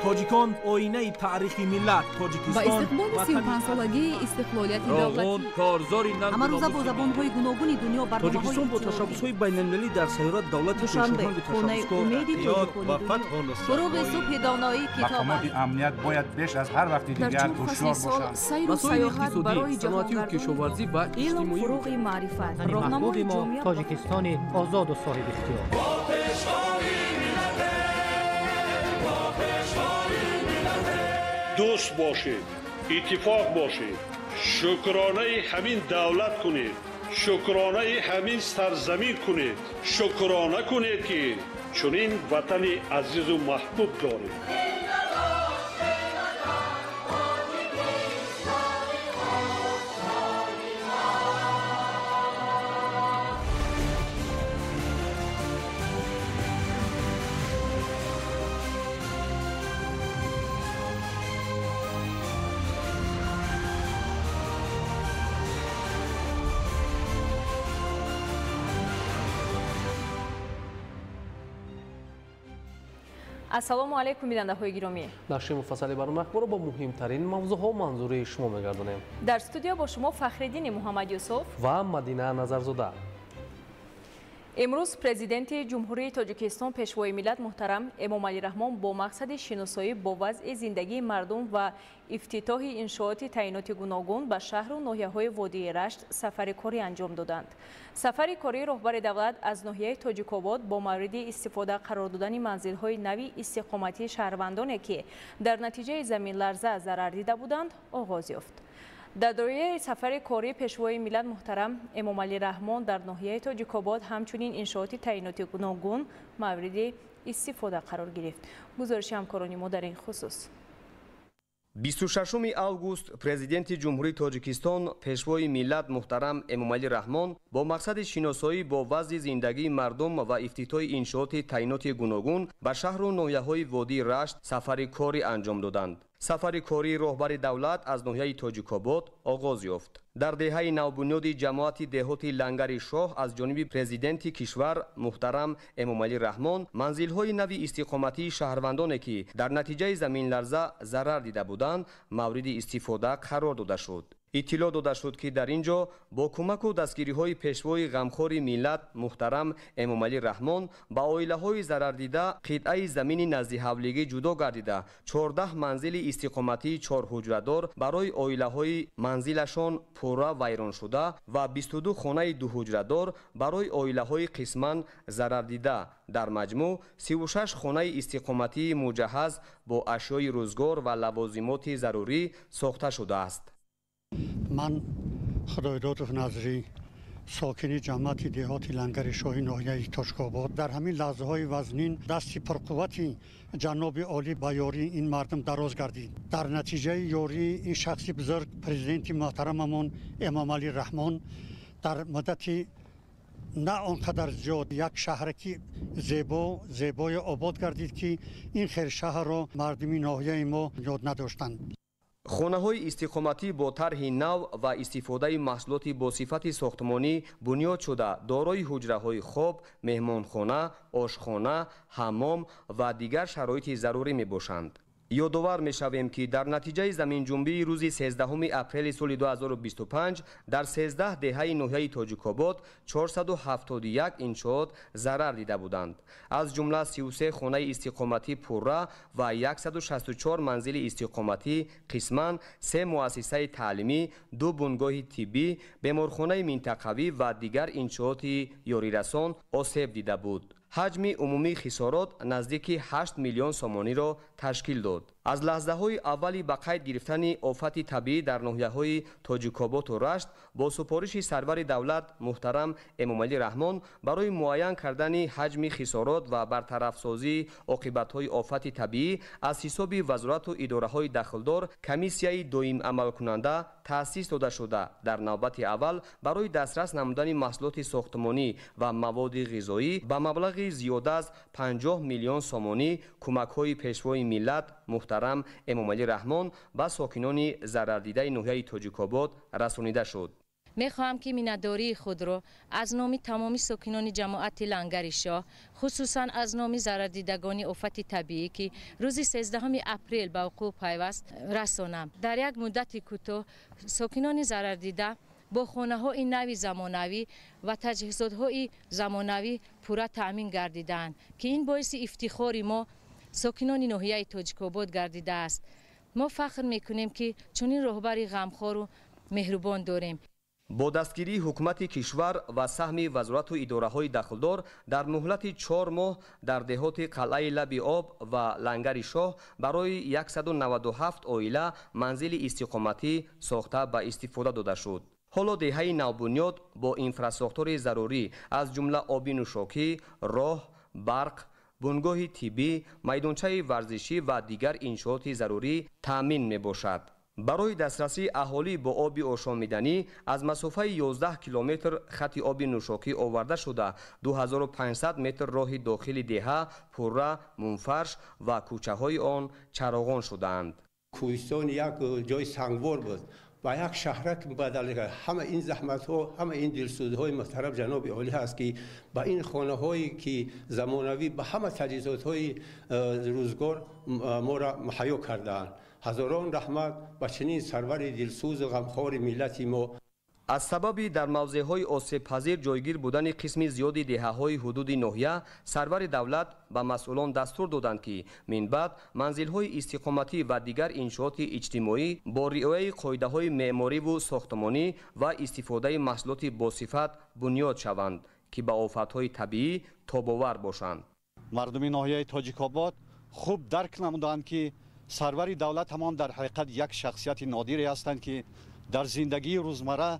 Тоҷикон оинаи таърихи миллат. Тоҷикистон ба истиқболи 35-солагии истиқлолияти давлатӣ корзори ҳамарӯза бо забонҳои гуногуни дунё барномаҳои Тоҷикистон бо ташаббусҳои байналмилалӣ дар сайёра давлати Душанбе, хонаи умеди тоҷикони дунё. Фуруғи субҳи доноӣ китоб Мақомоти амният бояд беш аз ҳар вақти дар дигар чор фасли ҳушёр сол бошанд. сайру Масоили саёҳат иқтисодӣ, барои саноатию ҷаҳонгардонии кишоварзӣ ва илм, иҷтимоӣ фуруғи маърифат, Ватани роҳнамои маҳбуби мо ҷомеа Тоҷикистони озоду соҳибихтиёр. Дӯст бошед, иттифоқ бошед, шукронаи ҳамин давлат кунед, шукронаи ҳамин сарзамин кунед, шукрона кунед, ки чунин ватани азизу маҳбуб доред. Ассалому алайкум, бинандаҳои гиромӣ. Нашри муфассали барномаи ахборро бо муҳимтарин мавзӯъҳо манзури шумо мегардонем. Дар студия бо шумо Фахриддини Муҳаммадюсуф ва Мадина Назарзода. Имрӯз Президенти Ҷумҳурии Тоҷикистон, Пешвои миллат муҳтарам Эмомалӣ Раҳмон бо мақсади шиносоӣ бо вазъи зиндагии мардум ва ифтитоҳи иншооти таъиноти гуногун ба шаҳру ноҳияҳои водии Рашт сафари корӣ анҷом доданд. Сафари кории роҳбари давлат аз ноҳияи Тоҷикобод бо мавриди истифода қарор додани манзилҳои нави истиқоматии шаҳрвандоне, ки дар натиҷаи заминларза зарар дида буданд, оғоз ёфт. Дар доираи сафари кории Пешвои миллат муҳтарам Эмомалӣ Раҳмон дар ноҳияи Тоҷикобод ҳамчунин иншооти таъиноти гуногун мавриди истифода қарор гирифт. Гузориши ҳамкорони мо дар ин хусус. 26 август Президенти Ҷумҳурии Тоҷикистон, Пешвои миллат муҳтарам Эмомалӣ Раҳмон бо мақсади шиносоӣ бо вазъи зиндагии мардум ва ифтитоҳи иншооти таъиноти гуногун ба шаҳру ноҳияҳои водии Рашт сафари корӣ анҷом доданд. Сафари кории роҳбари давлат аз ноҳияи Тоҷикобод оғоз ёфт. Дар деҳаи навбунёди ҷамоати деҳоти Лангари Шоҳ аз ҷониби президенти кишвар муҳтарам Эмомалӣ Раҳмон манзилҳои нави истиқоматии шаҳрвандоне, ки дар натиҷаи заминларза зарар дида буданд, мавриди истифода қарор дода шуд. Иттилоъ дода шуд, ки дар ин ҷо бо кӯмаку дастгириҳои пешвои ғамхори миллат муҳтарам Эмомалӣ Раҳмон ба оилаҳои зарардида қитъаи замини наздиҳавлигӣ ҷудо гардида, 14 манзили истиқоматии чорҳуҷрадор барои оилаҳои манзилашон пурра вайроншуда ва 22 хонаи дуҳуҷрадор барои оилаҳои қисман зарардида, дар маҷмӯъ 36 хонаи истиқоматии муҷаҳҳаз бо ашёи рӯзгор ва лавозимоти зарурӣ сохта шудааст. Ман Худойдодов Назрӣ, сокини ҷамоати деҳоти Лангари Шоҳи ноҳияи Тоҷикобод, дар ҳамин лаҳзаҳои вазнин дасти пурқуввати ҷаноби олӣ ба ёрии ин мардум дароз гардид. Дар натиҷаи ёрии ин шахси бузург, президенти муҳтарамамон Эмомалӣ Раҳмон, дар муддати на он қадар зиёд як шаҳраки зебо зебое обод гардид, ки ин хел шаҳрро мардуми ноҳияи мо ёд надоштанд. Хонаҳои истиқоматӣ бо тарҳи нав ва истифодаи маҳсулоти бо сифати сохтмонӣ бунёд шуда, дорои ҳуҷраҳои хоб, меҳмонхона, ошхона, ҳаммом ва дигар шароити зарурӣ мебошанд. Ёдовар мешавем, ки дар натиҷаи заминҷунбии рӯзи 13 апрели соли 2025 дар 13 деҳаи ноҳияи Тоҷикобод 471 иншоот зарар дида буданд. Аз ҷумла 33 хонаи истиқоматӣ пурра ва 164 манзили истиқоматӣ қисман, се муассисаи таълимӣ, ду бунгоҳи тиббӣ, беморхонаи минтақавӣ ва дигар иншооти ёрирасон осеб дида буд. Ҳаҷми умумии хисорот наздики 8 миллион сомониро ташкил дод. Аз лаҳзаҳои аввали ба қайд гирифтани офати табиӣ дар ноҳияҳои Тоҷикоботу Рашт бо супориши сарвари давлат муҳтарам Эмомалӣ Раҳмон барои муайян кардани ҳаҷми хисорот ва бартарафсозии оқибатҳои офати табиӣ аз ҳисоби вазорату идораҳои дахлдор комиссияи доимамалкунанда таъсис дода шуда, дар навбати аввал барои дастрас намудани маҳсулоти сохтмонӣ ва маводи ғизоӣ ба маблағи зиёда аз 50 миллион сомонӣ кӯмакҳои пешвои миллат муҳтарам Эмомалӣ Раҳмон ба сокинони зарардидаи ноҳияи Тоҷикобод расонида шуд. Мехоҳам ки миннатдории худро аз номи тамоми сокинони ҷамоати Лангари Шоҳ, хусусан аз номи зарардидагони офати табиӣ, ки рӯзи 13 апрел ба вуқӯъ пайваст, расонам. Дар як муддати кӯтоҳ сокинони зарардида бо хонаҳои нави замонавӣ ва таҷҳизотҳои замонавӣ пурра таъмин гардидаанд, ки ин боиси ифтихори мо сокинони ноҳияи Тоҷикобод гардидааст. Мо фахр мекунем, ки чунин роҳбари ғамхору меҳрубон дорем. Бо дастгирии ҳукумати кишвар ва саҳми вазорату идораҳои дахлдор дар муҳлати 4 моҳ дар деҳоти Қалъаи Лаби Об ва Лангари Шоҳ барои 197 оила манзили истиқоматӣ сохта ба истифода дода шуд. Ҳоло деҳаи навбунёд бо инфрасохтори зарурӣ аз ҷумла оби нӯшокӣ, роҳ, барқ, бунгоҳи тиббӣ, майдончаи варзишӣ ва дигар иншооти зарурӣ таъмин мебошад. Барои дастрасии аҳолӣ бо оби ошомиданӣ аз масофаи 11 километр хати оби нӯшокӣ оварда шуда, 2500 метр роҳи дохили деҳа пурра мунфарш ва кӯчаҳои он чароғон шудаанд. Кӯҳистон як ҷои сангвор буд, ба як шаҳрак бадал кард. Ҳама ин заҳматҳо, ҳама ин дилсӯзиҳои муҳтарам ҷаноби олӣ ҳаст, ки ба ин хонаҳое ки замонавӣ ба ҳама таҷҳизотҳои рӯзгор моро муҳайё кардаанд. Ҳазорон раҳмат ба чунин сарвари дилсӯзу ғамхори миллати мо. Аз сабаби дар мавзеъҳои осебпазир ҷойгир будани қисми зиёди деҳаҳои ҳудуди ноҳия, сарвари давлат ба масъулон дастур доданд, ки минбаъд манзилҳои истиқоматӣ ва дигар иншооти иҷтимоӣ бо риояи қоидаҳои меъмориву сохтмонӣ ва истифодаи маҳсулоти босифат бунёд шаванд, ки ба офатҳои табиӣ тобовар бошанд. Мардуми ноҳияи Тоҷикобод хуб дарк намуданд, ки сарвари давлат ҳамон дар ҳақиқат як шахсияти нодире ҳастанд, ки дар зиндагии рӯзмарра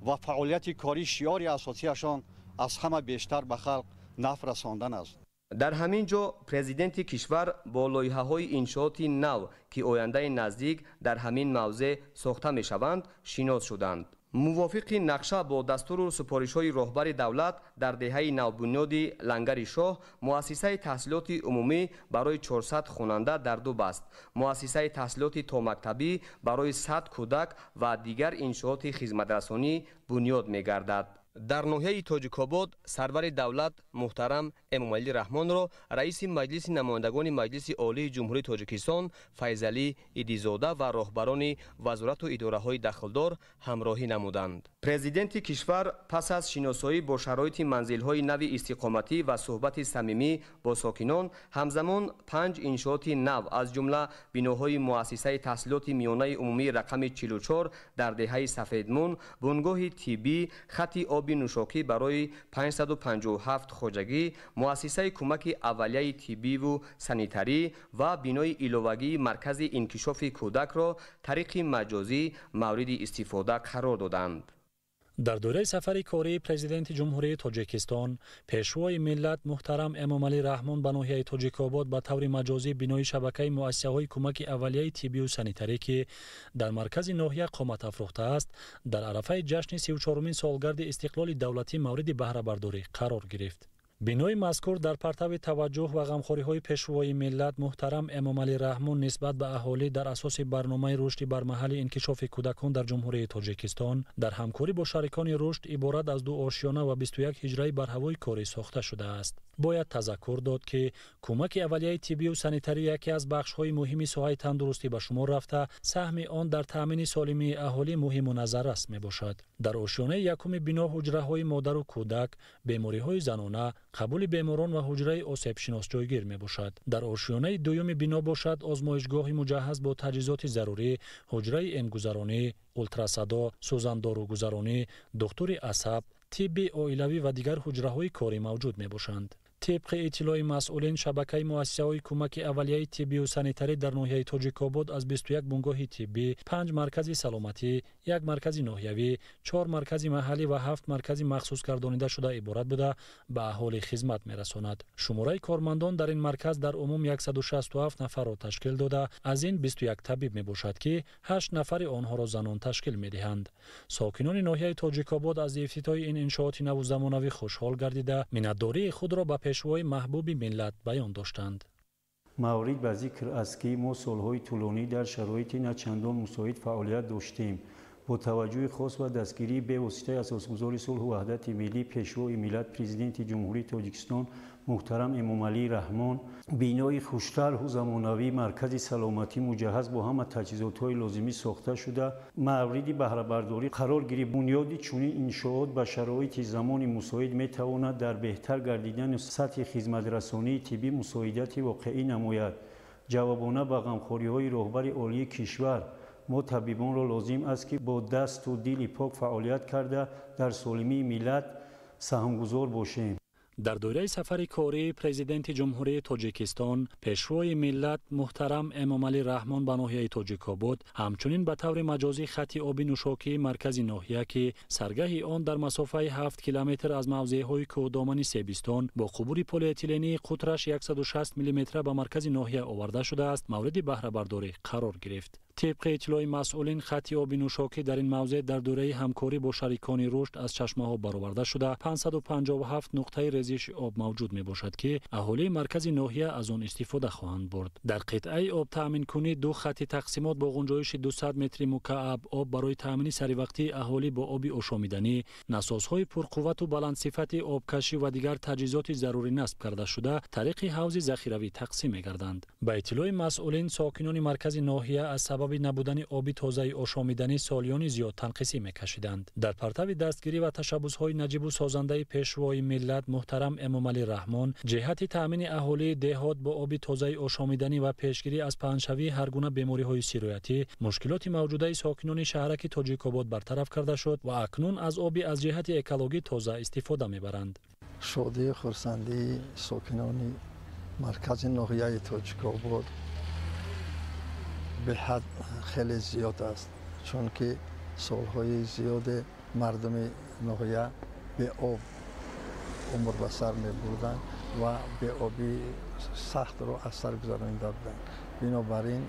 ва фаъолияти корӣ шиори асосияшон аз ҳама бештар ба халқ нафъ расондан аст. Дар ҳамин ҷо президенти кишвар бо лоиҳаҳои иншооти нав, ки ояндаи наздик дар ҳамин мавзеъ сохта мешаванд, шинос шуданд. Мувофиқи нақша бо дастуру супоришҳои роҳбари давлат дар деҳаи навбунёди Лангари Шоҳ муассисаи таҳсилоти умумӣ барои 400 хонанда дар ду баст, муассисаи таҳсилоти томактабӣ барои 100 кӯдак ва дигар иншооти хизматрасонӣ бунёд мегардад. Дар ноҳияи Тоҷикобод сарвари давлат муҳтарам Эмомалӣ Раҳмонро раиси Маҷлиси намояндагони Маҷлиси Олии Ҷумҳурии Тоҷикистон Файзалӣ Идизода ва роҳбарони вазорату идораҳои дахлдор ҳамроҳӣ намуданд. Президенти кишвар пас аз шиносоӣ бо шароити манзилҳои нави истиқоматӣ ва суҳбати самимӣ бо сокинон, ҳамзамон 5 иншооти нав аз ҷумла биноҳои муассисаи таҳсилоти миёнаи умумии рақами 44 дар деҳаи Сафедмун, бунгоҳи тиббӣ, хати оби нӯшокӣ барои 557 хоҷагӣ, муассисаи кӯмаки аввалияи тиббиву санитарӣ ва бинои иловагии маркази инкишофи кӯдакро тариқи маҷозӣ мавриди истифода қарор доданд. Дар доираи сафари кории президенти Ҷумҳурии Тоҷикистон, пешвои миллат муҳтарам Эмомалӣ Раҳмон ба ноҳияи Тоҷикобод ба таври маҷозӣ бинои шабакаи муассисаҳои кӯмаки аввалияи тиббию санитарӣ, ки дар маркази ноҳия қомат афрӯхтааст, дар арафаи ҷашни 34-умин солгарди истиқлоли давлатӣ мавриди баҳрабардорӣ қарор гирифт. Бинои мазкур дар партави таваҷҷӯҳ ва ғамхориҳои пешвои миллат муҳтарам Эмомалӣ Раҳмон нисбат ба аҳолӣ дар асоси барномаи рушди бармаҳали инкишофи кӯдакон дар Ҷумҳурии Тоҷикистон дар ҳамкорӣ бо шарикони рушд иборат аз 2 ошёна ва 21 ҳиҷраи барҳавои корӣ сохта шудааст. Бояд тазаккур дод, ки кӯмаки аввалияи тиббию санитарӣ яке аз бахшҳои муҳими соҳаи тандурустӣ ба шумор рафта, саҳми он дар таъмини солимии аҳолӣ муҳиму назаррас мебошад. Дар ошёнаи якуми бино ҳуҷраҳои модару кӯдак, бемориҳои занона, қабули беморон ва ҳуҷраи осебшинос ҷойгир мебошад. Дар ошёнаи дуюми бино бошад озмоишгоҳи муҷаҳҳаз бо таҷҳизоти зарурӣ, ҳуҷраи эмгузаронӣ, ултрасадо, сӯзандорӯгузаронӣ, духтури асаб, тибби оилавӣ ва дигар ҳуҷраҳои корӣ мавҷуд мебошанд. Тибқи иттилои масъулин, шабакаи муассисаҳои кӯмаки аввалияи тиббию санитарӣ дар ноҳияи Тоҷикобод аз 21 бунгоҳи тиббӣ, 5 маркази саломатӣ, 1 маркази ноҳиявӣ, 4 маркази маҳаллӣ ва 7 маркази махсус гардонида шуда иборат буда, ба аҳолӣ хизмат мерасонад. Шумораи кормандон дар ин марказ дар умум 167 нафарро ташкил дода, аз ин 21 табиб мебошад, ки 8 нафари онҳоро занон ташкил медиҳанд. Сокинони ноҳияи Тоҷикобод аз ифтитоҳи ин иншооти наву замонавӣ хушҳол гардида, миннатдории худро ба пешвои маҳбуби миллат баён доштанд. Маврид ба зикр аст, ки мо солҳои тӯлонӣ дар шароити начандон мусоид фаъолият доштем. Бо таваҷҷӯҳи хос ва дастгирии бевоситаи асосгузори сулҳу ваҳдати миллӣ, Пешвои миллат, Президенти Ҷумҳурии Тоҷикистон муҳтарам Эмомалӣ Раҳмон, бинои хуштарҳу замонавии маркази саломатӣ муҷаҳҳаз бо ҳама таҷҳизотҳои лозимӣ сохта шуда, мавриди баҳрабардорӣ қарор гирифт. Бунёди чунин иншоот ба шароити замони мусоид метавонад дар беҳтар гардидани сатҳи хизматрасонии тиббӣ мусоидати воқеӣ намояд. Ҷавобона ба ғамхориҳои роҳбари олии кишвар мо табибонро лозим аст, ки бо дасту дили пок фаъолият карда дар солимии миллат саҳмгузор бошем. Дар доираи сафари кории Президенти Ҷумҳурии Тоҷикистон, Пешвои миллат муҳтарам Эмомалӣ Раҳмон ба ноҳияи Тоҷикобод, ҳамчунин ба таври маҷозӣ хатти оби нӯшокии маркази ноҳия, ки саргаҳи он дар масофаи 7 километр аз мавзеъҳои кӯҳдомани Себистон бо қубури полиэтилении қутраш 160 мм ба маркази ноҳия оварда шудааст, мавриди баҳрабардорӣ қарор гирифт. Тибқи иттилои масъулин, хатти оби нӯшокӣ дар ин мавзеъ дар доираи ҳамкорӣ бо шарикони рушд аз чашмаҳо бароварда шуда, 557 нуқтаи резиши об мавҷуд мебошад, ки аҳолии маркази ноҳия аз он истифода хоҳанд бурд. Дар қитъаи обтаъминкунӣ ду хатти тақсимот бо ғунҷоиши 200 метри мукааб об барои таъмини саривақтии аҳолӣ бо оби ошомиданӣ, насосҳои пурқуввату баландсифати обкашӣ ва дигар таҷҳизоти зарурӣ насб карда шуда, тариқи ҳавзи захиравӣ тақсим мегарданд. Ба иттилои масъулин, сокинони маркази ноҳия аз сабаби набудани оби тозаи ошомиданӣ солиёни зиёд танқисӣ мекашиданд. Дар партави дастгирӣ ва ташаббусҳои наҷибу созандаи Пешвои миллат муҳтарам Эмомалӣ Раҳмон ҷиҳати таъмини аҳолии деҳот бо оби тозаи ошомиданӣ ва пешгирӣ аз паҳншавии ҳар гуна бемориҳои сироятӣ, мушкилоти мавҷудаи сокинони шаҳраки Тоҷикобод бартараф карда шуд ва акнун аз оби аз ҷиҳати экологӣ тоза истифода мебаранд. Шодию хурсандии сокинони маркази ноҳияи Тоҷикобод беҳад хеле зиёд аст, чунки солҳои зиёде мардуми ноҳия беоб умр ба сар мебурданд ва беобии сахтро аз сар гузаронида буданд. Бинобар ин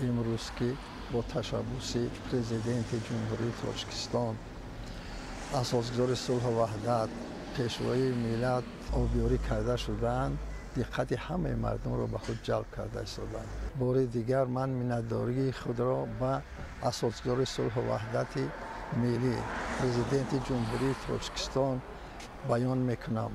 имрӯз, ки бо ташаббуси Президенти Ҷумҳурии Тоҷикистон, асосгузори сулҳу ваҳдат, Пешвои миллат обёрӣ карда шудаанд, диққати ҳамаи мардумро ба худ ҷалб карда истоданд. Бори дигар ман миннатдории худро ба асосгузори сулҳу ваҳдати миллӣ, Президенти Ҷумҳурии Тоҷикистон баён мекунам.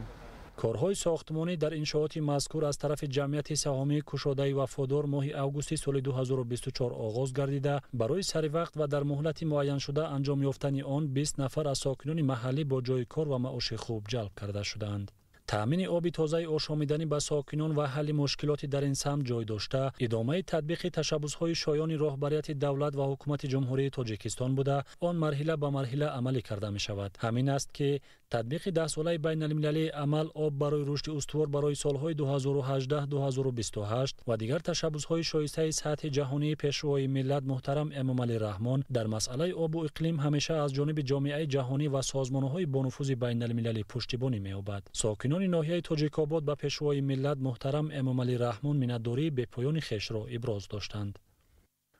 Корҳои сохтмонӣ дар иншооти мазкур аз тарафи ҷамъияти саҳомии кушодаи вафодор моҳи августи соли 2024 оғоз гардида, барои саривақт ва дар муҳлати муайяншуда анҷом ёфтани он 20 нафар аз сокинони маҳаллӣ бо ҷойи кор ва маоши хуб ҷалб карда шуданд. Таъмини оби тозаи ошомиданӣ ба сокинон ва ҳалли мушкилоти дар ин самт ҷой дошта, идомаи татбиқи ташаббусҳои шоёни роҳбарияти давлат ва ҳукумати Ҷумҳурии Тоҷикистон буда, он марҳила ба марҳила амалӣ карда мешавад. Ҳамин аст, ки татбиқи даҳсолаи байналмилалии амал об барои рушди устувор барои солҳои 2018-2028 ва дигар ташаббусҳои шоистаи сатҳи ҷаҳонии Пешвои миллат муҳтарам Эмомалӣ Раҳмон дар масъалаи обу иқлим ҳамеша аз ҷониби ҷомеаи ҷаҳонӣ ва созмонҳои бонуфузи байналмилалӣ пуштибонӣ меёбад. Сокинони ноҳияи Тоҷикобод ба Пешвои миллат муҳтарам Эмомалӣ Раҳмон миннатдории бепоёни хешро иброз доштанд.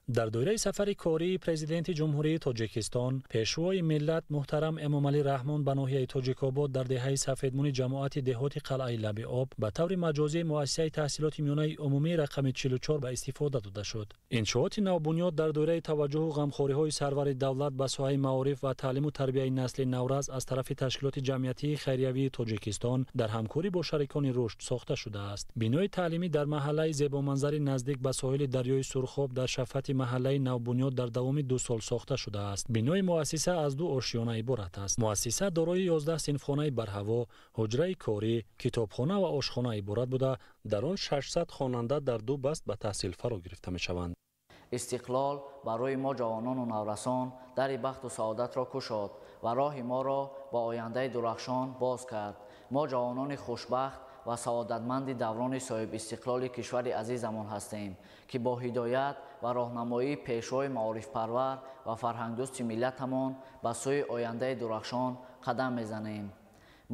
Дар доираи сафари кории Президенти Ҷумҳурии Тоҷикистон, Пешвои миллат муҳтарам Эмомалӣ Раҳмон ба ноҳияи Тоҷикобод дар деҳаи Сафедмуни ҷамоати деҳоти Қалъаи Лаби об ба таври маҷозӣ муассисаи таҳсилоти миёнаи умумии рақами 44 ба истифода дода шуд. Иншооти навбунёд дар доираи таваҷҷӯҳу ғамхориҳои сарвари давлат ба соҳаи маориф ва таълиму тарбияи насли наврас аз тарафи ташкилоти ҷамъиятии хайриявии Тоҷикистон дар ҳамкорӣ бо шарикони рушд сохта шудааст. Бинои таълимӣ дар маҳаллаи зебоманзари наздик ба соҳили дарёи Сурхоб дар шафати маҳаллаи навбунёд дар давоми 2 сол сохта шудааст. Бинои муассиса аз 2 ошёна иборат аст. Муассиса дорои 11 синфхонаи барҳаво, ҳуҷраи корӣ, китобхона ва ошхона иборат буда, дар он 600 хонанда дар 2 баст ба таҳсил фаро гирифта мешаванд. Истиқлол барои мо ҷавонону наврасон дари бахту саодатро кушод ва роҳи моро ба ояндаи дурахшон боз кард. Мо ҷавонони хушбахт ва саодатманди даврони соҳибистиқлоли кишвари азизамон ҳастем, ки бо ҳидоят ва роҳнамоии пешвои маорифпарвар ва фарҳангдӯсти миллатамон ба сӯи ояндаи дурахшон қадам мезанем.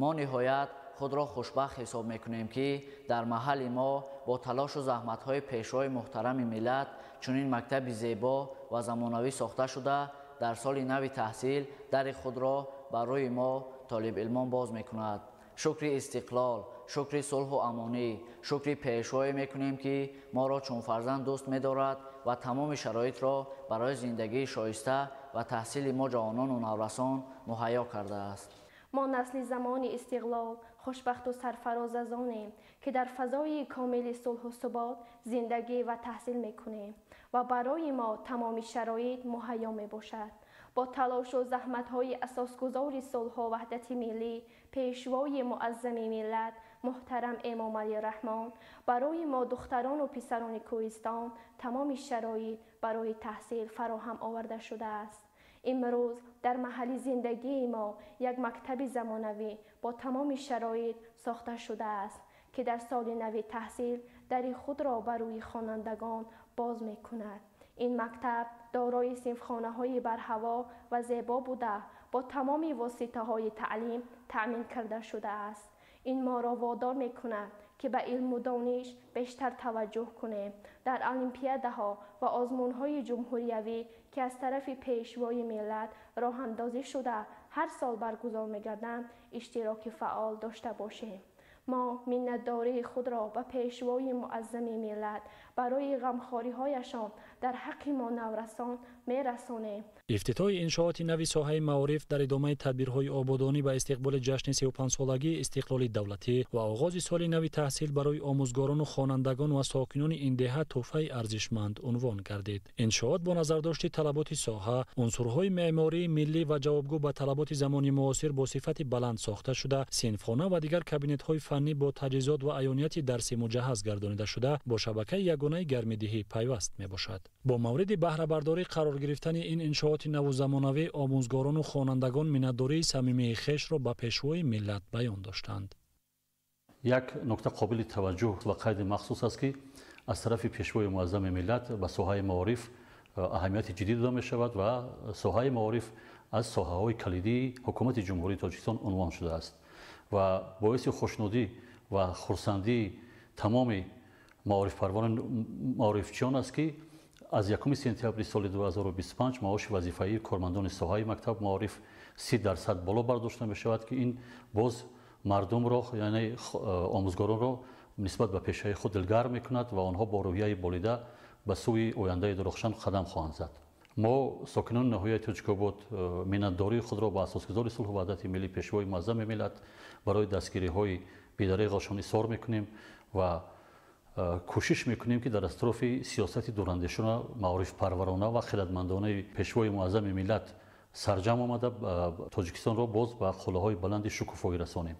Мо ниҳоят худро хушбахт ҳисоб мекунем, ки дар маҳалли мо бо талошу заҳматҳои пешвои муҳтарами миллат чунин мактаби зебо ва замонавӣ сохта шуда, дар соли нави таҳсил дари худро барои мо толибилмон боз мекунад. Шукри истиқлол, шукри сулҳу амонӣ, шукри пешвое мекунем, ки моро чун фарзанд дӯст медорад ва тамоми шароитро барои зиндагии шоиста ва таҳсили мо ҷавонону наврасон муҳайё кардааст. Мо насли замони истиқлол хушбахту сарфароз аз онем, ки дар фазои комили сулҳу субот зиндагӣ ва таҳсил мекунем ва барои мо тамоми шароит муҳайё мебошад. Бо талошу заҳматҳои асосгузори сулҳу ваҳдати миллӣ, пешвои муаззами миллат муҳтарам Эмомалӣ Раҳмон, барои мо духтарону писарони кӯҳистон тамоми шароит барои таҳсил фароҳам оварда шудааст. Имрӯз дар маҳалли зиндагии мо як мактаби замонавӣ бо тамоми шароит сохта шудааст, ки дар соли нави таҳсил дари худро ба рӯи хонандагон боз мекунад. Ин мактаб дорои синфхонаҳои барҳаво ва зебо буда, бо тамоми воситаҳои таълим таъмин карда шудааст. Ин моро водор мекунад, ки ба илму дониш бештар таваҷҷӯҳ кунем. Дар олимпиадаҳо ва озмунҳои ҷумҳуриявӣ, ки аз тарафи пешвои миллат роҳандозӣ шуда ҳар сол баргузор мегарданд, иштироки фаъол дошта бошем. Мо миннатдории худро ба пешвои муаззами миллат барои ғамхориҳояшон дар ҳаққи мо наврасон мерасонем. Ифтитоҳи иншооти нави соҳаи маориф дар идомаи тадбирҳои ободонӣ ба истиқболи ҷашни 35-солагии истиқлоли давлатӣ ва оғози соли нави таҳсил барои омӯзгорону хонандагон ва сокинони ин деҳа тӯҳфаи арзишманд унвон гардид. Иншоот бо назардошти талаботи соҳа, унсурҳои меъмории миллӣ ва ҷавобгӯ ба талаботи замони муосир бо сифати баланд сохта шуда, синфхона ва дигар кабинетҳои фаннӣ бо таҷҳизот ва аёнияти дарсӣ муҷаҳҳаз гардонида шуда, бо шабакаи ягонаи гармидиҳӣ пайваст мебошад. Бо мавриди баҳрабардорӣ қарор гирифтани ин иншооти наву замонавӣ, омӯзгорону хонандагон миннатдории самимии хешро ба пешвои миллат баён доштанд. Як нукта қобили таваҷҷӯҳ ва қайди махсус аст, ки аз тарафи пешвои муаззами миллат ба соҳаи маориф аҳамияти ҷиддӣ дода мешавад ва соҳаи маориф аз соҳаҳои калидии ҳукумати Ҷумҳурии Тоҷикистон унвон шудааст ва боиси хушнудӣ ва хурсандии тамоми маорифпарварон маорифчиён аст, ки аз 1 сентябри соли 2025 маоши вазифаии кормандони соҳаи мактаб маориф 30% боло бардошта мешавад, ки ин боз мардумро, яъне омӯзгоронро нисбат ба пешаи худ дилгарм мекунад ва онҳо бо рӯҳияи болида ба сӯи ояндаи дурахшан қадам хоҳанд зад. Мо сокинони ноҳияи Тоҷикобод миннатдории худро ба асосгузори сулҳу ваҳдати миллӣ, пешвои муаззами миллат барои дастгириҳои бедареғашон изҳор мекунем ва кӯшиш мекунем, ки дар атрофи сиёсати дурандешона, маорифпарварона ва хирадмандонаи пешвои муаззами миллат сарҷам омада, Тоҷикистонро боз ба қуллаҳои баланди шукуфоӣ расонем.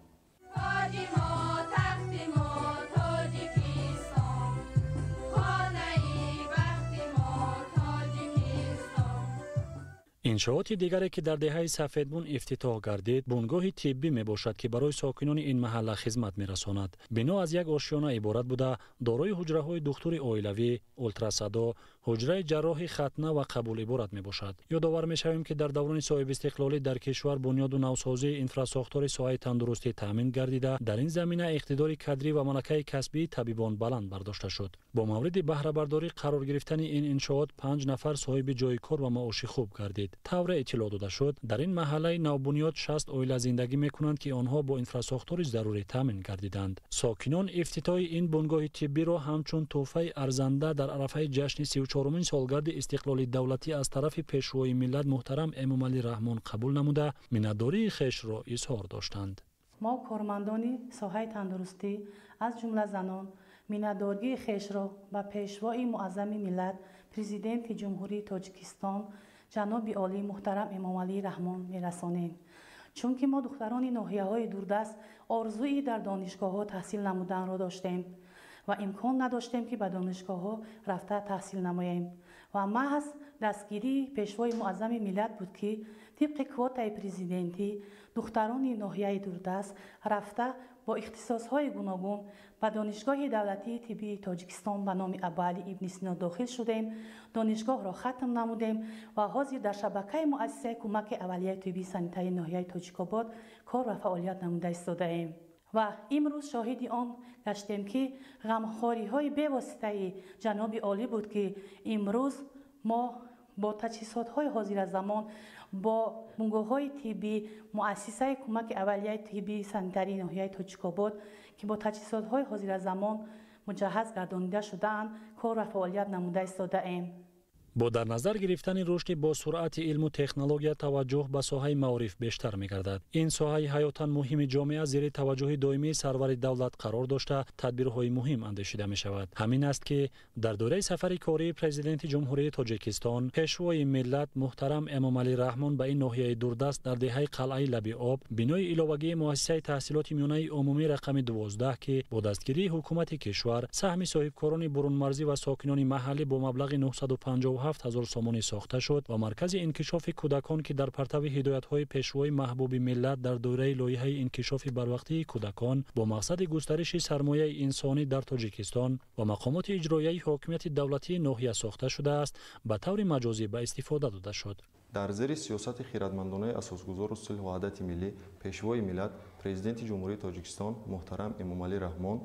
Иншооти дигаре, ки дар деҳаи Сафедбун ифтитоҳ гардид, бунгоҳи тиббӣ мебошад, ки барои сокинони ин маҳалла хизмат мерасонад. Бино аз як ошёна иборат буда, дорои ҳуҷраҳои духтури оилавӣ, ултрасадо, ҳуҷраи ҷарроҳи хатна ва қабул иборат мебошад. Ёдовар мешавем, ки дар даврони соҳибистиқлолӣ дар кишвар бунёду навсозии инфрасохтори соҳаи тандурустӣ таъмин гардида, дар ин замина иқтидори кадрӣ ва малакаи касбии табибон баланд бардошта шуд. Бо мавриди баҳрабардорӣ қарор гирифтани ин иншоот 5 нафар соҳиби ҷойи кор ва маоши хуб гардид. Тавре иттилоъ дода шуд, дар ин маҳаллаи навбунёд 60 оила зиндагӣ мекунанд, ки онҳо бо инфрасохтори зарурӣ таъмин гардиданд. Сокинон ифтитоҳи ин бунгоҳи тиббиро ҳамчун тӯҳфаи арзанда дар арафаи ҷашни 34-умин солгарди истиқлоли давлатӣ аз тарафи пешвои миллат муҳтарам Эмомалӣ Раҳмон қабул намуда, миннатдории хешро изҳор доштанд. Мо кормандони соҳаи тандурустӣ, аз ҷумла занон, миннатдории хешро ба пешвои муаззами миллат, президенти Ҷумҳурии Тоҷикистон ҷаноби олӣ муҳтарам Эмомалӣ Раҳмон мерасонем. Чунки мо духтарони ноҳияҳои дурдаст орзуи дар донишгоҳҳо таҳсил намуданро доштем ва имкон надоштем, ки ба донишгоҳҳо рафта таҳсил намоем. Ва маҳз дастгирии пешвои муаззами миллат буд, ки тибқи квотаи президентӣ духтарони ноҳияи дурдаст рафта бо ихтисосҳои гуногун ба Донишгоҳи давлатии тиббии Тоҷикистон ба номи Абуалӣ ибни Сино дохил шудем, донишгоҳро хатм намудем ва ҳозир дар шабакаи муассисаи кӯмаки аввалияи тиббии санитарии ноҳияи Тоҷикобод кор ва фаъолият намуда истодаем. Ва имрӯз шоҳиди он гаштем, ки ғамхориҳои бевоситаи ҷаноби олӣ буд, ки имрӯз мо Бо таҷҳизотҳои ҳозиразамон, бо бунгоҳҳои тиббӣ, муассисаи кӯмаки аввалияи тиббии санитарии ноҳияи Тоҷикобод, ки бо таҷҳизотҳои ҳозиразамон муҷаҳҳаз гардонида шудаанд, кор ва фаъолият намуда истодаем. Бо дар назар гирифтани рушди бо суръати илму технология таваҷҷӯҳ ба соҳаи маориф бештар мегардад. Ин соҳаи ҳаётан муҳими ҷомеа зери таваҷҷӯҳи доимии сарвари давлат қарор дошта, тадбирҳои муҳим андешида мешавад. Ҳамин аст, ки дар доираи сафари кории Президенти Ҷумҳурии Тоҷикистон, Пешвои миллат муҳтарам Эмомалӣ Раҳмон ба ин ноҳияи дурдаст дар деҳаи Қалъаи Лаби Об бинои иловагии муассисаи таҳсилоти миёнаи умумӣ рақами 12, ки бо дастгирии ҳукумати кишвар саҳми соҳибкорони бурунмарзӣ ва сокинони маҳаллӣ бо маблағи 957 ҳазор сомонӣ сохта шуд, ва маркази инкишофи кӯдакон, ки дар партави ҳидоятҳои Пешвои маҳбуби миллат дар доираи лоиҳаи инкишофи барвақтии кӯдакон бо мақсади густариши сармояи инсонӣ дар Тоҷикистон ва мақомоти иҷроияи ҳокимияти давлатии ноҳия сохта шудааст, ба таври маҷозӣ ба истифода дода шуд. Дар зери сиёсати хиратмандонаи асосгузору сулҳу ваҳдати миллӣ, Пешвои миллат, Президенти Ҷумҳурии Тоҷикистон муҳтарам Эмомалӣ Раҳмон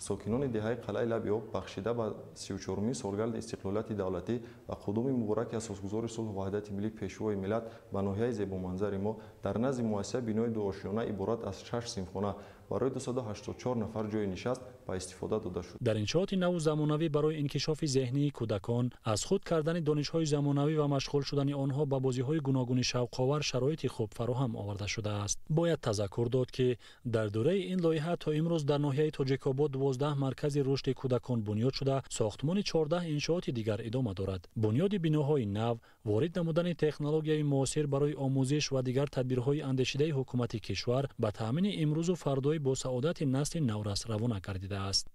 сокинони деҳаи Қалъаи Лаби Об бахшида ба 34-умин солгарди истиқлолияти давлатӣ ва қудуми мубораки асосгузори сулҳу ваҳдати миллӣ, Пешвои миллат ба ноҳияи зебоманзари мо дар назди муассиса бинои дуошиёна иборат аз 6 синфхона барои 284 нафар ҷойи нишаст ба истифода дода шуд. Дар иншооти наву замонавӣ барои инкишофи зеҳнии кӯдакон, аз худ кардани донишҳои замонавӣ ва машғул шудани онҳо ба бозиҳои гуногуни шавқовар шароити хуб фароҳам оварда шудааст. Бояд тазаккур дод, ки дар доираи ин лоиҳа то имрӯз дар ноҳияи Тоҷикобод 12 маркази рушди кӯдакон бунёд шуда, сохтмони 14 иншооти дигар идома дорад. Бунёди биноҳои нав, ворид намудани технологияи муосир барои омӯзиш ва дигар тадбирҳои андешидаи ҳукумати кишвар ба таъмини имрӯзу фардои бо саодати насли наврас равона гардидааст.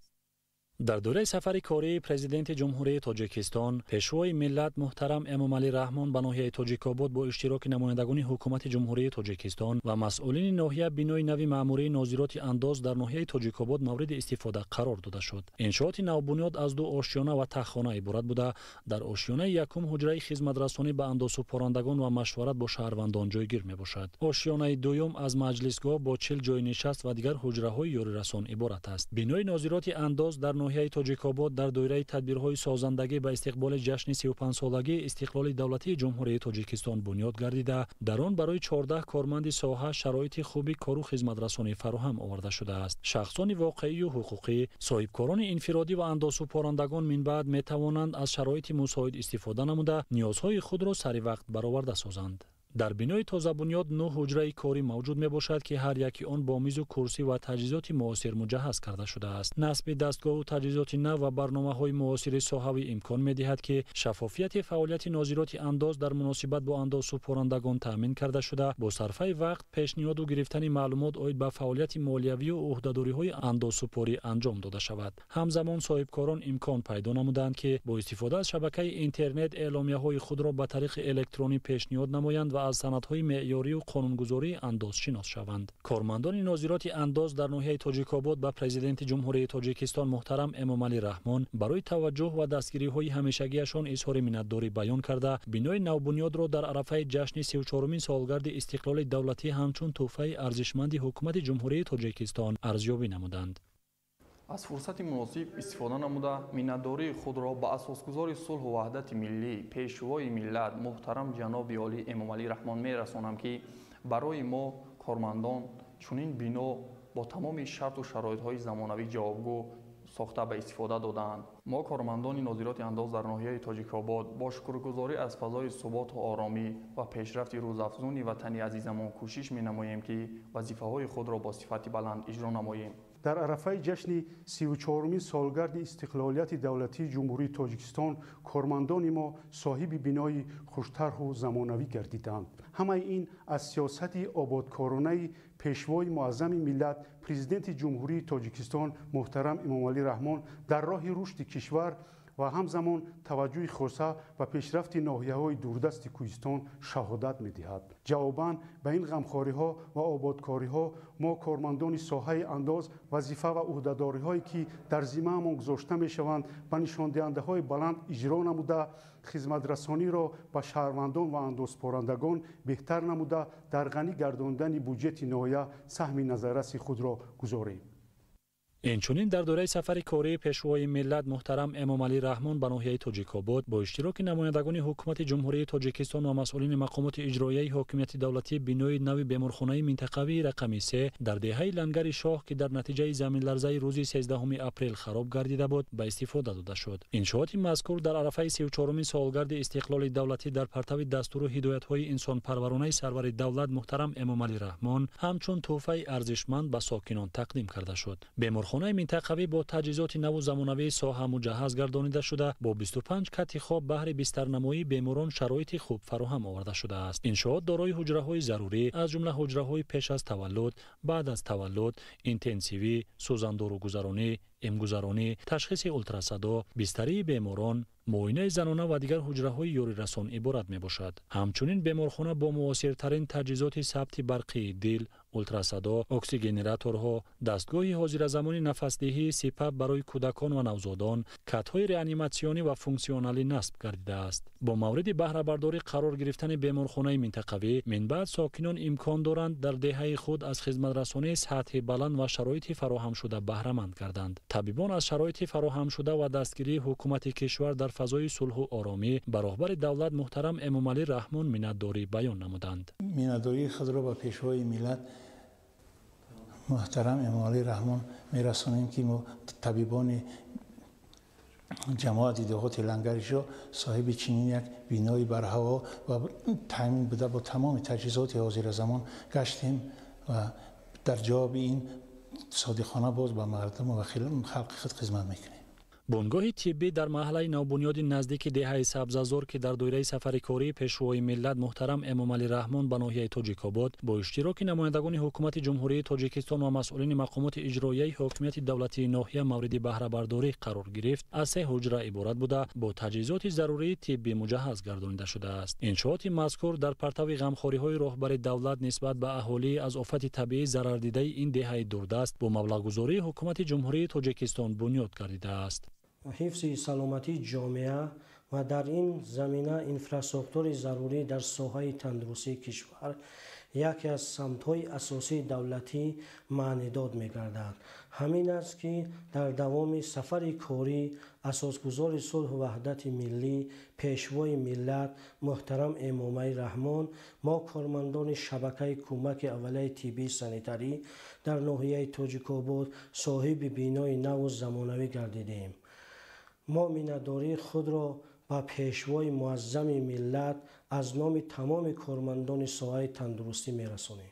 Дар доираи сафари кории Президенти Ҷумҳурии Тоҷикистон, Пешвои миллат муҳтарам Эмомалӣ Раҳмон ба ноҳияи Тоҷикобод бо иштироки намояндагони ҳукумати Ҷумҳурии Тоҷикистон ва масъулини ноҳия бинои нави маъмурии нозироти андоз дар ноҳияи Тоҷикобод мавриди истифода қарор дода шуд. Иншооти навбунёд аз ду ошёна ва таххона иборат буда, дар ошёнаи якум ҳуҷраи хизматрасонӣ ба андозсупорандагон ва машварат бо шаҳрвандон ҷойгир мебошад. Ошёнаи дуюм аз маҷлисгоҳ бо 40 ҷойи нишаст ва дигар ҳуҷраҳои ёрирасон иборат аст. Бинои нозироти андоз дар ноҳияи Тоҷикобод дар доираи тадбирҳои созандагӣ ба истиқболи ҷашни 35-солагии истиқлоли давлатии Ҷумҳурии Тоҷикистон бунёд гардида, дар он барои 14 корманди соҳа шароити хуби кору хизматрасонӣ фароҳам оварда шудааст. Шахсони воқеию ҳуқуқӣ, соҳибкорони инфиродӣ ва андозсупорандагон минбаъд метавонанд аз шароити мусоид истифода намуда, ниёзҳои худро сари вақт бароварда созанд. Дар бинои тозабунёд 9 ҳуҷраи корӣ мавҷуд мебошад, ки ҳар яки он бо мизу курсӣ ва таҷҳизоти муосир муҷаҳҳаз карда шудааст. Насби дастгоҳу таҷҳизоти нав ва барномаҳои муосири соҳавӣ имкон медиҳад, ки шаффофияти фаъолияти нозироти андоз дар муносибат бо андозсупорандагон таъмин карда шуда, бо сарфаи вақт пешниҳоду гирифтани маълумот оид ба фаъолияти молиявию ӯҳдадориҳои андозсупорӣ анҷом дода шавад. Ҳамзамон соҳибкорон имкон пайдо намуданд, ки бо истифода аз шабакаи интернет эъломияҳои худро ба тариқи электронӣ пешниҳод намоянд ва аз санадҳои меъёрию қонунгузории андоз шинос шаванд. Кормандони нозироти андоз дар ноҳияи Тоҷикобод ба Президенти Ҷумҳурии Тоҷикистон муҳтарам Эмомалӣ Раҳмон барои таваҷҷӯҳ ва дастгириҳои ҳамешагиашон изҳори миннатдорӣ баён карда, бинои навбунёдро дар арафаи ҷашни 34-умин солгарди истиқлоли давлатӣ ҳамчун тӯҳфаи арзишманди ҳукумати Ҷумҳурии Тоҷикистон арзёбӣ намуданд. Аз фурсати муносиб истифода намуда, миннатдории худро ба асосгузори сулҳу ваҳдати миллӣ, Пешвои миллат муҳтарам ҷаноби олӣ Эмомалӣ Раҳмон мерасонам, ки барои мо кормандон чунин бино бо тамоми шарту шароитҳои замонавӣ ҷавобгӯ сохта ба истифода додаанд. Мо кормандони нозироти андоз дар ноҳияи Тоҷикобод бо шукргузорӣ аз фазои суботу оромӣ ва пешрафти рӯзафзуни ватани азизамон кӯшиш менамоем, ки вазифаҳои худро бо сифати баланд иҷро намоем. Дар арафаи ҷашни 34-умин солгарди истиқлолияти давлатии Ҷумҳурии Тоҷикистон кормандони мо соҳиби бинои хуштарҳу замонавӣ гардиданд. Ҳамаи ин аз сиёсати ободкоронаи Пешвои муаззами миллат, Президенти Ҷумҳурии Тоҷикистон муҳтарам Эмомалӣ Раҳмон дар роҳи рушди кишвар ва ҳамзамон таваҷҷӯҳи хоса ба пешрафти ноҳияҳои дурдасти кӯҳистон шаҳодат медиҳад. Ҷавобан ба ин ғамхориҳо ва ободкориҳо мо кормандони соҳаи андоз вазифа ва ӯҳдадориҳое ки дар зиммаамон гузошта мешаванд ба нишондиҳандаҳои баланд иҷро намуда, хизматрасониро ба шаҳрвандон ва андозпорандагон беҳтар намуда, дар ғанӣ гардондани буҷети ноҳия саҳми назарраси худро гузорем. Инчунин дар доираи сафари кории Пешвои миллат муҳтарам Эмомалӣ Раҳмон ба ноҳияи Тоҷикобод бо иштироки намояндагони ҳукумати Ҷумҳурии Тоҷикистон ва масъулини мақомоти иҷроияи ҳокимияти давлатӣ бинои нави беморхонаи минтақавии рақами 3 дар деҳаи Лангари Шоҳ, ки дар натиҷаи заминларзаи рӯзи 13 апрел хароб гардида буд, ба истифода дода шуд. Иншооти мазкур дар арафаи 34-уми солгарди истиқлоли давлатӣ дар партави дастуру ҳидоятҳои инсонпарваронаи сарвари давлат муҳтарам Эмомалӣ Раҳмон ҳамчун тӯҳфаи арзишманд ба сокинон тақдим карда шуд. Беморхонаи минтақавӣ бо таҷҳизоти наву замонавии соҳа муҷаҳҳаз гардонида шуда, бо 25 кати хоб баҳри бистарнамоии беморон шароити хуб фароҳам оварда шудааст. Иншоот дорои ҳуҷраҳои зарурӣ, аз ҷумла ҳуҷраҳои пеш аз таваллуд, баъд аз таваллуд, интенсивӣ, сӯзандорӯгузаронӣ, эмгузаронӣ, ташхиси ултрасадо, бистарии беморон, муоинаи занона ва дигар ҳуҷраҳои ёрирасон иборат мебошад. Ҳамчунин беморхона бо муосиртарин таҷҳизоти сабти барқии дил, ултрасадо, оксигенераторҳо, дастгоҳи ҳозиразамони нафасдиҳии сипаб барои кӯдакон ва навзодон, катҳои реаниматсионӣ ва функсионалӣ насб гардидааст. Бо мавриди баҳрабардорӣ қарор гирифтани беморхонаи минтақавӣ, минбаъд сокинон имкон доранд дар деҳаи худ аз хизматрасонии сатҳи баланд ва шароити фароҳамшуда баҳраманд гарданд. Табибон аз шароити фароҳамшуда ва дастгирии ҳукумати кишвар дар фазои сулҳу оромӣ ба роҳбари давлат муҳтарам Эмомалӣ Раҳмон миннатдорӣ баён намуданд. Миннатдории худро ба Пешвои миллат муҳтарам Эмомалӣ Раҳмон мерасонем, ки мо табибони ҷамоати деҳоти Лангари Шоҳ соҳиби чунин як бинои барҳаво ва таъмин буда бо тамоми таҷҳизоти ҳозиразамон гаштем ва дар ҷавоби ин содиқона боз ба мардум ва халқи худ хизмат мекунем. Бунгоҳи тиббӣ дар маҳаллаи навбунёди наздики деҳаи Сабзазор, ки дар доираи сафари кории Пешвои миллат муҳтарам Эмомалӣ Раҳмон ба ноҳияи Тоҷикобод бо иштироки намояндагони ҳукумати Ҷумҳурии Тоҷикистон ва масъулини мақомоти иҷроияи ҳокимияти давлатии ноҳия мавриди баҳрабардорӣ қарор гирифт, аз 3 ҳуҷра иборат буда, бо таҷҳизоти зарурии тиббӣ муҷаҳҳаз гардонида шудааст. Иншооти мазкур дар партави ғамхориҳои роҳбари давлат нисбат ба аҳолӣ аз офати табиӣ зарардидаи ин деҳаи дурдаст бо маблағгузории ҳукумати Ҷумҳурии Тоҷикистон бунёд гардидааст. Ҳифзи саломатии ҷомеа ва дар ин замина инфрасохтори зарурӣ дар соҳаи тандурустии кишвар яке аз самтҳои асосии давлатӣ маънидод мегардад. Ҳамин аст, ки дар давоми сафари корӣ асосгузори сулҳу ваҳдати миллӣ, Пешвои миллат муҳтарам Эмомалӣ Раҳмон, мо кормандони шабакаи кӯмаки аввалияи тиббии санитарӣ дар ноҳияи Тоҷикобод соҳиби бинои наву замонавӣ гардидем. Мо миннатдории худро ба Пешвои муаззами миллат аз номи тамоми кормандони соҳаи тандурустӣ мерасонем.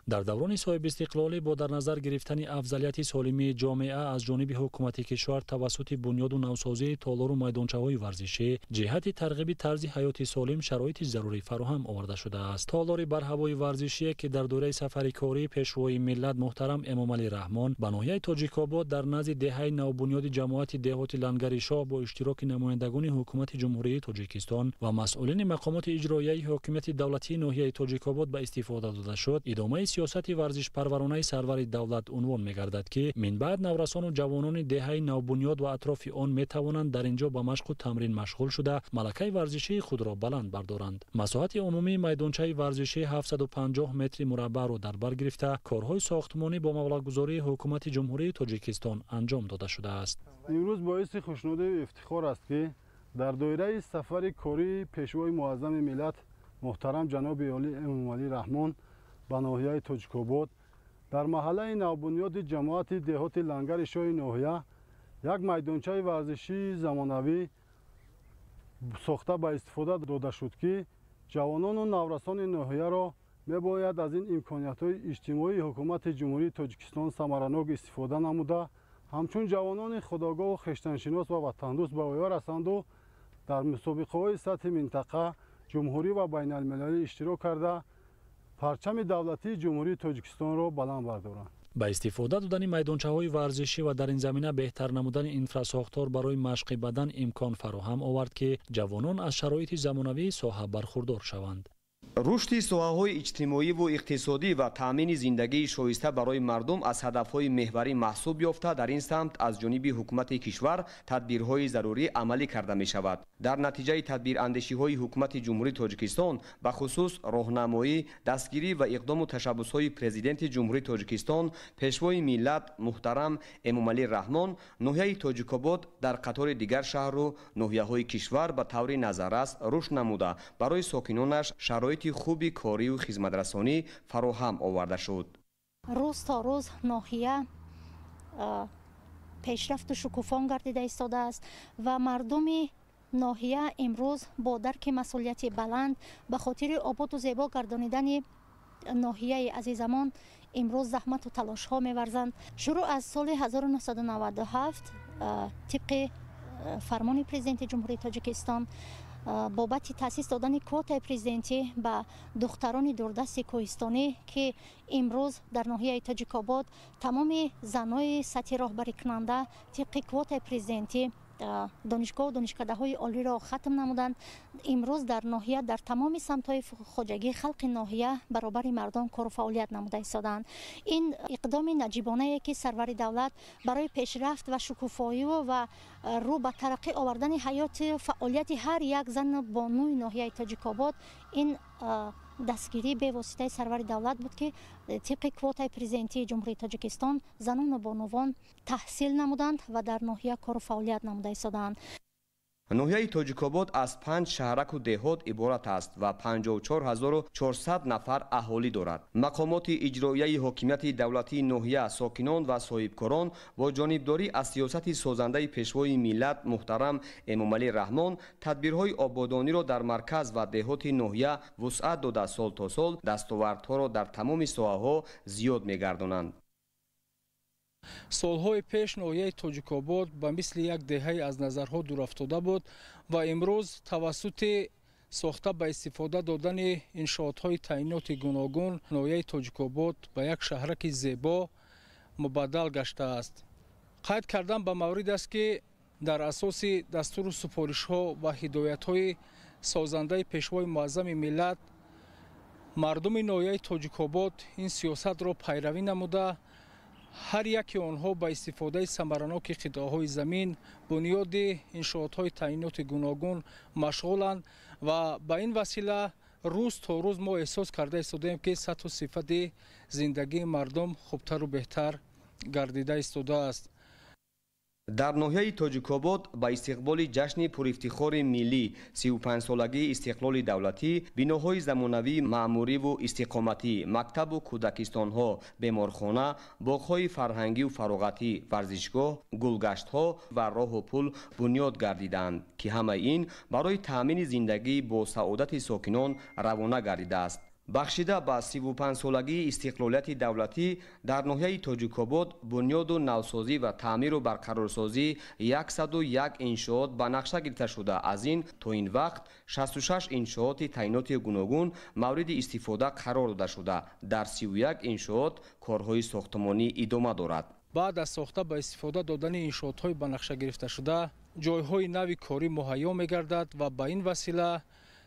Дар даврони соҳибистиқлолӣ бо дар назар гирифтани афзалияти солимии ҷомеа аз ҷониби ҳукумати кишвар тавассути бунёду навсозии толору майдончаҳои варзишӣ ҷиҳати тарғиби тарзи ҳаёти солим шароити зарурӣ фароҳам оварда шудааст. Толори барҳавои варзишие, ки дар доираи сафари кории Пешвои миллат муҳтарам Эмомалӣ Раҳмон ба ноҳияи Тоҷикобод дар назди деҳаи навбунёди ҷамоати деҳоти Лангари Шоҳ бо иштироки намояндагони ҳукумати Ҷумҳурии Тоҷикистон ва масъулини мақомоти иҷроияи ҳокимияти давлатии ноҳияи Тоҷикобод ба истифода дода шуд, идомаи сиёсати варзишпарваронаи сарвари давлат унвон мегардад, ки минбаъд наврасону ҷавонони деҳаи навбунёд ва атрофи он метавонанд дар ин ҷо ба машқу тамрин машғул шуда, малакаи варзишии худро баланд бардоранд. Масоҳати умумии майдончаи варзишӣ 750 метри мураббаъро дар бар гирифта, корҳои сохтмонӣ бо маблағгузории ҳукумати Ҷумҳурии Тоҷикистон анҷом дода шудааст. Имрӯз боиси хушнудию ифтихор аст, ки дар доираи сафари кории Пешвои муаззами миллат муҳтарам ҷаноби олӣ Эмомалӣ Раҳмон ба ноҳияи Тоҷикобод дар маҳаллаи навбунёди ҷамоати деҳоти Лангари Шоҳи ноҳия як майдончаи варзишии замонавӣ сохта ба истифода дода шуд, ки ҷавонону наврасони ноҳияро мебояд аз ин имкониятҳои иҷтимоии ҳукумати Ҷумҳурии Тоҷикистон самаранок истифода намуда, ҳамчун ҷавонони худогоҳу хештаншинос ва ватандӯст ба воя расанду дар мусобиқаҳои сатҳи минтақа, ҷумҳурӣ ва байналмилалӣ иштирок карда, парчами давлатии Ҷумҳурии Тоҷикистонро баланд бардоранд. Ба истифода додани майдончаҳои варзишӣ ва дар ин замина беҳтар намудани инфрасохтор барои машқи бадан имкон фароҳам овард, ки ҷавонон аз шароити замонавии соҳа бархурдор шаванд. Рушди соҳаҳои иҷтимоиву иқтисодӣ ва таъмини зиндагии шоиста барои мардум аз ҳадафҳои меҳварӣ маҳсуб ёфта, дар ин самт аз ҷониби ҳукумати кишвар тадбирҳои зарурӣ амалӣ карда мешавад. Дар натиҷаи тадбирандешиҳои ҳукумати Ҷумҳурии Тоҷикистон, ба хусус роҳнамоӣ, дастгирӣ ва иқдому ташаббусҳои Президенти Ҷумҳурии Тоҷикистон, Пешвои миллат муҳтарам Эмомалӣ Раҳмон, ноҳияи Тоҷикобод дар қатори дигар шаҳру ноҳияҳои кишвар ба таври назаррас рушд намуда, барои сокинонаш шароити хуби корию хизматрасонӣ фароҳам оварда шуд. Рӯз то рӯз ноҳия пешрафту шукуфон гардида истодааст ва мардуми ноҳия имрӯз бо дарки масъулияти баланд ба хотири ободу зебо гардонидани ноҳияи азизамон имрӯз заҳмату талошҳо меварзанд. Шурӯъ аз соли 1997 тибқи фармони Президенти Ҷумҳурии Тоҷикистон бобати таъсис додани квотаи президентӣ ба духтарони дурдасти кӯҳистонӣ, ки имрӯз дар ноҳияи Тоҷикобод тамоми занои сатҳи роҳбарикунанда тибқи квотаи президентӣ донишгоҳу донишкадаҳои олиро хатм намуданд. Имрӯз дар ноҳия дар тамоми самтҳои хоҷагии халқи ноҳия баробари мардон кору фаъолият намуда истодаанд. Ин иқдоми наҷибонае, ки сарвари давлат барои пешрафт ва шукуфоию ва рӯ ба тараққӣ овардани ҳаёти фаъолияти ҳар як зану бонуи ноҳияи Тоҷикобод, ин дастгирии бевоситаи сарвари давлат буд, ки тибқи квотаи президентии Ҷумҳурии Тоҷикистон занону бонувон таҳсил намуданд ва дар ноҳия кору фаъолият намуда истодаанд. Ноҳияи Тоҷикобод аз 5 шаҳраку деҳот иборат аст ва 54 400 нафар аҳолӣ дорад. Мақомоти иҷроияи ҳокимияти давлатии ноҳия, сокинон ва соҳибкорон бо ҷонибдорӣ аз сиёсати созандаи Пешвои миллат муҳтарам Эмомалӣ Раҳмон тадбирҳои ободониро дар марказ ва деҳоти ноҳия вусъат дода, сол то сол дастовардҳоро дар тамоми соҳаҳо зиёд мегардонанд. Солҳои пеш ноҳияи Тоҷикобод ба мисли як деҳаи аз назарҳо дурафтода буд ва имрӯз тавассути сохта ба истифода додани иншоотҳои таъиноти гуногун ноҳияи Тоҷикобод ба як шаҳраки зебо мубаддал гаштааст. Қайд кардан ба маврид аст, ки дар асоси дастуру супоришҳо ва ҳидоятҳои созандаи Пешвои муаззами миллат мардуми ноҳияи Тоҷикобод ин сиёсатро пайравӣ намуда, ҳар яке онҳо ба истифодаи самараноки қитъаҳои замин, бунёди иншоотҳои таъиноти гуногун машғуланд ва ба ин васила рӯз то рӯз мо эҳсос карда истодаем, ки сатҳу сифати зиндагии мардум хубтару беҳтар гардида истодааст. Дар ноҳияи Тоҷикобод ба истиқболи ҷашни пурифтихори миллӣ, 35-солагии истиқлоли давлатӣ, биноҳои замонавии маъмуриву истиқоматӣ, мактабу кӯдакистонҳо, беморхона, боғҳои фарҳангию фароғатӣ, варзишгоҳ, гулгаштҳо ва роҳу пул бунёд гардиданд, ки ҳамаи ин барои таъмини зиндагии босаодати сокинон равона гардидааст. Бахшида ба 35-солагии истиқлолияти давлатӣ дар ноҳияи Тоҷикобод бунёду навсозӣ ва таъмиру барқарорсозӣ 101 иншоот ба нақша гирифта шуда, аз ин то ин вақт 66 иншооти таъиноти гуногун мавриди истифода қарор дода шуда, дар 31 иншоот корҳои сохтмонӣ идома дорад. Баъд аз сохта ба истифода додани иншоотҳои ба нақша гирифташуда ҷойҳои нави корӣ муҳайё мегардад ва ба ин васила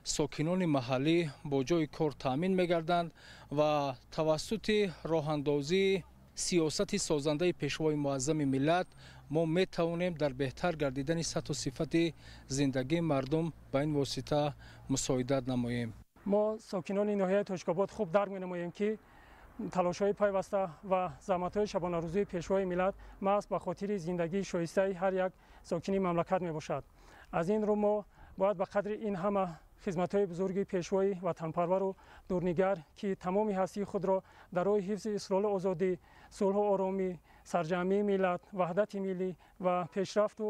сокинони маҳаллӣ бо ҷойи кор таъмин мегарданд ва тавассути роҳандозии сиёсати созандаи Пешвои муаззами миллат мо метавонем дар беҳтар гардидани сатҳу сифати зиндагии мардум ба ин восита мусоидат намоем. Мо, сокинони ноҳияи Тоҷикобод, хуб дарк менамоем, ки талошҳои пайваста ва заҳматҳои шабонарӯзии Пешвои миллат маҳз ба хотири зиндагии шоистаи ҳар як сокини мамлакат мебошад. Аз ин рӯ мо бояд ба қадри ин ҳама хизматҳои бузурги Пешвои ватанпарвару дурнигар, ки тамоми ҳастии худро дар роҳи ҳифзи истиқлолу озодӣ, сулҳу оромӣ, сарҷамъии миллат, ваҳдати миллӣ ва пешрафту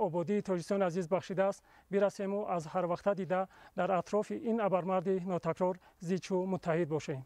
ободии Тоҷикистони азиз бахшидааст, бирасему аз ҳарвақта дида дар атрофи ин абармарди нотакрор зичу муттаҳид бошем.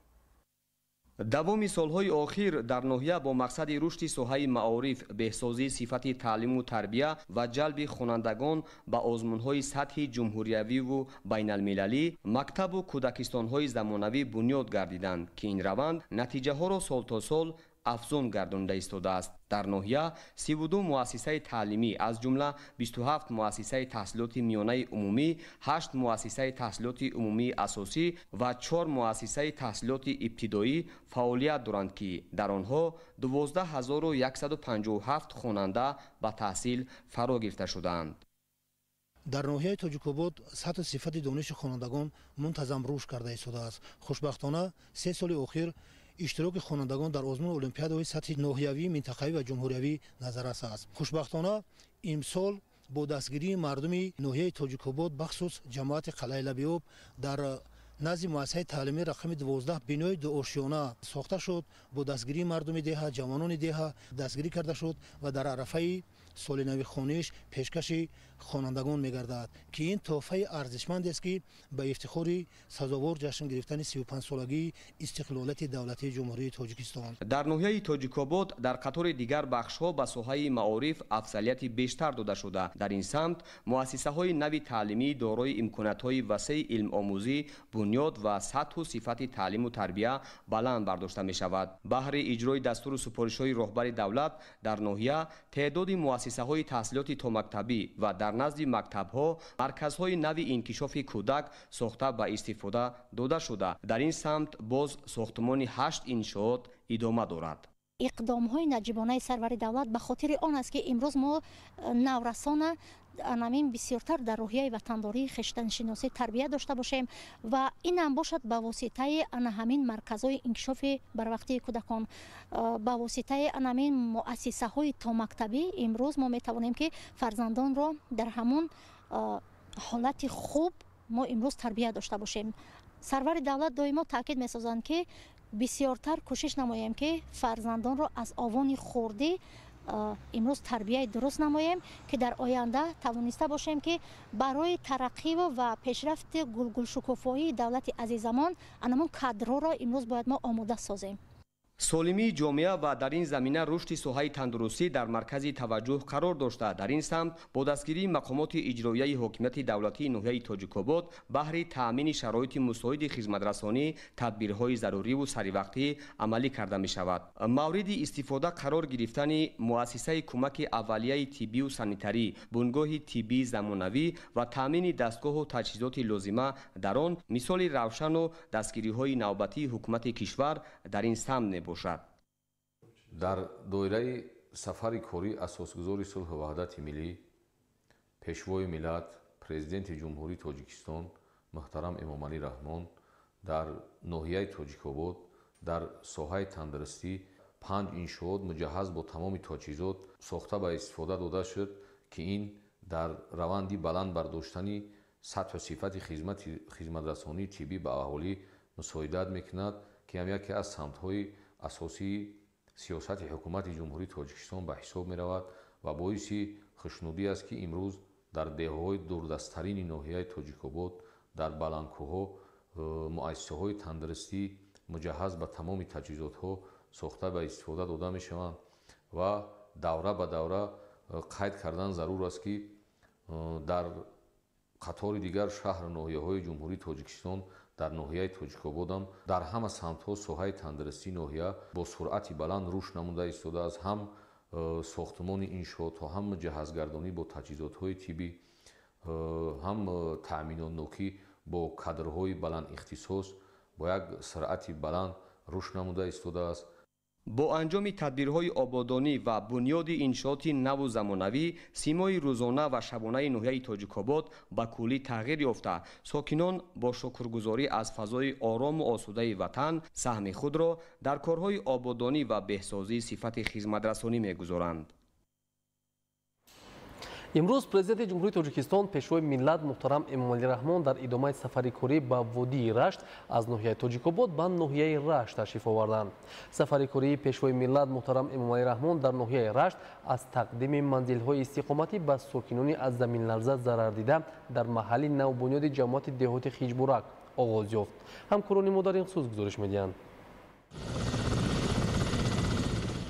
Давоми солҳои охир дар ноҳия бо мақсади рушди соҳаи маориф, беҳсозии сифати таълиму тарбия ва ҷалби хонандагон ба озмунҳои сатҳи ҷумҳуриявиву байналмилалӣ мактабу кӯдакистонҳои замонавӣ бунёд гардиданд, ки ин раванд натиҷаҳоро сол то сол афзун гардонида истодааст. Дар ноҳия 32 муассисаи таълимӣ, аз ҷумла 27 муассисаи таҳсилоти миёнаи умумӣ, 8 муассисаи таҳсилоти умумии асосӣ ва 4 муассисаи таҳсилоти ибтидоӣ фаъолият доранд, ки дар онҳо 12157 хонанда ба таҳсил фаро гирифта шудаанд. Дар ноҳияи Тоҷикобод сатҳу сифати дониши хонандагон мунтазам рушд карда истодааст. Хушбахтона, 3 соли охир иштироки хонандагон дар озмуни олимпиадаҳои сатҳи ноҳиявӣ, минтақавӣ ва ҷумҳуриявӣ назаррас аст. Хушбахтона, имсол бо дастгирии мардуми ноҳияи Тоҷикобод, бахсус ҷамоати Қалъаи Лаби Об, дар назди муассисаи таълимии рақами 12 бинои дуошёна сохта шуд. Бо дастгирии мардуми деҳа, ҷавонони деҳа дастгирӣ карда шуд ва дар арафаи соли нави хониш пешкаши хонандагон мегардад, ки ин тӯҳфаи арзишмандест, ки ба ифтихори сазовор ҷашн гирифтани 35-солагии истиқлолияти давлатии Ҷумҳурии Тоҷикистон. Дар ноҳияи Тоҷикобод дар қатори дигар бахшҳо ба соҳаи маориф афзалияти бештар дода шуда. Дар ин самт муассисаҳои нави таълимӣ дорои имкониятҳои васеи илмомӯзӣ, бунёд ва сатҳу сифати таълиму тарбия баланд бардошта мешавад. Баҳри иҷрои дастуру супоришҳои роҳбари давлат дар ноҳия теъдоди муассисаҳои таҳсилоти томактабӣ ва дар назди мактабҳо марказҳои нави инкишофи кӯдак сохта ба истифода дода шуда. Дар ин самт боз сохтмони 8 иншоот идома дорад. Иқдомҳои наҷибонаи сарвари давлат ба хотири он аст, ки имрӯз мо наврасона анамин бисёртар дар рӯҳияи ватандории хештаншиносӣ тарбия дошта бошем ва инам бошад ба воситаи ана ҳамин марказҳои инкишофи барвақтии кӯдакон, ба воситаи анамин муассисаҳои томактабӣ имрӯз мо метавонем, ки фарзандонро дар ҳамун ҳолати хуб мо имрӯз тарбия дошта бошем. Сарвари давлат доимо таъкид месозанд, ки бисёртар кӯшиш намоем, ки фарзандонро аз овони хурдӣ имрӯз тарбияи дуруст намоем, ки дар оянда тавониста бошем, ки барои тараққиву ва пешрафти гулгулшукуфоии давлати азизамон анамон кадрҳоро имрӯз бояд мо омода созем. Солимии ҷомеа ва дар ин замина рушди соҳаи тандурустӣ дар маркази таваҷҷӯҳ қарор дошта. Дар ин самт бо дастгирии мақомоти иҷроияи ҳокимияти давлатии ноҳияи Тоҷикобод баҳри таъмини шароити мусоиди хизматрасонӣ тадбирҳои заруриву саривақтӣ амалӣ карда мешавад. Мавриди истифода қарор гирифтани муассисаи кӯмаки аввалияи тиббию санитарӣ, бунгоҳи тиббии замонавӣ ва таъмини дастгоҳу таҷҳизоти лозима дар он мисоли равшану дастгириҳои навбатии ҳукумати кишвар дар ин самт мебошад. Дар доираи сафари корӣ асосгузори сулҳу ваҳдати миллӣ, Пешвои миллат, Президенти Ҷумҳурии Тоҷикистон муҳтарам Эмомалӣ Раҳмон дар ноҳияи Тоҷикобод дар соҳаи тандурустӣ 5 иншоот муҷаҳҳаз бо тамоми таҷҳизот сохта ба истифода дода шуд, ки ин дар раванди баланд бардоштани сатҳу сифати хизматрасонии тиббӣ ба аҳолӣ мусоидат мекунад, ки ҳам яке аз самтҳои асосии сиёсати ҳукумати Ҷумҳурии Тоҷикистон ба ҳисоб меравад ва боиси хушнудӣ аст, ки имрӯз дар деҳаҳои дурдасттарини ноҳияи Тоҷикобод дар баландкӯҳҳо муассисаҳои тандурустӣ муҷаҳҳаз ба тамоми таҷҳизотҳо сохта ба истифода дода мешаванд ва давра ба давра қайд кардан зарур аст, ки дар қатори дигар шаҳру ноҳияҳои Ҷумҳурии Тоҷикистон дар ноҳияи Тоҷикободам дар ҳама самтҳо соҳаи тандурустии ноҳия бо суръати баланд рушд намуда истодааст. Ҳам сохтмони иншоотҳо, ҳам муҷаҳҳазгардонӣ бо таҷҳизотҳои тиббӣ, ҳам таъминотнокӣ бо кадрҳои баландихтисос бо як суръати баланд рушд намуда истодааст. Бо анҷоми тадбирҳои ободонӣ ва бунёди иншооти наву замонавӣ симои рӯзона ва шабонаи ноҳияи Тоҷикобод ба куллӣ тағйир ёфта, сокинон бо шукргузорӣ аз фазои орому осудаи ватан саҳми худро дар корҳои ободонӣ ва беҳсозии сифати хизматрасонӣ мегузоранд. Имрӯз Президенти Ҷумҳурии Тоҷикистон, Пешвои миллат муҳтарам Эмомалӣ Раҳмон дар идомаи сафари корӣ ба водии Рашт аз ноҳияи Тоҷикобод ба ноҳияи Рашт ташриф оварданд. Сафари кории Пешвои миллат муҳтарам Эмомалӣ Раҳмон дар ноҳияи Рашт аз тақдими манзилҳои истиқоматӣ ба сокинони аз заминларза зарардида дар маҳалли навбунёди ҷамоати деҳоти Хиҷбурак оғоз ёфт. Ҳамкорони мо дар ин хусус гузориш медиҳанд.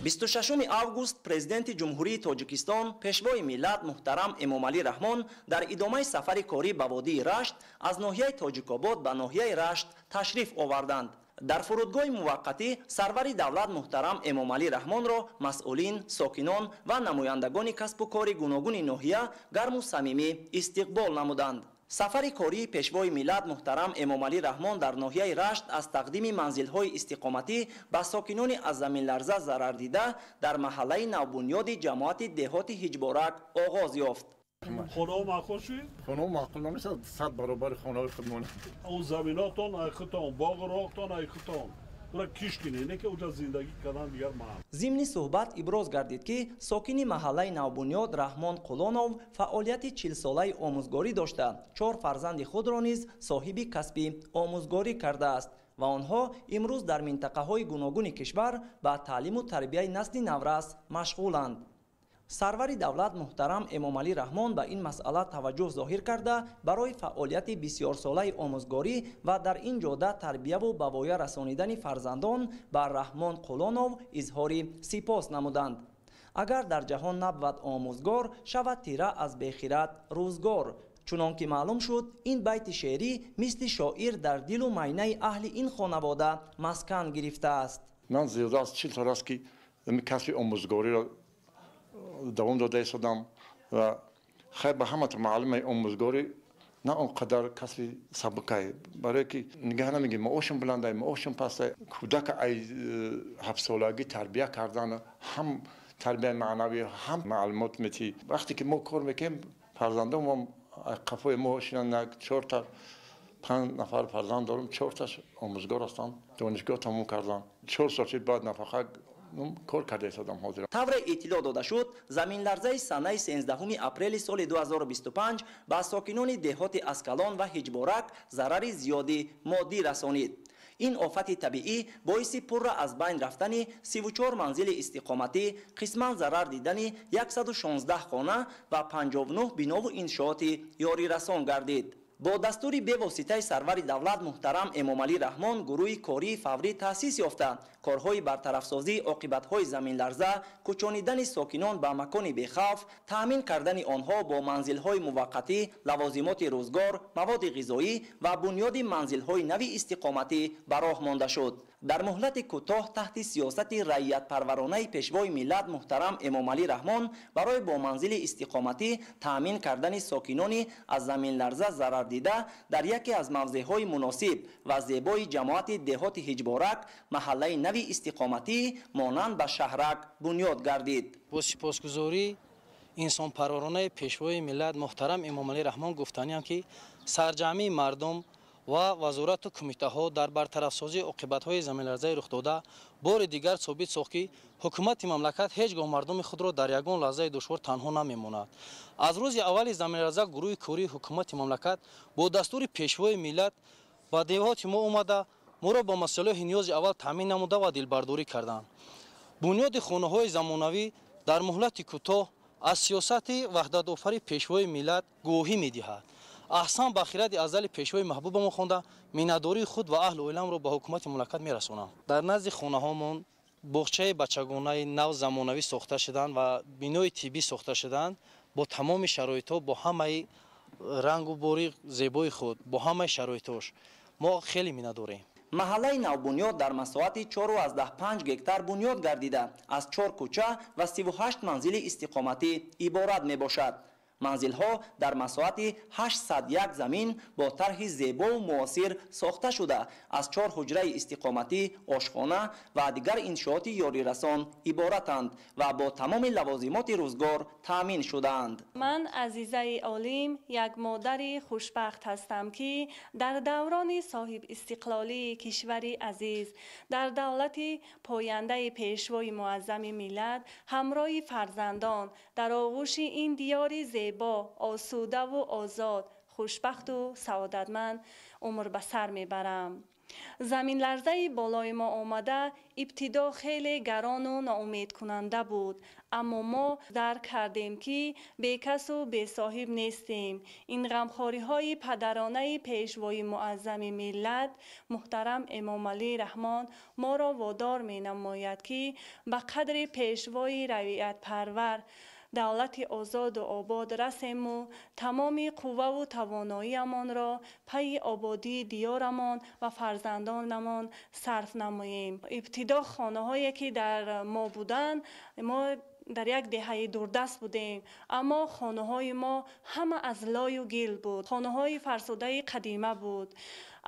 26 август Президенти Ҷумҳурии Тоҷикистон, Пешвои миллат муҳтарам Эмомалӣ Раҳмон дар идомаи сафари корӣ ба водии Рашт аз ноҳияи Тоҷикобод ба ноҳияи Рашт ташриф оварданд. Дар фурудгоҳи муваққатӣ сарвари давлат муҳтарам Эмомалӣ Раҳмонро масъулин, сокинон ва намояндагони касбу кори гуногуни ноҳия гарму самимӣ истиқбол намуданд. Сафари кории пешвои миллат муҳтарам Эмомалӣ Раҳмон дар ноҳияи Рашт аз тақдими манзилҳои истиқоматӣ ба сокинони аз заминларза зарардида дар маҳаллаи навбунёди ҷамоати деҳоти Ҳиҷборак оғоз ёфт. Хонаҳо маъқул шуд? Хонаҳо маъқул намешавад, 100 баробари хонаҳои худмон. Он заминотон ай худтон, боғу роғтон ай худтон. Ура киш кине, не ки уҷа зиндагӣ кардан дигар маҳал. Зимни суҳбат иброз гардид, ки сокини маҳаллаи навбунёд Раҳмон Қулонов фаъолияти 40-солаи омӯзгорӣ дошта, 4 фарзанди худро низ соҳиби касби омӯзгорӣ кардааст ва онҳо имрӯз дар минтақаҳои гуногуни кишвар ба таълиму тарбияи насли наврас машғуланд. Сарвари давлат муҳтарам Эмомалӣ Раҳмон ба ин масъала таваҷҷӯҳ зоҳир карда, барои фаъолияти бисёрсолаи омӯзгорӣ ва дар ин ҷода тарбияву ба воя расонидани фарзандон ба Раҳмон Қулонов изҳори сипос намуданд. Агар дар ҷаҳон набвад омӯзгор, шавад тира аз бехират рӯзгор. Чунон ки маълум шуд, ин байти шеърӣ мисли шоир дар дилу майнаи аҳли ин хонавода маскан гирифтааст. Ман зиёда аз 40 сол аст, ки касби омӯзгориро давом дода истодам ва хайр ба ҳамата маълуме, омӯзгорӣ на он қадар касби сабукае, барое ки нигаҳ намегирӣ маошам баландай, маошам пастай. Кӯдака ай 7-солагӣ тарбия кардан, ҳам тарбияи маънавӣ, ҳам маълумот метӣ. Вақте ки мо кор мекунем, фарзандон мо қафои мо шинанд. 4 та 5 нафар фарзанд дорам, 4таш омӯзгор ҳастанд, донишгоҳ тамом карданд. 4 сол шуд, баъд нафақа кор карда истодам ҳозир. Тавре иттилоъ дода шуд, заминларзаи санаи 13 апрели соли 2025 ба сокинони деҳоти Аскалон ва Ҳиҷборак зарари зиёди моддӣ расонид. Ин офати табиӣ боиси пурра аз байн рафтани 34 манзили истиқоматӣ, қисман зарар дидани 116 хона ва 59 бинову иншооти ёрирасон гардид. Бо дастури бевоситаи сарвари давлат муҳтарам Эмомалӣ Раҳмон гурӯҳи кории фаврӣ таъсис ёфта, корҳои бартарафсозии оқибатҳои заминларза, кӯчонидани сокинон ба макони бехавф, таъмин кардани онҳо бо манзилҳои муваққатӣ, лавозимоти рӯзгор, маводи ғизоӣ ва бунёди манзилҳои нави истиқоматӣ ба роҳ монда шуд. Дар муҳлати кӯтоҳ таҳти сиёсати раиятпарваронаи пешвои миллат муҳтарам Эмомалӣ Раҳмон барои бо манзили истиқоматӣ таъмин кардани сокинони аз заминларза зарардида дар яке аз мавзеъҳои муносиб ва зебои ҷамоати деҳоти Ҳиҷборак маҳаллаи нави истиқоматӣ монанд ба шаҳрак бунёд гардид. Бо сипосгузорӣ инсонпарваронаи пешвои миллат муҳтарам Эмомалӣ Раҳмон гуфтаниам, ки сарҷамъии мардум ва вазорату кумитаҳо дар бартарафсозии оқибатҳои заминларзаи рухдода бори дигар собит сохт, ки ҳукумати мамлакат ҳеҷ гоҳ мардуми худро дар ягон лаҳзаи душвор танҳо намемонад. Аз рӯзи аввали заминларза гурӯҳи кории ҳукумати мамлакат бо дастури пешвои миллат ба деҳоти мо омада, моро бо масъалаҳои ниёзи аввал таъмин намуда ва дилбардорӣ карданд. Бунёди хонаҳои замонавӣ дар муҳлати кӯтоҳ аз сиёсати ваҳдатофари пешвои миллат гувоҳӣ медиҳад. Аҳсан ба хиради азали пешвои маҳбубамон хонда, миннатдории худ ва аҳлу оиламро ба ҳукумати мамлакат мерасонам. Дар назди хонаҳомон боғчаи бачагонаи нав замонавӣ сохта шуданд ва бинои тиббӣ сохта шуданд бо тамоми шароитҳо, бо ҳамаи рангу бори зебои худ, бо ҳамаи шароитҳош. Мо хеле миннатдорем. Маҳаллаи навбунёд дар масоҳати 4,5 гектар бунёд гардида, аз 4 кӯча ва 38 манзили истиқоматӣ иборат мебошад. Манзилҳо дар масоҳати 801 замин бо тарҳи зебову муосир сохта шуда, аз 4 ҳуҷраи истиқоматӣ, ошхона ва дигар иншооти ёрирасон иборатанд ва бо тамоми лавозимоти рӯзгор таъмин шудаанд. Ман Азизаи Олим як модари хушбахт ҳастам, ки дар даврони соҳибистиқлолии кишвари азиз, дар давлати пояндаи пешвои муаззами миллат, ҳамроҳи фарзандон дар оғӯши ин диёри зебо, осудаву озод, хушбахту саодатманд умр ба сар мебарам. Заминларзаи болои мо омада ибтидо хеле гарону ноумедкунанда буд, аммо мо дарк кардем, ки бекасу бесоҳиб нестем. Ин ғамхориҳои падаронаи пешвои муаззами миллат муҳтарам Эмомалӣ Раҳмон моро водор менамояд, ки ба қадри пешвои равиятпарвар Давлати озоду обод расему тамоми қувваву тавоноиамонро пайи ободии диёрамон ва фарзандонамон сарф намоем. Ибтидо хонаҳое ки дар мо буданд, мо дар як деҳаи дурдаст будем, аммо хонаҳои мо ҳама аз лою гил буд, хонаҳои фарсудаи қадима буд.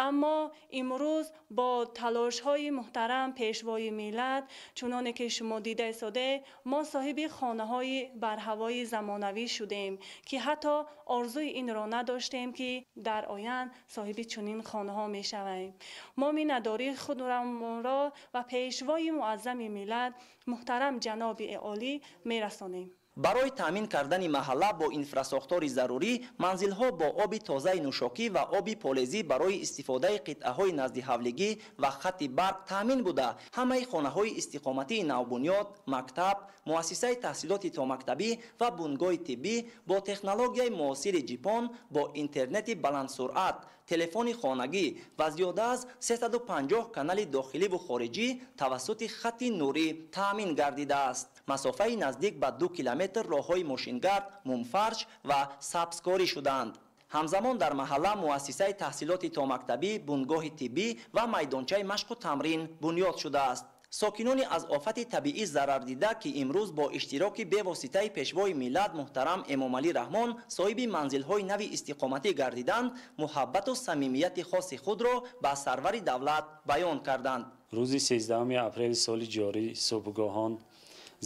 Аммо имрӯз бо талошҳои муҳтарам Пешвои миллат, чуноне ки шумо дида истоде, мо соҳиби хонаҳои барҳавои замонавӣ шудем, ки ҳатто орзуи инро надоштем, ки дар оянд соҳиби чунин хонаҳо мешавем. Мо миннатдории худро ва Пешвои муаззами миллат муҳтарам ҷаноби олӣ мерасонем. Барои таъмин кардани маҳалла бо инфрасохтори зарурӣ, манзилҳо бо оби тозаи нӯшокӣ ва оби полезӣ барои истифодаи қитъаҳои наздиҳавлигӣ ва хатти барқ таъмин буда, ҳамаи хонаҳои истиқоматии навбунёд, мактаб, муассисаи таҳсилоти томактабӣ ва бунгоҳи тиббӣ бо технологияи муосири ҷипон, бо интернети баландсуръат, телефони хонагӣ ва зиёда аз 350 канали дохиливу хориҷӣ тавассути хатти нурӣ таъмин гардидааст. Масофаи наздик ба 2 километр роҳҳои мошингард, мумфарш ва сабзкорӣ шуданд. Ҳамзамон дар маҳалла муассисаи таҳсилоти томактабӣ, бунгоҳи тиббӣ ва майдончаи машқу тамрин бунёд шудааст. Сокинони аз офати табиӣ зарардида, ки имрӯз бо иштироки бевоситаи Пешвои миллат муҳтарам Эмомалӣ Раҳмон соҳиби манзилҳои нави истиқоматӣ гардиданд, муҳаббату самимияти хоси худро ба сарвари давлат баён карданд. Рӯзи 13 апрели соли ҷорӣ субҳгоҳон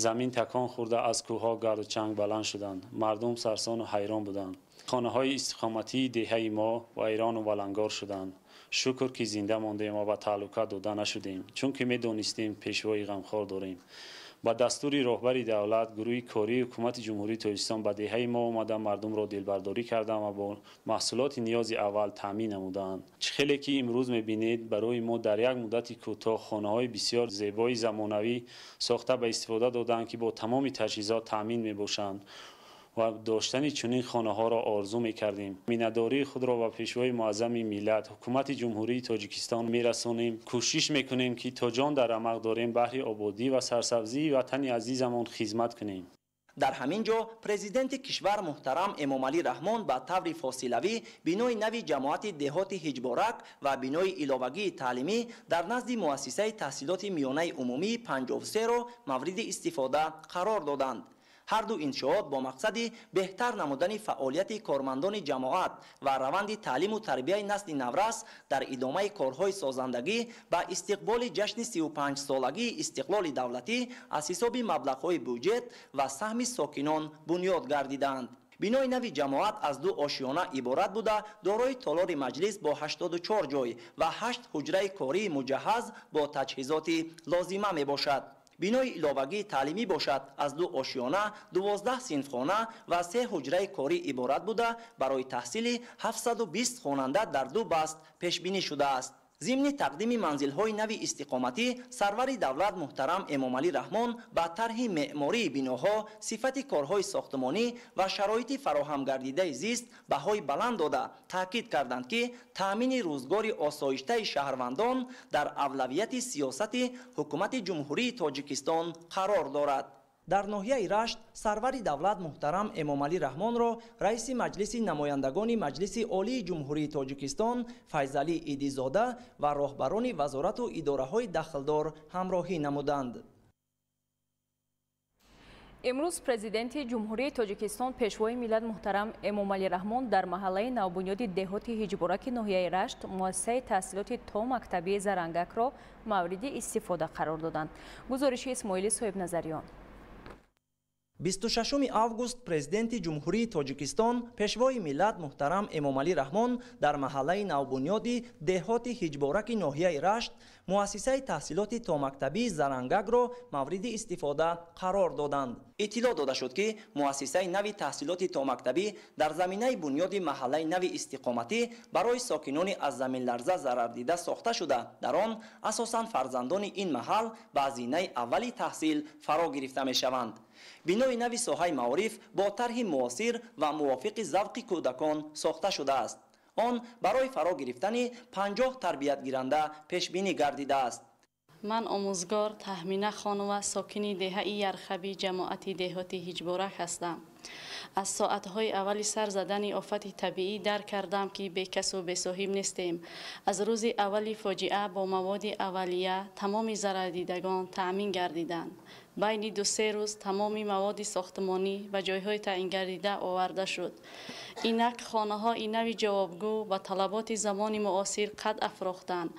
замин такон хӯрда, аз кӯҳҳо гарду чанг баланд шуданд. Мардум сарсону ҳайрон буданд. Хонаҳои истиқоматии деҳаи мо вайрону валангор шуданд. Шукр, ки зинда мондем ва ба таҳлука дода нашудем, чунки медонистем пешвои ғамхор дорем. Ба дастури роҳбари давлат гурӯҳи кории ҳукумати Ҷумҳурии Тоҷикистон ба деҳаи мо омада, мардумро дилбардорӣ карданд ва бо маҳсулоти ниёзи аввал таъмин намуданд. Чӣ хеле ки имрӯз мебинед, барои мо дар як муддати кӯтоҳ хонаҳои бисёр зебои замонавӣ сохта ба истифода доданд, ки бо тамоми таҷҳизот таъмин мебошанд ва доштани чунин хонаҳоро орзу мекардем. Миннатдории худро ба Пешвои муаззами миллат, ҳукумати Ҷумҳурии Тоҷикистон мерасонем. Кӯшиш мекунем, ки то ҷон дар рамақ дорем, баҳри ободӣ ва сарсабзии ватани азизамон хизмат кунем. Дар ҳамин ҷо президенти кишвар муҳтарам Эмомалӣ Раҳмон ба таври фосилавӣ бинои нави ҷамоати деҳоти Ҳиҷборак ва бинои иловагии таълимӣ дар назди муассисаи таҳсилоти миёнаи умумии 53-ро мавриди истифода қарор доданд. Ҳар ду иншоот бо мақсади беҳтар намудани фаъолияти кормандони ҷамоат ва раванди таълиму тарбияи насли наврас дар идомаи корҳои созандагӣ ба истиқболи ҷашни 35-солагии истиқлоли давлатӣ аз ҳисоби маблағҳои бюҷет ва саҳми сокинон бунёд гардиданд. Бинои нави ҷамоат аз 2 ошёна иборат буда, дорои толори маҷлис бо 84 ҷой ва 8 ҳуҷраи кории муҷаҳҳаз бо таҷҳизоти лозима мебошад. Бинои иловагии таълимӣ бошад аз 2 ошёна, 12 синфхона ва 3 ҳуҷраи корӣ иборат буда, барои таҳсили 720 хонанда дар 2 баст пешбинӣ шудааст. Зимни тақдими манзилҳои нави истиқоматӣ сарвари давлат муҳтарам Эмомалӣ Раҳмон ба тарҳи меъмории биноҳо, сифати корҳои сохтмонӣ ва шароити фароҳамгардидаи зист баҳои баланд дода, таъкид карданд, ки таъмини рӯзгори осоиштаи шаҳрвандон дар авлавияти сиёсати ҳукумати Ҷумҳурии Тоҷикистон қарор дорад. Дар ноҳияи Рашт сарвари давлат муҳтарам Эмомалӣ Раҳмонро раиси Маҷлиси намояндагони Маҷлиси Олии Ҷумҳурии Тоҷикистон Файзалӣ Идизода ва роҳбарони вазорату идораҳои дахлдор ҳамроҳӣ намуданд. Имрӯз Президенти Ҷумҳурии Тоҷикистон Пешвои миллат муҳтарам Эмомалӣ Раҳмон дар маҳаллаи навбунёди деҳоти Ҳиҷбораки ноҳияи Рашт муассисаи таҳсилоти томактабии Зарангакро мавриди истифода қарор доданд. Гузориши Исмоили Соҳибназариён. 26 август Президенти Ҷумҳурии Тоҷикистон Пешвои миллат муҳтарам Эмомалӣ Раҳмон дар маҳаллаи навбунёди деҳоти Ҳиҷбораки ноҳияи Рашт муассисаи таҳсилоти томактабии Зарангакро мавриди истифода қарор доданд. Иттилоъ дода шуд, ки муассисаи нави таҳсилоти томактабӣ дар заминаи бунёди маҳаллаи нави истиқоматӣ барои сокинони аз заминларза зарардида сохта шуда, дар он асосан фарзандони ин маҳал ба зинаи аввали таҳсил фаро гирифта мешаванд. Бинои нави соҳаи маориф бо тарҳи муосир ва мувофиқи завқи кӯдакон сохта шудааст. Он барои фаро гирифтани 50 тарбиятгиранда пешбинӣ гардидааст. Ман омӯзгор Таҳмина Хонова, сокини деҳаи Ярхаби ҷамоати деҳоти Ҳиҷборак ҳастам. Аз соатҳои аввали сар задани офати табиӣ дарк кардам, ки бекасу бесоҳиб нестем. Аз рӯзи аввали фоҷиа бо маводи аввалия тамоми зарардидагон таъмин гардиданд. Байни 2-3 рӯз тамоми маводи сохтмонӣ ба ҷойҳои таъингардида оварда шуд. Инак хонаҳои нави ҷавобгӯ ба талаботи замони муосир қад афрохтанд.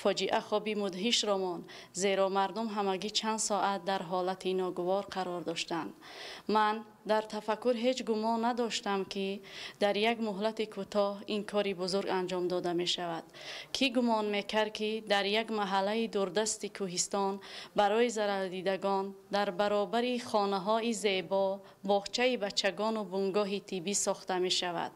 Фоҷиа хоби мудҳишро монд, зеро мардум ҳамагӣ чанд соат дар ҳолати ногувор қарор доштанд. Ман дар тафаккур ҳеҷ гумон надоштам, ки дар як муҳлати кӯтоҳ ин кори бузург анҷом дода мешавад. Кӣ гумон мекард, ки дар як маҳаллаи дурдасти кӯҳистон барои зарардидагон дар баробари хонаҳои зебо боғчаи бачагону бунгоҳи тиббӣ сохта мешавад.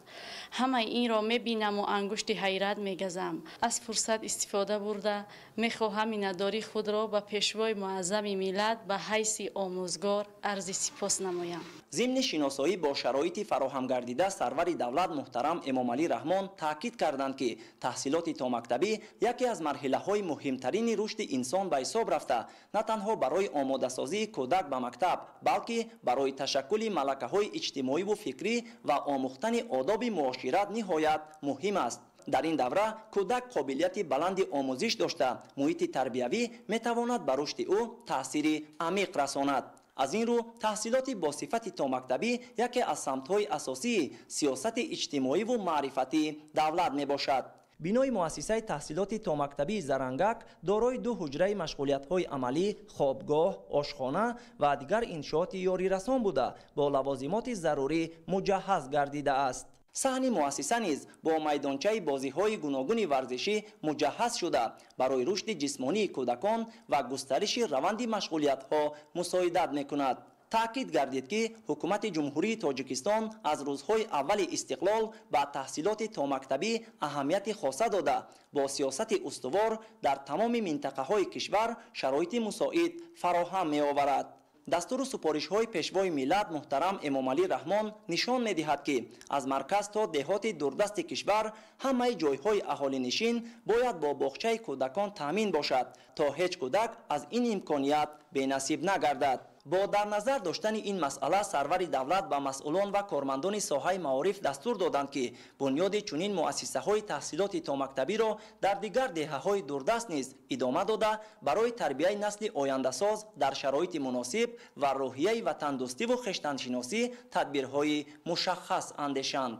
Ҳамаи инро мебинаму ангушти ҳайрат мегазам. Аз фурсат истифода бурда мехоҳам миннатдории худро ба пешвои муаззами миллат ба ҳайси омӯзгор арзи сипос намоям. Зимни шиносоӣ бо шароити фароҳамгардида сарвари давлат муҳтарам Эмомалӣ Раҳмон таъкид карданд, ки таҳсилоти томактабӣ яке аз марҳилаҳои муҳимтарини рушди инсон ба ҳисоб рафта, на танҳо барои омодасозии кӯдак ба мактаб, балки барои ташаккули малакаҳои иҷтимоиву фикрӣ ва омӯхтани одоби муошират ниҳоят муҳим аст. Дар ин давра кӯдак қобилияти баланди омӯзиш дошта, муҳити тарбиявӣ метавонад ба рушди ӯ таъсири амиқ расонад. Аз ин рӯ таҳсилоти бо сифати томактабӣ яке аз самтҳои асосии сиёсати иҷтимоиву маърифатии давлат мебошад. Бинои муассисаи таҳсилоти томактабии Зарангак дорои 2 ҳуҷраи машғулиятҳои амалӣ, хобгоҳ, ошхона ва дигар иншооти ёрирасон буда, бо лавозимоти зарурӣ муҷаҳҳаз гардидааст. Саҳни муассиса низ бо майдончаи бозиҳои гуногуни варзишӣ муҷаҳҳаз шуда, барои рушди ҷисмонии кӯдакон ва густариши раванди машғулиятҳо мусоидат мекунад. Таъкид гардид, ки ҳукумати Ҷумҳурии Тоҷикистон аз рӯзҳои аввали истиқлол ба таҳсилоти томактабӣ аҳамияти хоса дода, бо сиёсати устувор дар тамоми минтақаҳои кишвар шароити мусоид фароҳам меоварад. Дастуру супоришҳои пешвои миллат муҳтарам Эмомалӣ Раҳмон нишон медиҳад, ки аз марказ то деҳоти дурдасти кишвар ҳамаи ҷойҳои аҳолинишин бояд бо боғчаи кӯдакон таъмин бошад, то ҳеҷ кӯдак аз ин имконият бенасиб нагардад. Бо дар назар доштани ин масъала сарвари давлат ба масъулон ва кормандони соҳаи маориф дастур доданд, ки бунёди чунин муассисаҳои таҳсилоти томактабиро дар дигар деҳаҳои дурдаст низ идома дода, барои тарбияи насли ояндасоз дар шароити муносиб ва рӯҳияи ватандӯстиву хештаншиносӣ тадбирҳои мушаххас андешанд.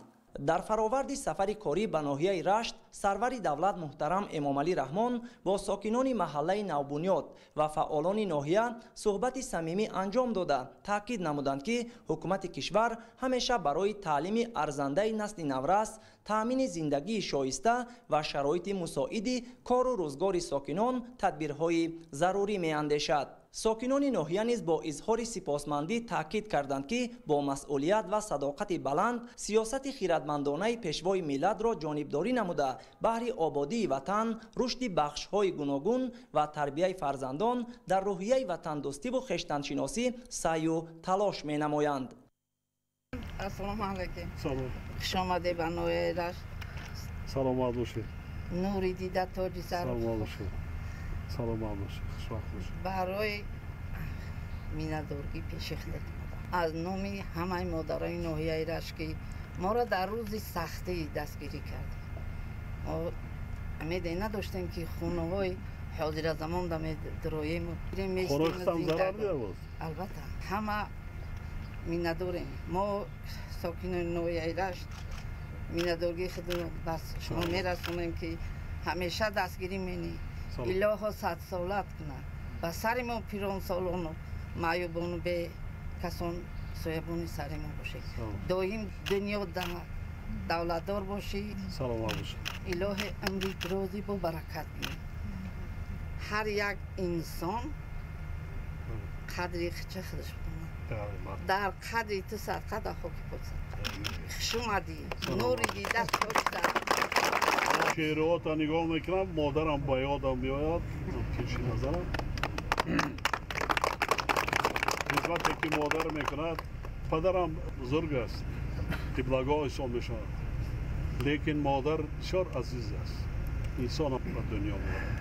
Дар фароварди сафари корӣ ба ноҳияи Рашт сарвари давлат муҳтарам Эмомалӣ Раҳмон бо сокинони маҳаллаи Навбунёд ва фаъолони ноҳия суҳбати самимӣ анҷом дода, таъкид намуданд, ки ҳукумати кишвар ҳамеша барои таълими арзандаи насли наврас, таъмини зиндагии шоиста ва шароити мусоиди кору рӯзгори сокинон тадбирҳои зарурӣ меандешад. Сокинони ноҳия низ бо изҳори сипосмандӣ таъкид карданд, ки бо масъулият ва садоқати баланд сиёсати хиратмандонаи пешвои миллатро ҷонибдорӣ намуда, баҳри ободии ватан, рушди бахшҳои гуногун ва тарбияи фарзандон дар рӯҳияи ватандӯстиву хештаншиносӣ саъю талош менамоянд. Ассалому алайкум. Хуш омадед ба ноҳияи Рашт. Саломат бошед. Нури дида тоҷи сар. Саломат бошед. Саломат бошед, хушвақт бошед. Барои миннатдорӣ пеши худат аз номи ҳамаи модарони ноҳияи Рашт, ки моро дар рӯзи сахтӣ дастгирӣ кард. Мо умеде надоштем, ки хонаҳои ҳозиразамон да медроем. Албатта, ҳама миннатдорем. Мо сокинони ноҳияи Рашт миннатдории худро ба шумо мерасонем, ки ҳамеша дастгирӣ менӣ. Илоҳо садсолат кунад. Ба сари мо пиронсолону маъюбону бекасон соябони сари мо бошед. Доим дунё давлатдор бошӣ. Саломат бошед. Илоҳи умри рози бо баракат бинед. Ҳар як инсон қадри хича худаш бидонад. Дар қадри ту садқа, дар хоки пок садқа. Хуш омадӣ, нури дида тоҷ сар. Шеърҳота нигоҳ мекунам, модарам ба ёдам меояд, пеши назарам. Хизмате ки модар мекунад, падарам бузург аст, қиблагоҳ ҳисоб мешавад, лекин модар бисёр азиз аст, инсонро ба дунё меорад.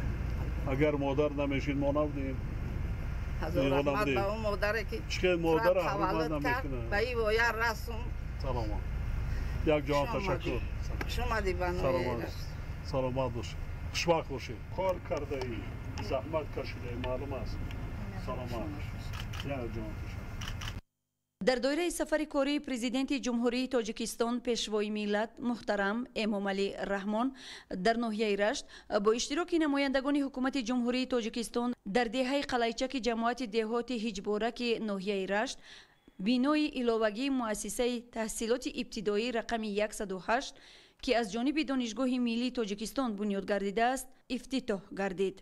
Агар модар намешид, мо набудем. Ҳазор раҳмат ба он модаре ки чӣ модар таваллуд кард, ба ин воя расонд. Саломат. Як ҷаҳон ташаккур. Хуш омадӣ ба ноҳияи Рашт. Саломат бошед. Хушбахт бошед. Кор кардаӣ, заҳмат кашидаӣ, маълум аст. Саломат. Як ҷаҳон ташаккур. Дар доираи сафари кории Президенти Ҷумҳурии Тоҷикистон, Пешвои миллат муҳтарам Эмомалӣ Раҳмон дар ноҳияи Рашт бо иштироки намояндагони Ҳукумати Ҷумҳурии Тоҷикистон дар деҳаи Қалайчаки ҷамоати деҳоти Ҳиҷбораки ноҳияи Рашт бинои иловагии муассисаи таҳсилоти ибтидоӣ рақами 108, ки аз ҷониби Донишгоҳи миллии Тоҷикистон бунёд гардидааст, ифтитоҳ гардид.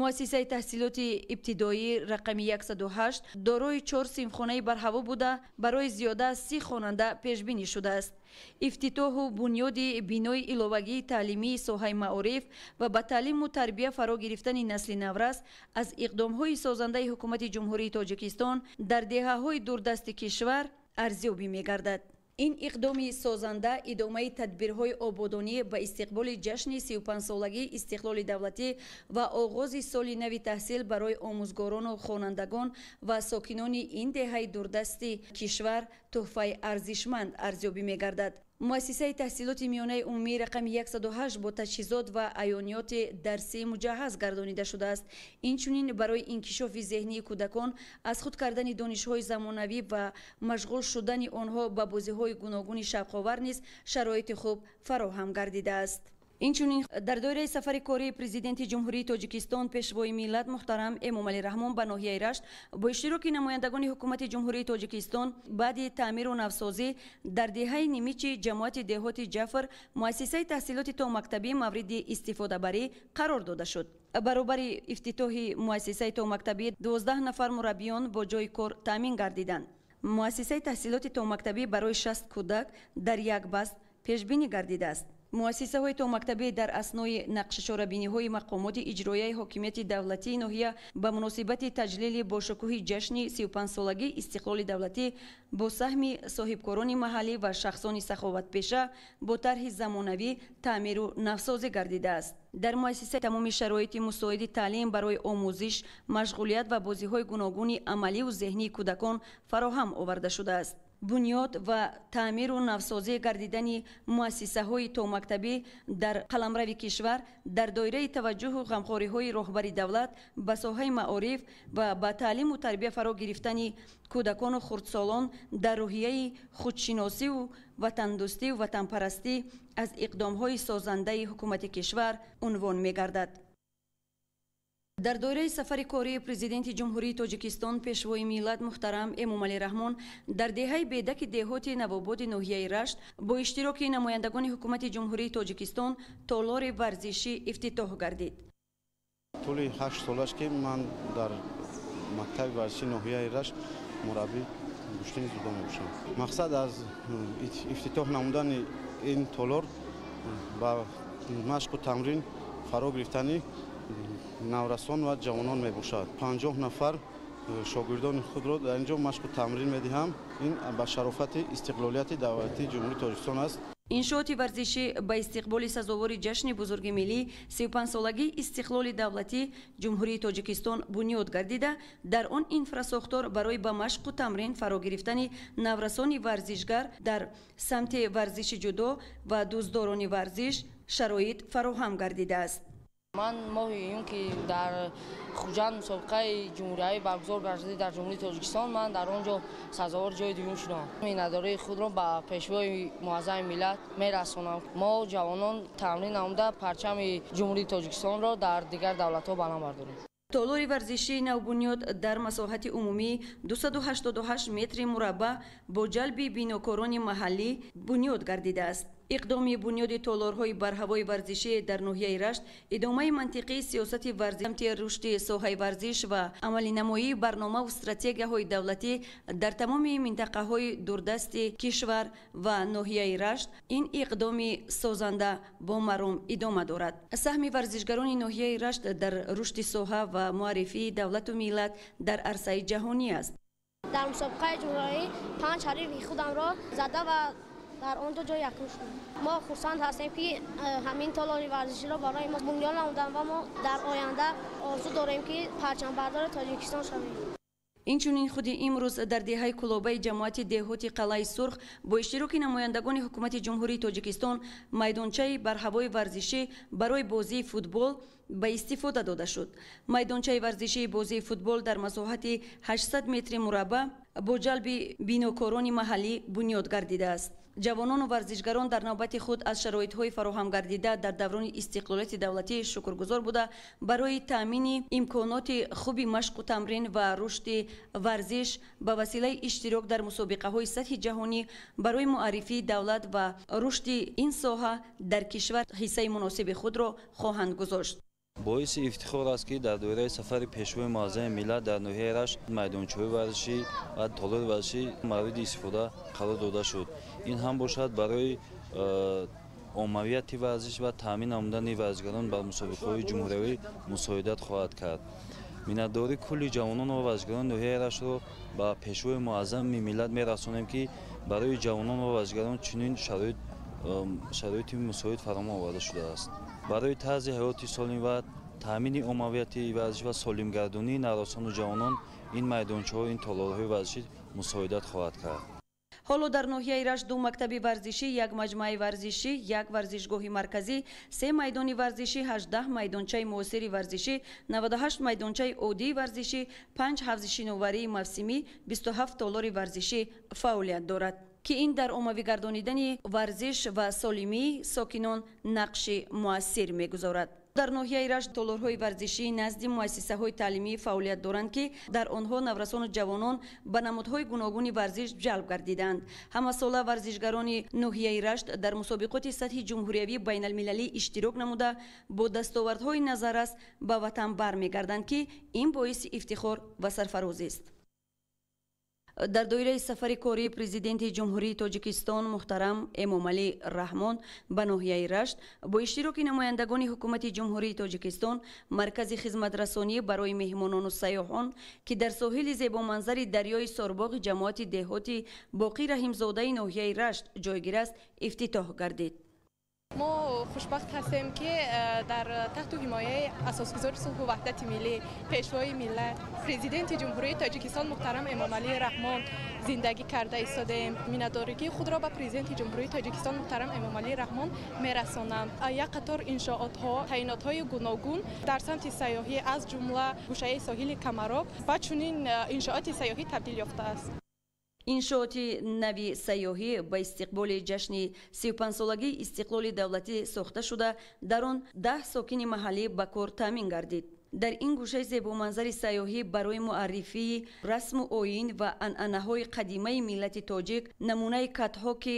Муассисаи таҳсилоти ибтидоӣ рақами 108 дорои 4 синфхонаи барҳаво буда, барои зиёда аз 30 хонанда пешбинӣ шудааст. Ифтитоҳу бунёди бинои иловагии таълимии соҳаи маориф ва ба таълиму тарбия фаро гирифтани насли наврас аз иқдомҳои созандаи Ҳукумати Ҷумҳурии Тоҷикистон дар деҳаҳои дурдасти кишвар арзёбӣ мегардад. Ин иқдоми созанда идомаи тадбирҳои ободонӣ ба истиқболи ҷашни 35-солагии истиқлоли давлатӣ ва оғози соли нави таҳсил барои омӯзгорону хонандагон ва сокинони ин деҳаи дурдасти кишвар тӯҳфаи арзишманд арзёбӣ мегардад. Муассисаи таҳсилоти миёнаи умумии рақами 108 бо таҷҳизот ва аёниёти дарсӣ муҷаҳҳаз гардонида шудааст. Инчунин барои инкишофи зеҳнии кӯдакон, аз худ кардани донишҳои замонавӣ ва машғул шудани онҳо ба бозиҳои гуногуни шавқовар низ шароити хуб фароҳам гардидааст. Инчунин дар доираи сафари кории Президенти Ҷумҳурии Тоҷикистон, Пешвои миллат муҳтарам Эмомалӣ Раҳмон ба ноҳияи Рашт бо иштироки намояндагони Ҳукумати Ҷумҳурии Тоҷикистон баъди таъмиру навсозӣ дар деҳаи Нимичи ҷамоати деҳоти Ҷафр муассисаи таҳсилоти томактабӣ мавриди истифодабарӣ қарор дода шуд. Баробари ифтитоҳи муассисаи томактабӣ 12 нафар мураббиён бо ҷойи кор таъмин гардиданд. Муассисаи таҳсилоти томактабӣ барои 60 кӯдак дар як баст пешбинӣ гардидааст. Муассисаҳои томактабӣ дар аснои нақшачорабиниҳои мақомоти иҷроияи ҳокимияти давлатии ноҳия ба муносибати таҷлили бошукӯҳи ҷашни 35-солагии истиқлоли давлатӣ бо саҳми соҳибкорони маҳаллӣ ва шахсони саховатпеша бо тарҳи замонавӣ таъмиру навсозӣ гардидааст. Дар муассиса тамоми шароити мусоиди таълим барои омӯзиш, машғулият ва бозиҳои гуногуни амаливу зеҳнии кӯдакон фароҳам оварда шудааст. Бунёд ва таъмиру навсозӣ гардидани муассисаҳои томактабӣ дар қаламрави кишвар дар доираи таваҷҷӯҳу ғамхориҳои роҳбари давлат ба соҳаи маориф ва ба таълиму тарбия фаро гирифтани кӯдакону хурдсолон дар рӯҳияи худшиносиву ватандӯстиву ватанпарастӣ аз иқдомҳои созандаи ҳукумати кишвар унвон мегардад. Дар доираи сафари кории Президенти Ҷумҳурии Тоҷикистон, Пешвои миллат муҳтарам Эмомалӣ Раҳмон дар деҳаи Бедаки деҳоти Навободи ноҳияи Рашт бо иштироки намояндагони Ҳукумати Ҷумҳурии Тоҷикистон толори варзишӣ ифтитоҳ гардид. Тӯли 8 солаш ки ман дар мактаби варзиши ноҳияи Рашт мураббӣ гӯштини дзюдо мебошам. Мақсад аз ифтитоҳ намудани ин толор ба машқу тамрин фаро гирифтани наврасон ва ҷавонон мебошад. 50 нафар шогирдони худро дар ин ҷо машқу тамрин медиҳам. Ин ба шарофати истиқлолияти давлатии Ҷумҳурии Тоҷикистон аст. Иншооти варзишӣ ба истиқболи сазовори ҷашни бузурги миллӣ 35-солагии истиқлоли давлатӣ Ҷумҳурии Тоҷикистон бунёд гардида, дар он инфрасохтор барои ба машқу тамрин фаро гирифтани наврасони варзишгар дар самти варзиши ҷудо ва дӯстдорони варзиш шароит фароҳам гардидааст. Ман моҳи июн ки дар Хуҷанд мусобиқаи ҷумҳуриявӣ баргузор гардид дар Ҷумҳурии Тоҷикистон, ман дар он ҷо сазовори ҷои дуюм шудам. Миннатдории худро ба Пешвои муаззами миллат мерасонам. Мо ҷавонон тамрин намуда парчами Ҷумҳурии Тоҷикистонро дар дигар давлатҳо баланд бардорем. Толори варзишии навбунёд дар масоҳати умумии 288 метри мураббаъ бо ҷалби бинокорони маҳаллӣ бунёд гардидааст. Иқдоми бунёди толорҳои барҳавои варзишӣ дар ноҳияи Рашт идомаи мантиқии сиёсати варзиши рушди соҳаи варзиш ва амалинамоии барномаву стратегияҳои давлатӣ дар тамоми минтақаҳои дурдасти кишвар ва ноҳияи Рашт ин иқдоми созанда бо маром идома дорад. Саҳми варзишгарони ноҳияи Рашт дар рушди соҳа ва муаррифии давлату миллат дар арсаи ҷаҳонӣ аст. Дар мусобиқаи ҷумҳуриявӣ 5 ҳарифи худамро зада ва Дар он ҷо ҷои якум шудем. Мо хурсанд ҳастем, ки ҳамин толори варзиширо барои мо бунёд намуданд ва мо дар оянда орзу дорем, ки парчамбардори Тоҷикистон шавем. Инчунин худи имрӯз дар деҳаи Кулобаи ҷамоати деҳоти Қалъаи Сурх бо иштироки намояндагони ҳукумати Ҷумҳурии Тоҷикистон майдончаи барҳавои варзишӣ барои бозии футбол ба истифода дода шуд. Майдончаи варзишии бозии футбол дар масоҳати 800 метри мураббаъ бо ҷалби бинокорони маҳаллӣ бунёд гардидааст. Ҷавонону варзишгарон дар навбати худ аз шароитҳои фароҳам гардида дар даврони истиқлолияти давлатӣ шукргузор буда, барои таъмини имконоти хуби машқу тамрин ва рушди варзиш ба василаи иштирок дар мусобиқаҳои сатҳи ҷаҳонӣ барои муаррифии давлат ва рушди ин соҳа дар кишвар ҳиссаи муносиби худро хоҳанд гузошт. Боиси ифтихор аст, ки дар доираи сафари Пешвои муаззами миллат дар ноҳияи Рашт майдончаҳои варзишӣ ва толори варзишӣ мавриди истифода қарор дода шуд. Ин ҳам бошад барои оммавияти варзиш ва таъмин намудани варзишгарон ба мусобиқаҳои ҷумҳуриявӣ мусоидат хоҳад кард. Миннатдории кулли ҷавонон ва варзишгарони ноҳияи Раштро ба Пешвои муаззами миллат мерасонем, ки барои ҷавонон ва варзишгарон чунин шароити мусоид фароҳам оварда шудааст. Барои тарзи ҳаёти солим ва таъмини оммавияти варзиш ва солимгардонии наврасону ҷавонон ин майдончаҳо, ин толорҳои варзишӣ мусоидат хоҳад кард. Ҳоло дар ноҳияи Рашт ду мактаби варзишӣ, як маҷмӯаи варзишӣ, як варзишгоҳи марказӣ, се майдони варзишӣ, 18 майдончаи муосири варзишӣ, 98 майдончаи оддии варзишӣ, 5 ҳавзи шиноварии мавсимӣ, 27 толори варзишӣ фаъолият дорад, ки ин дар оммавӣ гардонидани варзиш ва солимии сокинон нақши муассир мегузорад. Дар ноҳияи Рашт толорҳои варзишӣ назди муассисаҳои таълимӣ фаъолият доранд, ки дар онҳо наврасону ҷавонон ба намудҳои гуногуни варзиш ҷалб гардиданд. Ҳамасола варзишгарони ноҳияи Рашт дар мусобиқоти сатҳи ҷумҳуриявӣ байналмилалӣ иштирок намуда, бо дастовардҳои назаррас ба ватан бармегарданд, ки ин боиси ифтихор ва сарфарозист. Дар доираи сафари кории Президенти Ҷумҳурии Тоҷикистон муҳтарам Эмомалӣ Раҳмон ба ноҳияи Рашт бо иштироки намояндагони ҳукумати Ҷумҳурии Тоҷикистон маркази хизматрасонӣ барои меҳмонону сайёҳон, ки дар соҳили зебоманзари дарёи Сорбоғи ҷамоати деҳоти Боқӣ Раҳимзодаи ноҳияи Рашт ҷойгир аст, ифтитоҳ гардид. Мо хушбахт ҳастем, ки дар таҳту ҳимояи асосгузори сулҳу ваҳдати миллӣ, Пешвои миллат, Президенти Ҷумҳурии Тоҷикистон муҳтарам Эмомалӣ Раҳмон зиндагӣ карда истодаем. Миннатдоригии худро ба Президенти Ҷумҳурии Тоҷикистон муҳтарам Эмомалӣ Раҳмон мерасонам. Як қатор иншоотҳо, таъинотҳои гуногун дар самти сайёҳӣ, аз ҷумла гӯшаи соҳили Камароб ба чунин иншооти сайёҳӣ табдил ёфтааст. Иншооти нави сайёҳӣ ба истиқболи ҷашни 35-солагии истиқлоли давлатӣ сохта шуда, дар он 10 сокини маҳаллӣ ба кор таъмин гардид. Дар ин гӯшаи зебоманзари сайёҳӣ барои муаррифии расму оин ва анъанаҳои қадимаи миллати тоҷик намунаи катҳо, ки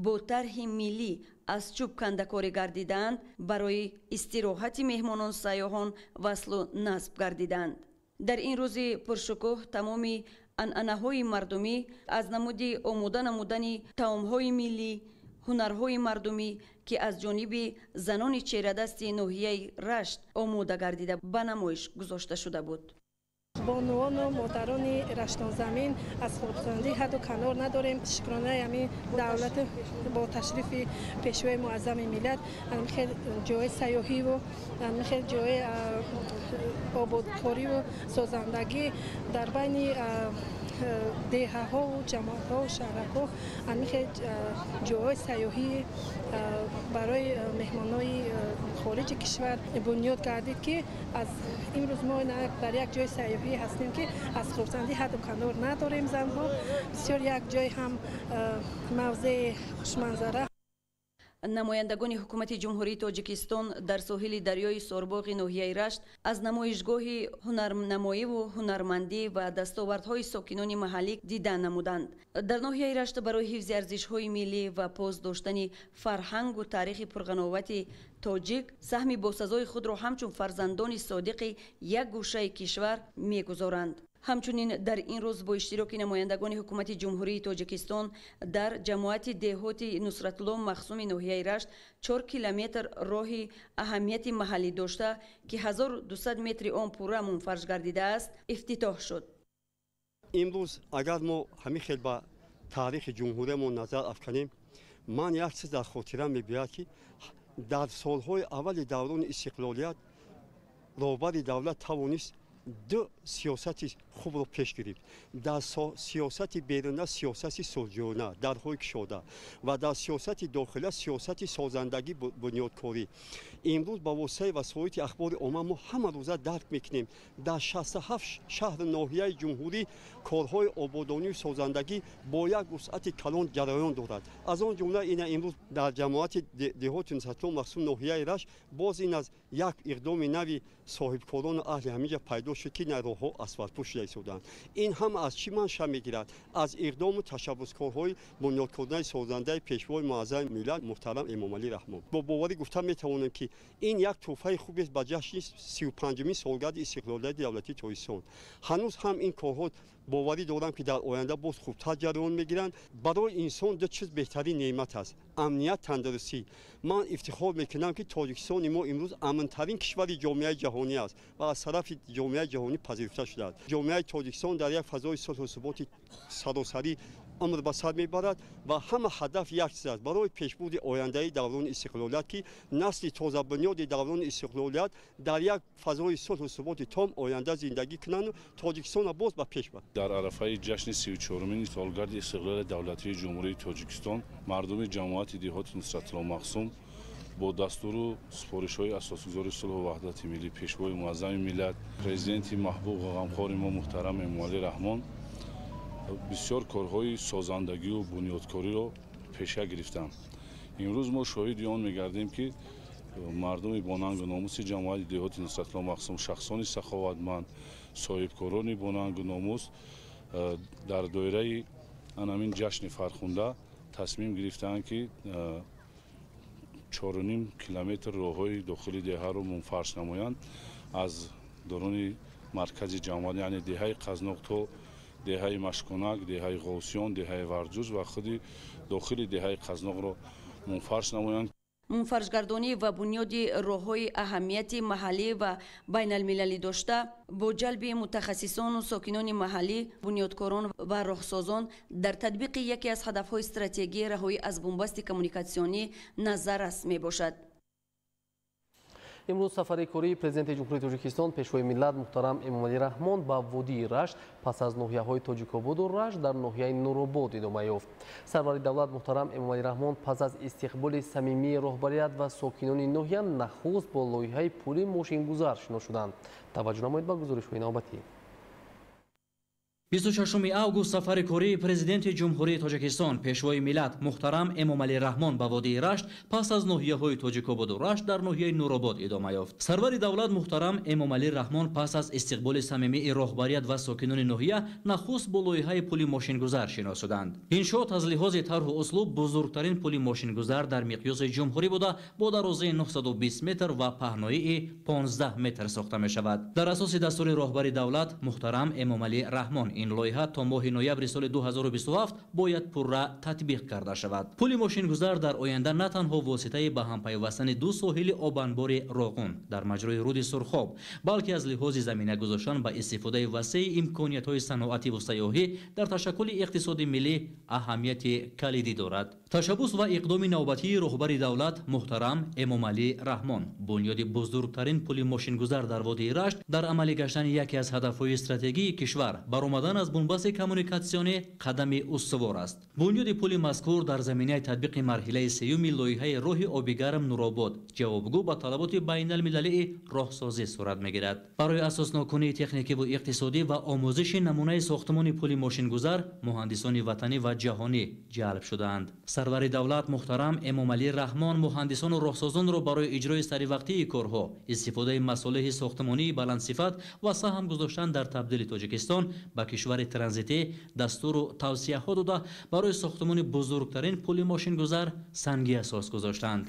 бо тарҳи миллӣ аз чӯб кандакорӣ гардидаанд, барои истироҳати меҳмонон сайёҳон васлу насб гардиданд. Дар ин рӯзи пуршукӯҳ тамоми анъанаҳои мардумӣ аз намуди омода намудани таомҳои миллӣ, ҳунарҳои мардумӣ, ки аз ҷониби занони чеҳрадасти ноҳияи Рашт омода гардида ба намоиш гузошта шуда буд. Бонувону модарони раштонзамин аз хурсандӣ ҳадду канор надорем. Шукронаи ҳамин давлат бо ташрифи Пешвои муаззами миллат хел ҷои сайёҳиву хел ҷои ободкориву созандагӣ дар байни деҳаҳову ҷамоатҳову шаҳракҳо хел ҷоҳои сайёҳӣ барои меҳмонои хориҷи кишвар бунёд гардид, ки аз имрӯз мо дар як ҷои сайёҳӣ ҳастем, ки аз хурсандӣ ҳадду канор надорем. Занҳо бисёр як ҷои ҳам мавзеи хушманзара. Намояндагони ҳукумати Ҷумҳурии Тоҷикистон дар соҳили дарёи Сорбоғи ноҳияи Рашт аз намоишгоҳи ҳунарнамоиву ҳунармандӣ ва дастовардҳои сокинони маҳаллӣ дида намуданд. Дар ноҳияи Рашт барои ҳифзи арзишҳои миллӣ ва пос доштани фарҳангу таърихи пурғановати тоҷик саҳми босазои худро ҳамчун фарзандони содиқи як гӯшаи кишвар мегузоранд. Ҳамчунин дар ин рӯз бо иштироки намояндагони ҳукумати Ҷумҳурии Тоҷикистон дар ҷамоати деҳоти Нусратулло Махсуми ноҳияи Рашт 4 километр роҳи аҳамияти маҳаллӣ дошта, ки 1200 метри он пурра мунфарш гардидааст, ифтитоҳ шуд. Имрӯз агар мо ҳамин хел ба таърихи ҷумҳуриямон назар афканем, Ман як чиз дар хотира мебиёяд, ки дар солҳои аввали даврони истиқлолият роҳбари давлат тавонист ду сиёсати хубро пеш гирифт. Дар сиёсати беруна сиёсати сулҳҷӯёна, дарҳои кушода, ва дар сиёсати дохила сиёсати созандагӣ, бунёдкорӣ. Имрӯз ба воситаи васоити ахбори омма мо ҳама рӯза дарк мекунем, дар 67 шаҳру ноҳияи ҷумҳурӣ корҳои ободонию созандагӣ бо як вусъати калон ҷараён дорад. Аз он ҷумла ина имрӯз дар ҷамоати деҳоти Нусратулло Махсум ноҳияи Рашт боз ин аз як иқдоми нави соҳибкорону аҳли ҳаминҷа пайдо шуд, ки на роҳҳо асфалтпӯш шуда истодаанд. Ин ҳама аз чӣ манша мегирад? Аз иқдому ташаббускорҳои бунёдкоронаи созандаи Пешвои муаззами миллат муҳтарам Эмомалӣ Раҳмон. Бо боварӣ гуфта метавонем, ки ин як тӯҳфаи хубест ба ҷашни 35-умин солгарди истиқлолияти давлатии Тоҷикистон. Ҳанӯз ҳам ин корҳо, боварӣ дорам, ки дар оянда боз хубтар ҷараён мегиранд. Барои инсон ду чиз беҳтарин неъмат аст: амният, тандурустӣ. Ман ифтихор мекунам, ки Тоҷикистони мо имрӯз амнтарин кишвари ҷомеаи ҷаҳонӣ аст ва аз тарафи ҷомеаи ҷаҳонӣ пазируфта шудааст. Ҷомеаи Тоҷикистон дар як фазои сулҳу суботи саросарӣ умр ба сар мебарад ва ҳама ҳадаф як чиз аст барои пешбурди ояндаи даврони истиқлолият, ки насли тозабунёди даврони истиқлолият дар як фазои сулҳу суботи том оянда зиндагӣ кунанду Тоҷикистонро боз ба пеш баранд. Дар арафаи ҷашни 34-умин солгарди истиқлолияти давлатии Ҷумҳурии Тоҷикистон мардуми ҷамоати деҳоти Нусратулло Махсум бо дастуру супоришҳои асосгузори сулҳу ваҳдати миллӣ, Пешвои муаззами миллат, Президенти маҳбуб ва ғамхори мо муҳтарам Эмомалӣ Раҳмон бисёр корҳои созандагию бунёдкориро пеша гирифтанд. Имрӯз мо шоҳиди он мегардем, ки мардуми бонангу номуси ҷамоати деҳоти Нусратулло Махсум, шахсони саховатманд, соҳибкорони бонангу номус дар доираи анамин ҷашни фархунда тасмим гирифтаанд, ки 4,5 километр роҳҳои дохили деҳаро мунфарш намоянд, аз даруни маркази ҷамоат, яъне деҳаи Қазноқ то деҳаи Машконак, деҳаи Ғовсиён, деҳаи Варҷуз ва худи дохили деҳаи Қазноқро мунфарш намоянд. Мунфаршгардонӣ ва бунёди роҳҳои аҳамияти маҳаллӣ ва байналмилалӣ дошта бо ҷалби мутахассисону сокинони маҳаллӣ, бунёдкорон ва роҳсозон дар татбиқи яке аз ҳадафҳои стратегии раҳоӣ аз бунбасти коммуникатсионӣ назаррас мебошад. Имрӯз сафари кории Президенти Ҷумҳурии Тоҷикистон, Пешвои миллат муҳтарам Эмомалӣ Раҳмон ба водии Рашт пас аз ноҳияҳои Тоҷикободу Рашт дар ноҳияи Нуробод идома ёфт. Сарвари давлат муҳтарам Эмомалӣ Раҳмон пас аз истиқболи самимии роҳбарият ва сокинони ноҳия нахуст бо лоиҳаи пули мошингузар шинос шуданд. Таваҷҷӯҳ намоед ба гузоришҳои навбатӣ. 26 август сафари кории Президенти Ҷумҳурии Тоҷикистон, Пешвои миллат муҳтарам Эмомалӣ Раҳмон ба водии Рашт пас аз ноҳияҳои Тоҷикободу Рашт дар ноҳияи Нуробод идома ёфт. Сарвари давлат муҳтарам Эмомалӣ Раҳмон пас аз истиқболи самимии роҳбарият ва сокинони ноҳия нахуст бо лоиҳаи пули мошингузар шинос шуданд. Иншоот аз лиҳози тарҳу услуб бузургтарин пули мошингузар дар миқёси ҷумҳурӣ буда, бо дарозии 920 метр ва паҳноии 15 метр сохта мешавад. Дар асоси дастури роҳбари давлат муҳтарам Эмомалӣ Раҳмон ин лоиҳа то моҳи ноябри соли 2027 бояд пурра татбиқ карда шавад. Пули мошингузар дар оянда на танҳо воситаи ба ҳам пайвастани ду соҳили обанбори Роғун дар маҷрои руди Сурхоб, балки аз лиҳози замина гузоштан ба истифодаи васеи имкониятҳои саноативу сайёҳӣ дар ташаккули иқтисоди миллӣ аҳамияти калидӣ дорад. Ташаббус ва иқдоми навбатии роҳбари давлат муҳтарам Эмомалӣ Раҳмон бунёди бузургтарин пули мошингузар дар водии Рашт дар амалӣ гаштани яке аз ҳадафҳои стратегии кишвар, баромадан аз бунбасти коммуникатсионӣ, қадами устувор аст. Бунёди пули мазкур дар заминаи татбиқи марҳилаи сеюми лоиҳаи роҳи обигарм Нуробод ҷавобгӯ ба талаботи байналмилалии роҳсозӣ сурат мегирад. Барои асоснокунии техникиву иқтисодӣ ва омӯзиши намунаи сохтмони пули мошингузар муҳандисони ватанӣ ва ҷаҳонӣ ҷалб шудаанд. Сарвари давлат муҳтарам Эмомалӣ Раҳмон муҳандисону роҳсозонро барои иҷрои саривақтии корҳо, истифодаи масолеҳи сохтмонии баландсифат ва саҳм гузоштан дар табдили Тоҷикистон ба кишвари транзитӣ дастуру тавсияҳо дода, барои сохтмони бузургтарин пули мошингузар санги асос гузоштанд.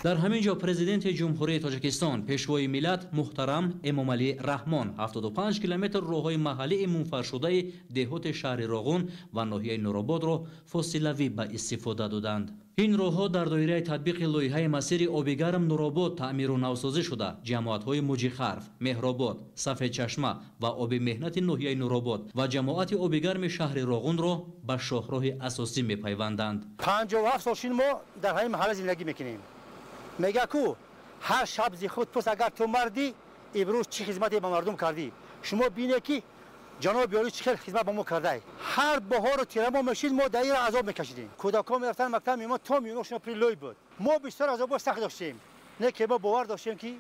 Дар ҳамин ҷо Президенти Ҷумҳурии Тоҷикистон, Пешвои миллат муҳтарам Эмомалӣ Раҳмон 75 километр роҳҳои маҳаллии мунфаршудаи деҳоти шаҳри Роғун ва ноҳияи Нурободро фосилавӣ ба истифода доданд. Ин роҳҳо дар доираи татбиқи лоиҳаи масири обигарм Нуробод таъмиру навсозӣ шуда, ҷамоатҳои Муҷихарф, Меҳробод, Сафедчашма ва оби меҳнати ноҳияи Нуробод ва ҷамоати обигарми шаҳри Роғунро ба шоҳроҳи асосӣ мепайванданд. 57 сол шин мо дар ҳамин маҳалла зиндагӣ мекунем. Мега ку ҳар шаб зи худ пурс, агар ту мардӣ, имрӯз чӣ хизмате ба мардум кардӣ? Шумо бинед, ки ҷаноби олӣ чӣ хел хизмат ба мо кардае. Ҳар баҳору тирамо мешид, мо дар ира азоб мекашидем. Кӯдакон мерафтанд мактаб, меомад, то миёношона пури лой буд. Мо бисёр азобҳои сахт доштем, не ки мо бовар доштем, ки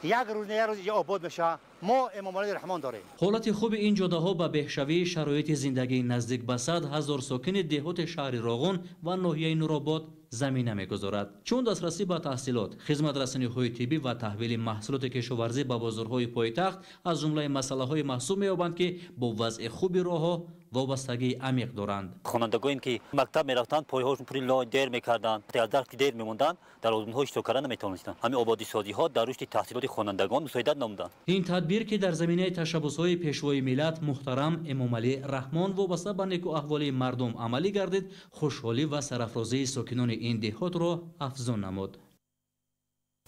як рӯз не як рӯз инҷа обод мешавад. Мо Эмомалӣ Раҳмон дорем. Ҳолати хуби ин ҷодаҳо ба беҳшавии шароити зиндагии наздик ба 100 000 сокини деҳоти шаҳри Роғун ва ноҳияи Нуробод замина мегузорад, чун дастрасӣ ба таҳсилот, хизматрасониҳои тиббӣ ва таҳвили маҳсулоти кишоварзӣ ба бозорҳои пойтахт аз ҷумлаи масъалаҳое маҳсуб меёбанд, ки бо вазъи хуби роҳҳо вобастагии амиқ доранд. Хонандагоем, ки мактаб мерафтанд, пойҳошон пури лой, дер мекарданд, аз дарс ки дер мемонданд, дар озмунҳо иштирок карда наметавонистанд. Ҳамин ободисозиҳо дар рушди таҳсилоти хонандагон мусоидат намуданд. Ин тадбир, ки дар заминаи ташаббусҳои Пешвои миллат муҳтарам Эмомалӣ Раҳмон вобаста ба некуаҳволии мардум амалӣ гардид, хушҳолӣ ва сарафрозии сокинони ин деҳотро афзун намуд.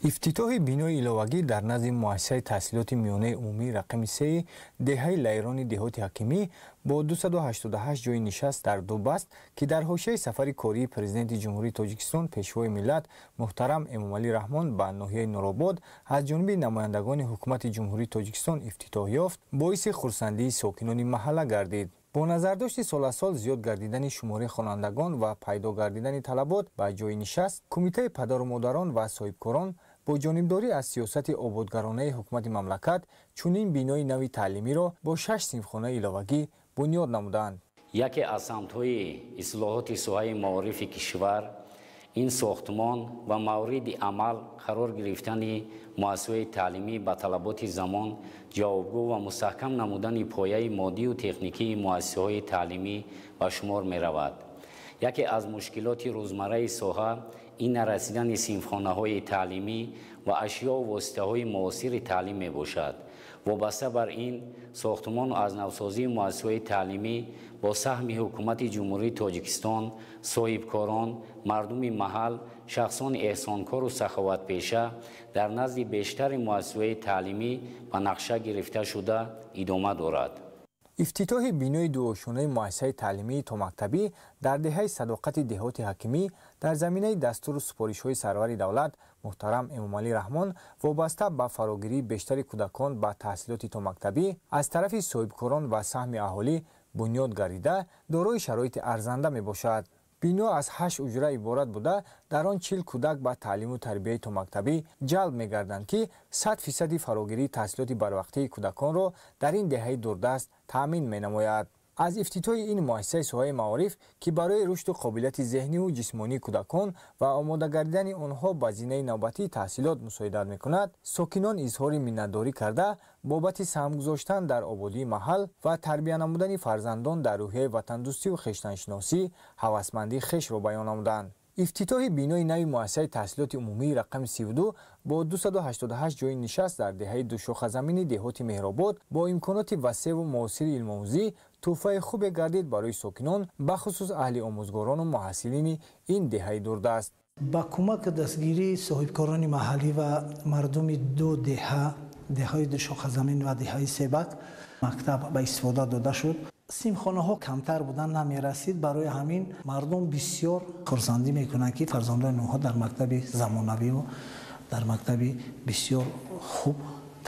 Ифтитоҳи бинои иловагӣ дар назди муассисаи таҳсилоти миёнаи умумии рақами сеи деҳаи Лайрони деҳоти Ҳакимӣ бо 288 ҷойи нишаст дар ду баст, ки дар ҳошияи сафари кории Президенти Ҷумҳурии Тоҷикистон, Пешвои миллат муҳтарам Эмомалӣ Раҳмон ба ноҳияи Нуробод аз ҷониби намояндагони Ҳукумати Ҷумҳурии Тоҷикистон ифтитоҳ ёфт, боиси хурсандии сокинони маҳалла гардид. Бо назардошти сол аз сол зиёд гардидани шумораи хонандагон ва пайдо гардидани талабот ба ҷойи нишаст, кумитаи падару модарон ва соҳибкорон бо ҷонибдорӣ аз сиёсати ободгаронаи ҳукумати мамлакат чунин бинои нави таълимиро бо шаш синфхонаи иловагӣ бунёд намуданд. Яке аз самтҳои ислоҳоти соҳаи маорифи кишвар ин сохтмон ва мавриди амал қарор гирифтани муассисаҳои таълимӣ ба талаботи замон ҷавобгӯ ва мустаҳкам намудани пояи моддию техникии муассисаҳои таълимӣ ба шумор меравад. Яке аз мушкилоти рӯзмарраи соҳа ин нарасидани синфхонаҳои таълимӣ ва ашёу воситаҳои муосири таълим мебошад. Вобаста бар ин, сохтмону аз навсозии муассисаҳои таълимӣ бо саҳми Ҳукумати Ҷумҳурии Тоҷикистон, соҳибкорон, мардуми маҳал, шахсони эҳсонкору саховатпеша дар назди бештари муассисаҳои таълимӣ ба нақша гирифта шуда идома дорад. Ифтитоҳи бинои дуошонаи муассисаи таълимии томактабӣ дар деҳаи Садоқати деҳоти Ҳакимӣ дар заминаи дастуру супоришҳои сарвари давлат муҳтарам Эмомалӣ Раҳмон вобаста ба фарогирии бештари кӯдакон ба таҳсилоти томактабӣ аз тарафи соҳибкорон ва саҳми аҳолӣ бунёд гардида, дорои шароити арзанда мебошад. Бино аз ҳашт уҷра иборат буда, дар он 40 кӯдак ба таълиму тарбияи томактабӣ ҷалб мегарданд, ки 100 фисади фарогирии таҳсилоти барвақтии кӯдаконро дар ин деҳаи дурдаст таъмин менамояд. Аз ифтитоҳи ин муассисаи соҳаи маориф, ки барои рушду қобилияти зеҳниву ҷисмонии кӯдакон ва омода гардидани онҳо ба зинаи навбатии таҳсилот мусоидат мекунад, сокинон изҳори миннатдорӣ карда, бобати саҳм гузоштан дар ободии маҳал ва тарбия намудани фарзандон дар рӯҳияи ватандӯстиву хештаншиносӣ ҳавасмандии хешро баён намуданд. Ифтитоҳи бинои нави муассисаи таҳсилоти умумии рақами 32 бо 288 ҷойи нишаст дар деҳаи Душохазамини деҳоти Меҳробод бо имконоти васеъву муосири илмомӯзӣ тӯҳфаи хубе гардид барои сокинон, бахусус аҳли омӯзгорону муҳассилини ин деҳаи дурдаст. Ба кӯмаку дастгирии соҳибкорони маҳаллӣ ва мардуми ду деҳа, деҳаи Душохазамин ва деҳаи Себак, мактаб ба истифода дода шуд. Синфхонаҳо камтар будан, намерасид. Барои ҳамин мардум бисёр хурсандӣ мекунанд, ки фарзандони онҳо дар мактаби замонавиву дар мактаби бисёр хуб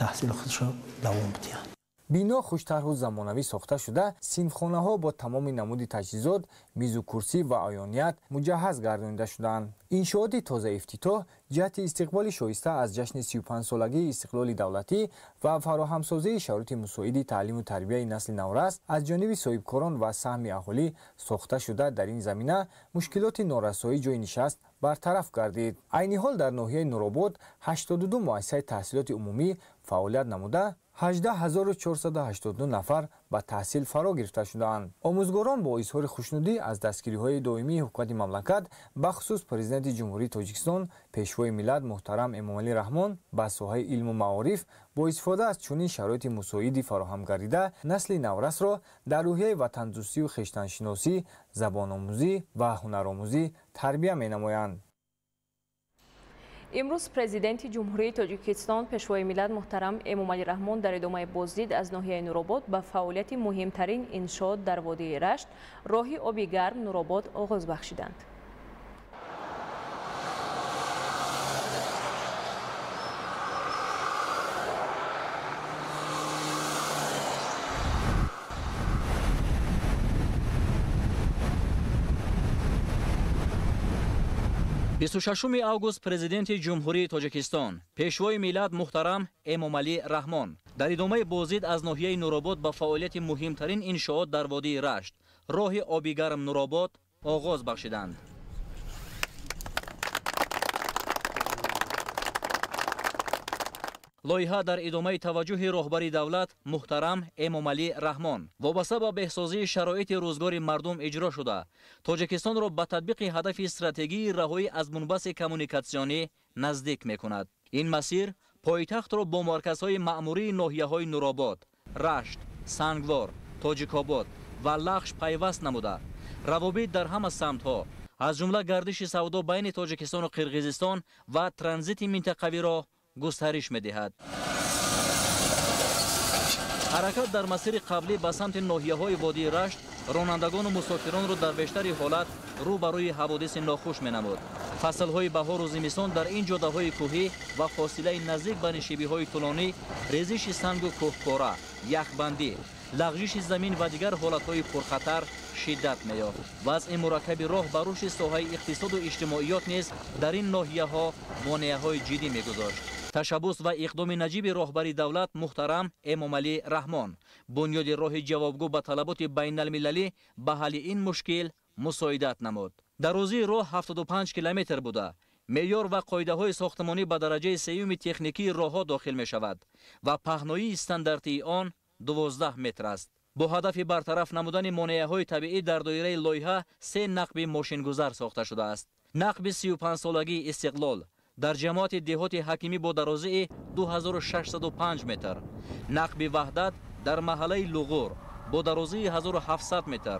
таҳсили худшо давом диҳанд. Бино хуштарҳу замонавӣ сохта шуда, синфхонаҳо бо тамоми намуди таҷҳизот, мизу курсӣ ва аёният муҷаҳҳаз гардонида шудаанд. Иншооти тозаифтитоҳ ҷиҳати истиқболи шоиста аз ҷашни 35-солагии истиқлоли давлатӣ ва фароҳамсозии шароити мусоиди таълиму тарбияи насли наврас аз ҷониби соҳибкорон ва саҳми аҳолӣ сохта шуда, дар ин замина мушкилоти норасоии ҷойи нишаст бартараф гардид. Айни ҳол дар ноҳияи Нуробод 82 муассисаи таҳсилоти умумӣ фаъолият намуда, 18482 нафар ба таҳсил фаро гирифта шудаанд. Омӯзгорон бо изҳори хушнудӣ аз дастгириҳои доимии ҳукумати мамлакат, бахусус Президенти Ҷумҳурии Тоҷикистон, Пешвои миллат муҳтарам Эмомалӣ Раҳмон ба соҳаи илму маориф бо истифода аз чунин шароити мусоиди фароҳам гардида, насли наврасро дар рӯҳияи ватандӯстию хештаншиносӣ, забономӯзӣ ва ҳунаромӯзӣ тарбия менамоянд. Имрӯз Президенти Ҷумҳурии Тоҷикистон, Пешвои миллат муҳтарам Эмомалӣ Раҳмон дар идомаи боздид аз ноҳияи Нуробод ба фаъолияти муҳимтарин иншоот дар водии Рашт, роҳи оби гарм Нуробод оғоз бахшиданд. Бисту шашуми август Президенти Ҷумҳурии Тоҷикистон, Пешвои миллат муҳтарам Эмомалӣ Раҳмон дар идомаи боздид аз ноҳияи Нуробод ба фаъолияти муҳимтарин иншоот дар водии Рашт, роҳи оби гарм Нуробод оғоз бахшиданд. Лоиҳа дар идомаи таваҷҷӯҳи роҳбари давлат муҳтарам Эмомалӣ Раҳмон вобаста ба беҳсозии шароити рӯзгори мардум иҷро шуда, Тоҷикистонро ба татбиқи ҳадафи стратегии раҳоӣ аз мунбаси коммуникатсионӣ наздик мекунад. Ин масир пойтахтро бо марказҳои маъмурии ноҳияҳои Нуробод, Рашт, Сангвор, Тоҷикобод ва Лахш пайваст намуда, равобит дар ҳама самтҳо, аз ҷумла гардиши савдо байни Тоҷикистону Қирғизистон ва транзити минтақавиро густариш медиҳад. Ҳаракат дар масири қаблӣ ба самти ноҳияҳои водии Рашт ронандагону мусофиронро дар бештари ҳолат рӯ ба рӯи ҳаводиси нохуш менамуд. Фаслҳои баҳору зимистон дар ин ҷодаҳои кӯҳӣ ва фосилаи наздик ба нишебиҳои тӯлонӣ, резиши сангу кӯҳпора, яхбандӣ, лағжиши замин ва дигар ҳолатҳои пурхатар шиддат меёфт. Вазъи мураккаби роҳ ба рушди соҳаи иқтисоду иҷтимоиёт низ дар ин ноҳияҳо монеаҳои ҷиддӣ мегузошт. Ташаббус ва иқдоми наҷиби роҳбари давлат муҳтарам Эмомалӣ Раҳмон бунёди роҳи ҷавобгӯ ба талаботи байналмилалӣ ба ҳалли ин мушкил мусоидат намуд. Дарозии роҳ 75 километр буда, меъёр ва қоидаҳои сохтмонӣ ба дараҷаи сеюми техникии роҳҳо дохил мешавад ва паҳноии стандартии он 12 метр аст. Бо ҳадафи бартараф намудани монеаҳои табиӣ дар доираи лоиҳа се нақби мошингузар сохта шудааст. Нақби 35-солагии Истиқлол дар ҷамоати деҳоти Ҳакимӣ бо дарозии 2605 метр, нақби Ваҳдат дар маҳаллаи Луғур бо дарозии 1700 метр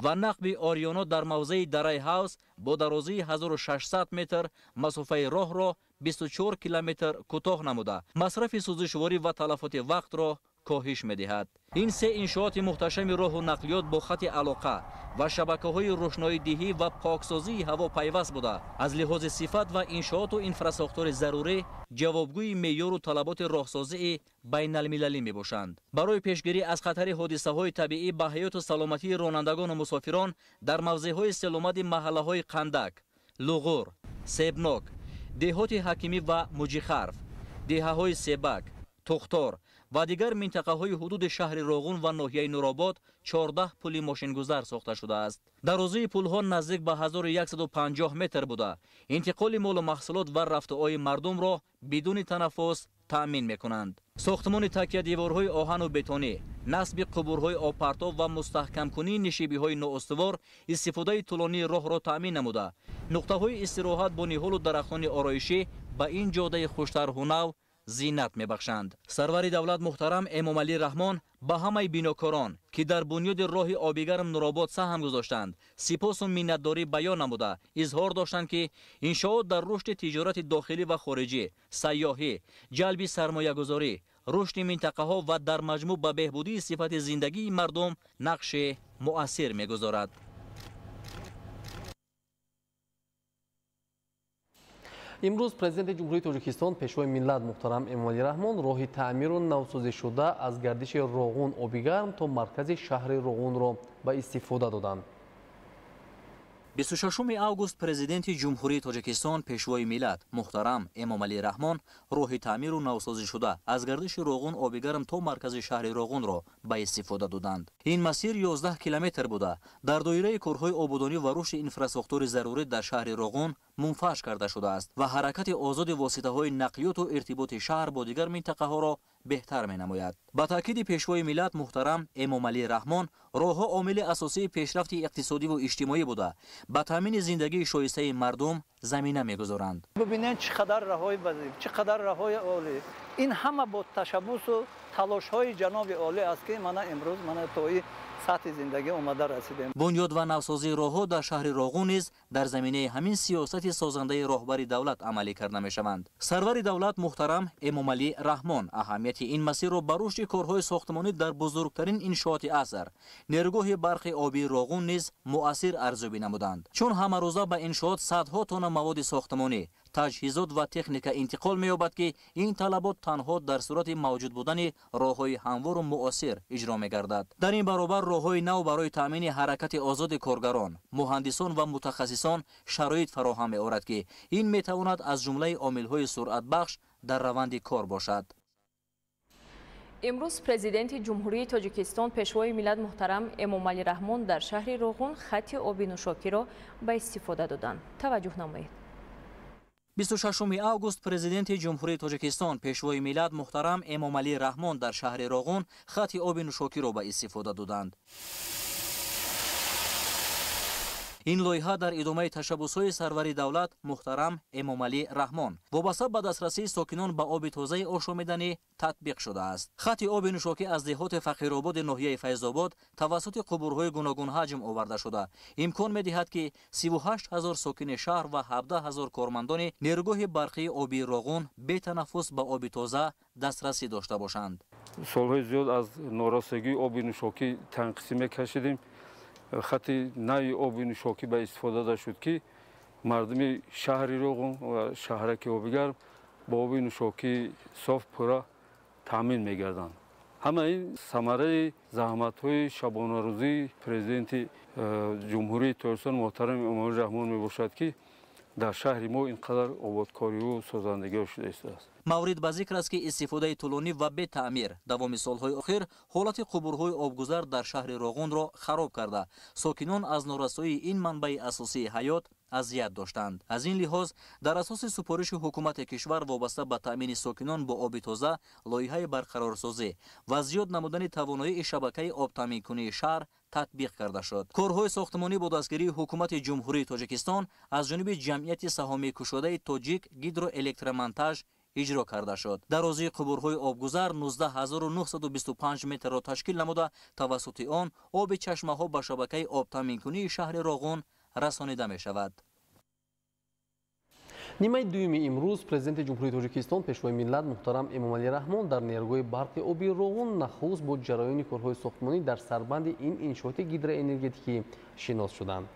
ва нақби Ориёно дар мавзеи Дараи Ҳавз бо дарозии 1600 метр масофаи роҳро 24 километр кӯтоҳ намуда, масрафи сӯзишворӣ ва талафоти вақтро коҳиш медиҳад. Ин се иншооти муҳташами роҳу нақлиёт бо хати алоқа ва шабакаҳои рӯшноидиҳӣ ва поксозии ҳаво пайваст буда, аз лиҳози сифат ва иншооту инфрасохтори зарурӣ ҷавобгӯи меъёру талаботи роҳсозии байналмилалӣ мебошанд. Барои пешгирӣ аз хатари ҳодисаҳои табиӣ ба ҳаёту саломатии ронандагону мусофирон дар мавзеъҳои селомади маҳаллаҳои Қандак, Луғур, Себнок, деҳоти Ҳакимӣ ва Муҷихарф, деҳаҳои Себак, Тухтор ва дигар минтақаҳои ҳудуди шаҳри Роғун ва ноҳияи Нуробод 14 пули мошингузар сохта шудааст. Дарозии пулҳо наздик ба 1150 метр буда, интиқоли молу маҳсулот ва рафтуои мардумро бидуни танаффус таъмин мекунанд. Сохтмони такядеворҳои оҳану бетонӣ, насби қубурҳои обпартов ва мустаҳкамкунии нишебиҳои ноустувор истифодаи тӯлонии роҳро таъмин намуда, нуқтаҳои истироҳат бо ниҳолу дарахтони ороишӣ ба ин ҷодаи хуштарҳу нав зинат мебахшанд. Сарвари давлат муҳтарам Эмомалӣ Раҳмон ба ҳамаи бинокорон, ки дар бунёди роҳи обигарм Нуробод саҳм гузоштанд, сипосу миннатдорӣ баён намуда, изҳор доштанд, ки иншоот дар рушди тиҷорати дохилӣ ва хориҷӣ, сайёҳӣ, ҷалби сармоягузорӣ, рушди минтақаҳо ва дар маҷмӯъ ба беҳбудии сифати зиндагии мардум нақши муассир мегузорад. Имрӯз Президенти Ҷумҳурии Тоҷикистон, Пешвои миллат муҳтарам Эмомалӣ Раҳмон роҳи таъмиру навсозишуда аз гардиши Роғун обигарм то маркази шаҳри Роғунро ба истифода доданд. 26 август Президенти Ҷумҳурии Тоҷикистон, Пешвои миллат муҳтарам Эмомалӣ Раҳмон роҳи таъмиру навсозишуда аз гардиши Роғун обигарм то маркази шаҳри Роғунро ба истифода доданд. Ин масир 11 километр буда, дар доираи корҳои ободонӣ ва рушди инфрасохтори зарурӣ дар шаҳри Роғун мунфарш карда шудааст ва ҳаракати озоди воситаҳои нақлиёту иртиботи шаҳр бо дигар минтақаҳоро беҳтар менамояд. Ба таъкиди Пешвои миллат муҳтарам Эмомалӣ Раҳмон, роҳҳо омили асосии пешрафти иқтисодиву иҷтимоӣ буда, ба таъмини зиндагии шоистаи мардум замина мегузоранд. Бубинед, чӣ қадар роҳҳои базир, чӣ қадар роҳҳои олӣ. Ин ҳама бо ташаббусу талошҳои ҷаноби олӣ аст, ки мана имрӯз мана то ин сатҳи зиндагӣ омада расидем. Бунёд ва навсозии роҳҳо дар шаҳри Роғун низ дар заминаи ҳамин сиёсати созандаи роҳбари давлат амалӣ карда мешаванд. Сарвари давлат муҳтарам Эмомалӣ Раҳмон аҳамияти ин масирро ба рушди корҳои сохтмонӣ дар бузургтарин иншооти аср, нерӯгоҳи барқи обии Роғун низ муассир арзёбӣ намуданд. Чун ҳамарӯза ба иншоот садҳо тонна маводи сохтмонӣ, таҷҳизот ва техника интиқол меёбад, ки ин талабот танҳо дар сурати мавҷуд будани роҳҳои ҳамвору муосир иҷро мегардад. Дар ин баробар роҳҳои нав барои таъмини ҳаракати озоди коргарон, муҳандисон ва мутахассисон шароит фароҳам меорад, ки ин метавонад аз ҷумлаи омилҳои суръатбахш дар раванди кор бошад. Имрӯз Президенти Ҷумҳурии Тоҷикистон, Пешвои миллат муҳтарам Эмомалӣ Раҳмон дар шаҳри Роғун хати оби нӯшокиро ба истифода доданд. Таваҷҷӯҳ намоед. 26 август Президенти Ҷумҳурии Тоҷикистон, Пешвои миллат муҳтарам Эмомалӣ Раҳмон дар шаҳри Роғун хати оби нӯшокиро ба истифода доданд. Ин лоиҳа дар идомаи ташаббусҳои сарвари давлат муҳтарам Эмомалӣ Раҳмон вобаста ба дастрасии сокинон ба оби тозаи ошомиданӣ татбиқ шудааст. Хати оби нӯшокӣ аз деҳоти Фақирободи ноҳияи Файзобод тавассути қубурҳои гуногунҳаҷм оварда шуда, имкон медиҳад, ки 38 ҳазор сокини шаҳр ва 17 ҳазор кормандони нерӯгоҳи барқии обии Роғун бетанаффус ба оби тоза дастрасӣ дошта бошанд. Солҳои зиёд аз норасогии оби нӯшокӣ танқисӣ мекашидем. Хати нави оби нӯшокӣ ба истифода дода шуд, ки мардуми шаҳри Роғун ва шаҳраки Обигарм бо оби нӯшокии соф пурра таъмин мегарданд. Ҳама ин самараи заҳматҳои шабонарӯзии Президенти Ҷумҳурии Тоҷикистон муҳтарам Эмомалӣ Раҳмон мебошад, ки дар шаҳри мо ин қадар ободкориву созандагиҳо шуда истодааст. Маврид ба зикр аст, ки истифодаи тӯлонӣ ва бетаъмир давоми солҳои охир ҳолати қубурҳои обгузар дар шаҳри Роғунро хароб карда, сокинон аз норасоии ин манбаи асосии ҳаёт азият доштанд. Аз ин лиҳоз дар асоси супориши ҳукумати кишвар вобаста ба таъмини сокинон бо оби тоза, лоиҳаи барқарорсозӣ ва зиёд намудани тавоноии шабакаи обтаъминкунии шаҳр татбиқ карда шуд. Корҳои сохтмонӣ бо дастгирии ҳукумати Ҷумҳурии Тоҷикистон аз ҷониби ҷамъияти саҳомии кушодаи Тоҷик гидроэлектромонтаж иҷро карда шуд. Дарозии қубурҳои обгузар 19925 метрро ташкил намуда, тавассути он оби чашмаҳо ба шабакаи обтаъминкунии шаҳри Роғун расонида мешавад. Нимаи дуюми имрӯз Президенти Ҷумҳурии Тоҷикистон, Пешвои миллат муҳтарам Эмомалӣ Раҳмон дар нерӯгоҳи барқи обии Роғун нахуст бо ҷараёни корҳои сохтмонӣ дар сарбанди ин иншооти гидроэнергетикӣ шинос шуданд.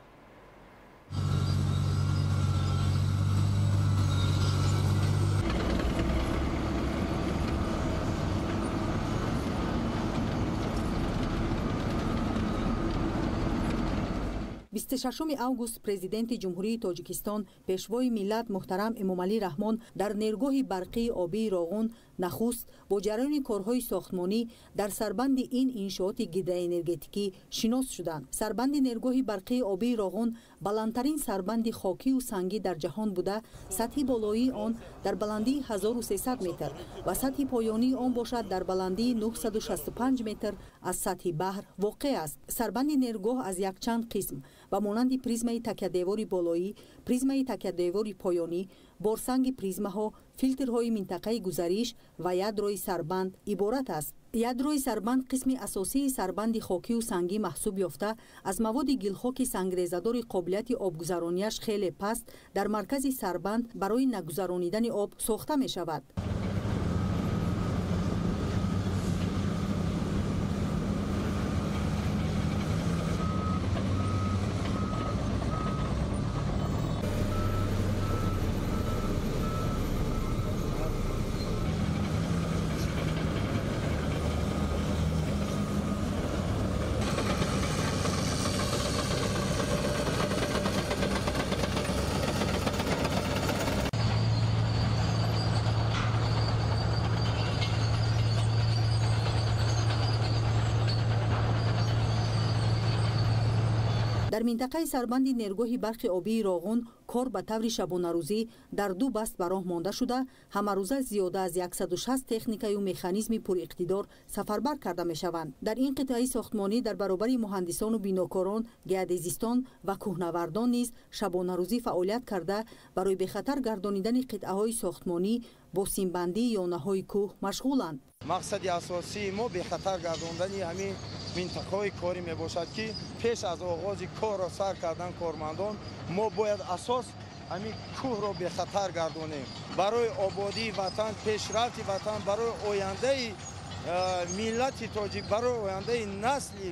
26 август Президенти Ҷумҳурии Тоҷикистон, Пешвои миллат муҳтарам Эмомалӣ Раҳмон дар нерӯгоҳи барқии обии Роғун нахуст бо ҷараёни корҳои сохтмонӣ дар сарбанди ин иншооти гидроэнергетикӣ шинос шуданд. Сарбанди нерӯгоҳи барқии обии Роғун баландтарин сарбанди хокию сангӣ дар ҷаҳон буда, сатҳи болоии он дар баландии 1300 метр ва сатҳи поёнии он бошад дар баландии 965 метр аз сатҳи баҳр воқеъ аст. Сарбанди нерӯгоҳ аз якчанд қисм ба монанди призмаи такядевори болоӣ, призмаи такядевори поёнӣ, борсанги призмаҳо, филтрҳои минтақаи гузариш ва ядрои сарбанд иборат аст. Ядрои сарбанд қисми асосии сарбанди хокию сангӣ маҳсуб ёфта, аз маводи гилхоки сангрезадори қобилияти обгузаронияш хеле паст дар маркази сарбанд барои нагузаронидани об сохта мешавад. Дар минтақаи сарбанди нерӯгоҳи барқи обии Роғун кор ба таври шабонарӯзӣ дар ду баст ба роҳ монда шуда, ҳамарӯза зиёда аз 160 техникаю механизми пуриқтидор сафарбар карда мешаванд. Дар ин қитъаи сохтмонӣ дар баробари муҳандисону бинокорон, геодезистон ва кӯҳнавардон низ шабонарӯзӣ фаъолият карда, барои бехатар гардонидани қитъаҳои сохтмонӣ бо симбандии ёнаҳои кӯҳ машғуланд. Мақсади асосии мо бехатар гардондани ҳамин минтақаҳои корӣ мебошад, ки пеш аз оғози корро сар кардан кормандон мо бояд асос ҳамин кӯҳро бехатар гардонем. Барои ободии ватан, пешрафти ватан, барои ояндаи миллати тоҷик, барои ояндаи насли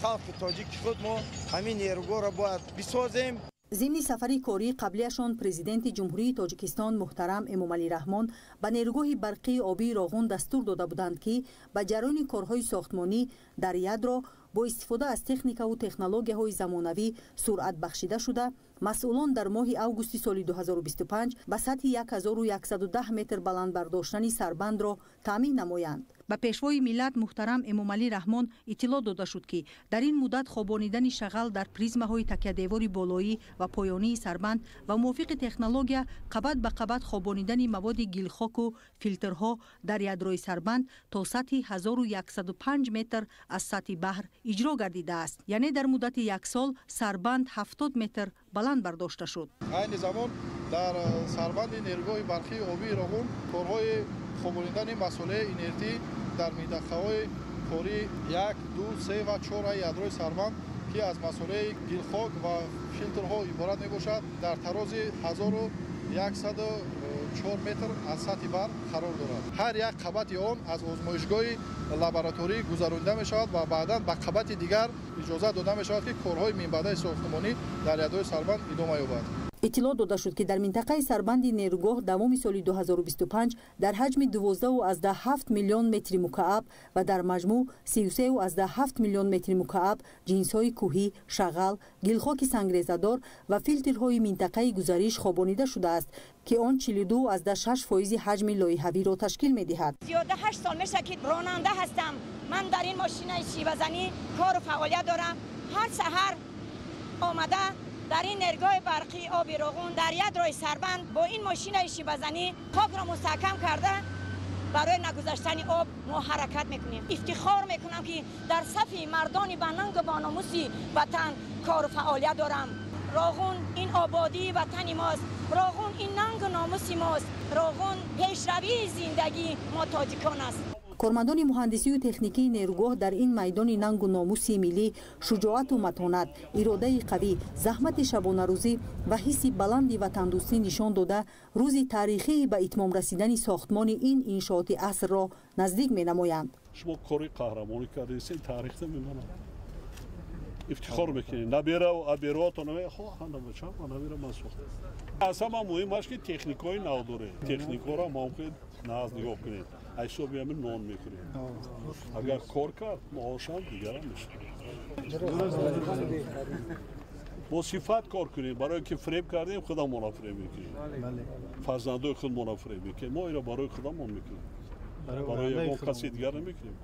халқи тоҷики худ мо ҳамин нерӯгоҳро бояд бисозем. Зимни сафари кории қаблияшон Президенти Ҷумҳурии Тоҷикистон муҳтарам Эмомалӣ Раҳмон ба нерӯгоҳи барқии обии Роғун дастур дода буданд, ки ба ҷараёни корҳои сохтмонӣ дар ядро бо истифода аз техникаву технологияҳои замонавӣ суръат бахшида шуда, масъулон дар моҳи августи соли 2025 ба сатҳи 1110 метр баланд бардоштани сарбандро таъмин намоянд. Ба Пешвои миллат муҳтарам Эмомалӣ Раҳмон иттилоъ дода шуд, ки дар ин муддат хобонидани шағал дар призмаҳои такядевори болоӣ ва поёнии сарбанд ва мувофиқи технология қабат ба қабат хобонидани маводи гилхоку филтрҳо дар ядрои сарбанд то сатҳи 1105 метр аз сатҳи баҳр иҷро гардидааст. Яъне дар муддати як сол сарбанд 70 метр баланд бардошта шуд. Айни замон дар сарбанди нерӯгоҳи барқии обии Роғун корҳои хобонидани масолеҳи инертӣ дар минтақаҳои кории 1, 2, 3 ва 4 ядрои сарбанд, ки аз масолеҳи гилхок ва филтрҳо иборат мебошад, дар тарози 1104 метр аз сатҳи баҳр қарор дорад. Ҳар як қабати он аз озмоишгоҳи лабораторӣ гузаронида мешавад ва баъдан ба қабати дигар иҷозат дода мешавад, ки корҳои минбаъдаи сохтмонӣ дар ядрои сарбанд идома ёбад. Иттилоъ дода шуд, ки дар минтақаи сарбанди нерӯгоҳ давоми соли 2025 дар ҳаҷми 12,7 миллион метри мукааб ва дар маҷмӯъ 33,7 миллион метри мукааб ҷинсҳои кӯҳӣ, шағал, гилхоки сангрезадор ва филтрҳои минтақаи гузариш хобонида шудааст, ки он 42,6% ҳаҷми лоиҳавиро ташкил медиҳад. Зиёда 8 сол мешавад, ки ронанда ҳастам. Ман дар ин мошинаи шивазанӣ кору фаъолият дорам. Ҳар саҳар омада дар ин нерӯгоҳи барқии оби Роғун дар ядрои сарбанд бо ин мошинаи шибазанӣ хокро мустаҳкам карда барои нагузаштани об мо ҳаракат мекунем. Ифтихор мекунам, ки дар сафи мардони банангу бономуси ватан кору фаъолият дорам. Роғун ин ободии ватани мост, Роғун ин нангу номуси мост, Роғун пешравии зиндагии мо тоҷикон аст. Кормандони муҳандисию техникии нерӯгоҳ дар ин майдони нангу номуси миллӣ шуҷоату матонат, иродаи қавӣ, заҳмати шабонарӯзӣ ва ҳисси баланди ватандӯстӣ нишон дода, рӯзи таърихии ба итмом расидани сохтмони ин иншооти асрро наздик менамоянд. Шумо кори қаҳрамонӣ кардед, таърихта мемонад. Ифтихор мекунед. Набераву абероатон набера ман сохтам. Аз ҳама муҳимаш, ки техникаҳои нав доред. Техникаҳоро мумкин нағз нигоҳ кунед. Аз ҳисоби ҳамин нон мехӯрем. Агар кор кард, маошам дигарам мешавад. Бо сифат кор кунем, барое ки фиреб кардем, худамонро фиреб мекунем. Фарзандои худмонро фиреб мекунем. Мо инро барои худамон мекунем. Барои ягон каси дигар намекунем.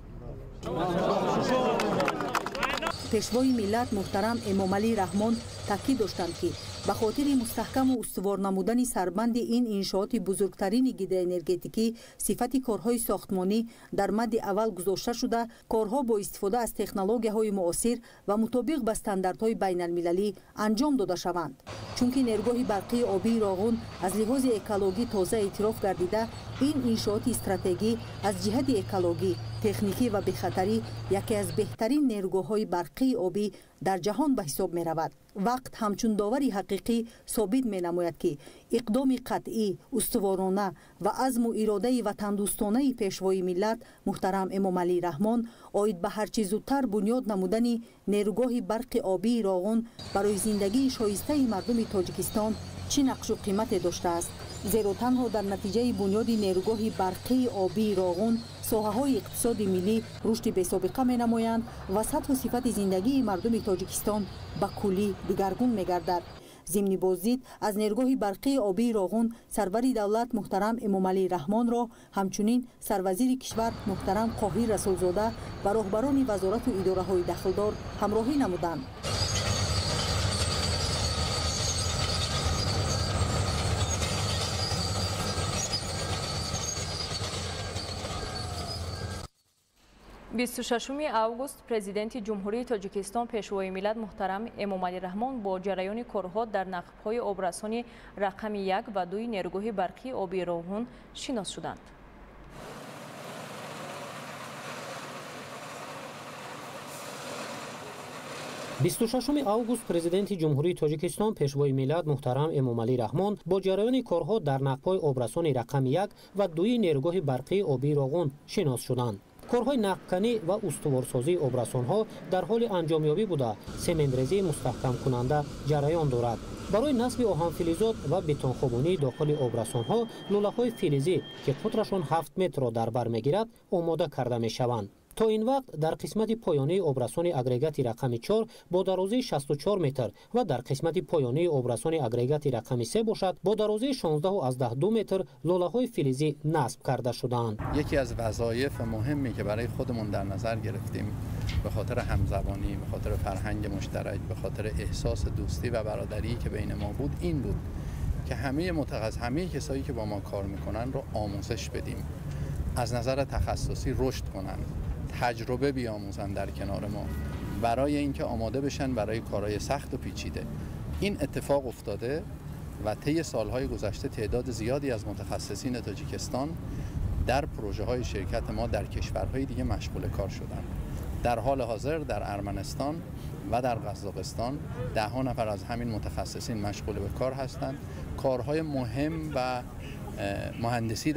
Пешвои миллат муҳтарам Эмомалӣ Раҳмон таъкид доштанд, ки ба хотири мустаҳкаму устувор намудани сарбанди ин иншооти бузургтарини гидроэнергетикӣ сифати корҳои сохтмонӣ дар мадди аввал гузошта шуда, корҳо бо истифода аз технологияҳои муосир ва мутобиқ ба стандартҳои байналмилалӣ анҷом дода шаванд. Чунки нерӯгоҳи барқии обии Роғун аз лиҳози экологӣ тоза эътироф гардида, ин иншооти стратегӣ аз ҷиҳати экологӣ, техникӣ ва бехатарӣ яке аз беҳтарин нерӯгоҳҳои барқии обӣ дар ҷаҳон ба ҳисоб меравад. Вақт ҳамчун довари ҳақиқӣ собит менамояд, ки иқдоми қатъӣ, устуворона ва азму иродаи ватандӯстонаи Пешвои миллат муҳтарам Эмомалӣ Раҳмон оид ба ҳарчи зудтар бунёд намудани нерӯгоҳи барқи обии Роғун барои зиндагии шоистаи мардуми Тоҷикистон чӣ нақшу қимате доштааст. Зеро танҳо дар натиҷаи бунёди нерӯгоҳи барқии обии Роғун соҳаҳои иқтисоди миллӣ рушди бесобиқа менамоянд ва сатҳу сифати зиндагии мардуми Тоҷикистон ба куллӣ дигаргун мегардад. Зимни боздид аз нерӯгоҳи барқии обии Роғун сарвари давлат муҳтарам Эмомалӣ Раҳмонро ҳамчунин сарвазири кишвар муҳтарам Қоҳир Расулзода ва роҳбарони вазорату идораҳои дахлдор ҳамроҳӣ намуданд. 26 август Президенти Ҷумҳурии Тоҷикистон Пешвои миллат муҳтарам Эмомалӣ Раҳмон бо ҷараёни корҳо дар нақбҳои обрасони рақами 1 ва 2 нерӯгоҳи барқии обии Роғун шинос шуданд. 26 август Президенти Ҷумҳурии Тоҷикистон Пешвои миллат муҳтарам Эмомалӣ Раҳмон бо ҷараёни корҳо дар нақбҳои обрасони рақами 1 ва 2 нерӯгоҳи барқии обии Роғун шинос шуданд. Корҳои нақбканӣ ва устуворсозии обрасонҳо дар ҳоли анҷомёбӣ буда, сементрезии мустаҳкамкунанда ҷараён дорад. Барои насби оҳанфилизот ва бетонхобонии дохили обрасонҳо лӯлаҳои филизӣ, ки қутрашон 7 метрро дар бар мегирад, омода карда мешаванд. То ин вақт дар қисмати поёнии обрасони агрегати рақами 4 бо дарозии 64 метр ва дар қисмати поёнии обрасони агрегати рақами 3 бошад бо дарозии 16,2 метр лӯлаҳои филизӣ насб карда шудаанд. یکی از وظایف مهمی که برای خودمون در نظر گرفتیم به خاطر همزبانی، به خاطر فرهنگ مشترک، به خاطر احساس دوستی و برادری که بین ما بود این بود که همه کسایی که با ما کار میکنن رو آموزش بدیم، از نظر تخصصی رشد کنن، تجربه بیاموزن در کنار ما، برای اینکه آماده بشن برای کارهای سخت و پیچیده. این اتفاق افتاده و طی سالهای گذشته تعداد زیادی از متخصصین تاجیکستان در پروژه های شرکت ما در کشورهای دیگه مشغول کار شدن. در حال حاضر در ارمنستان و در قزاقستان ده ها نفر از همین متخصصین مشغول به کار هستند. کارهای مهم و مهندسی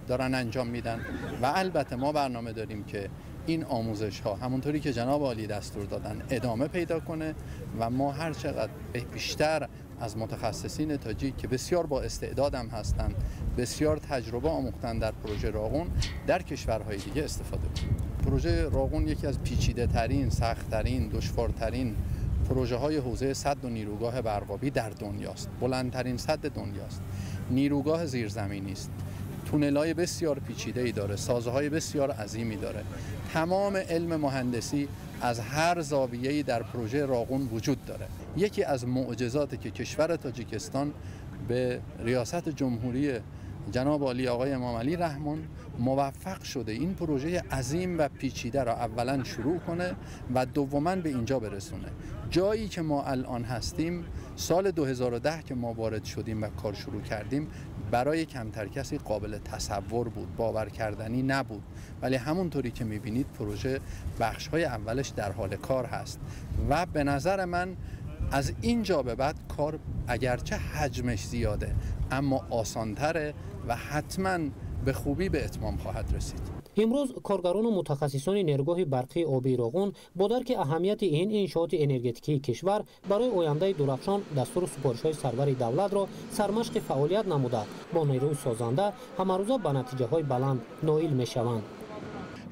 دارن انجام میدن و البته ما برنامه داریم که این آموزش ها همونطوری که جناب عالی دستور دادن ادامه پیدا کنه و ما هر چقدر بیشتر از متخصصین تاجیک که بسیار با استعداد هم هستند، بسیار تجربه آموختن در پروژه راغون، در کشورهای دیگه استفاده کنیم. پروژه راغون یکی از پیچیده ترین، سخت ترین، دشوارترین پروژه های حوزه سد و نیروگاه برقابی در دنیاست. بلندترین سد دنیاست. نیروگاه زیرزمینی است. تونل‌های بسیار پیچیده‌ای داره، سازه‌های بسیار عظیمی داره. تمام علم مهندسی از هر زاویه‌ای در پروژه راغون وجود داره. یکی از معجزاتی که کشور تاجیکستان به ریاست جمهوری جناب عالی آقای امام علی رحمان موفق شده این پروژه عظیم و پیچیده را اولا شروع کنه و دوما به اینجا برسونه. جایی که ما الان هستیم، سال 2010 که ما وارد شدیم و کار شروع کردیم، برای کمتر کسی قابل تصور بود، باور کردنی نبود، ولی همونطوری که میبینید پروژه بخش‌های اولش در حال کار هست و به نظر من از اینجا به بعد کار اگرچه حجمش زیاده اما آسانتره و حتما به خوبی به اتمام خواهد رسید. Имрӯз коргарону мутахассисони нерӯгоҳи барқии обии Роғун бо дарки аҳамияти ин иншооти энергетикии кишвар барои ояндаи дурахшон дастуру супоришҳои сарвари давлатро сармашқи фаъолият намуда, бо нерӯи созанда ҳамарӯза ба натиҷаҳои баланд ноил мешаванд.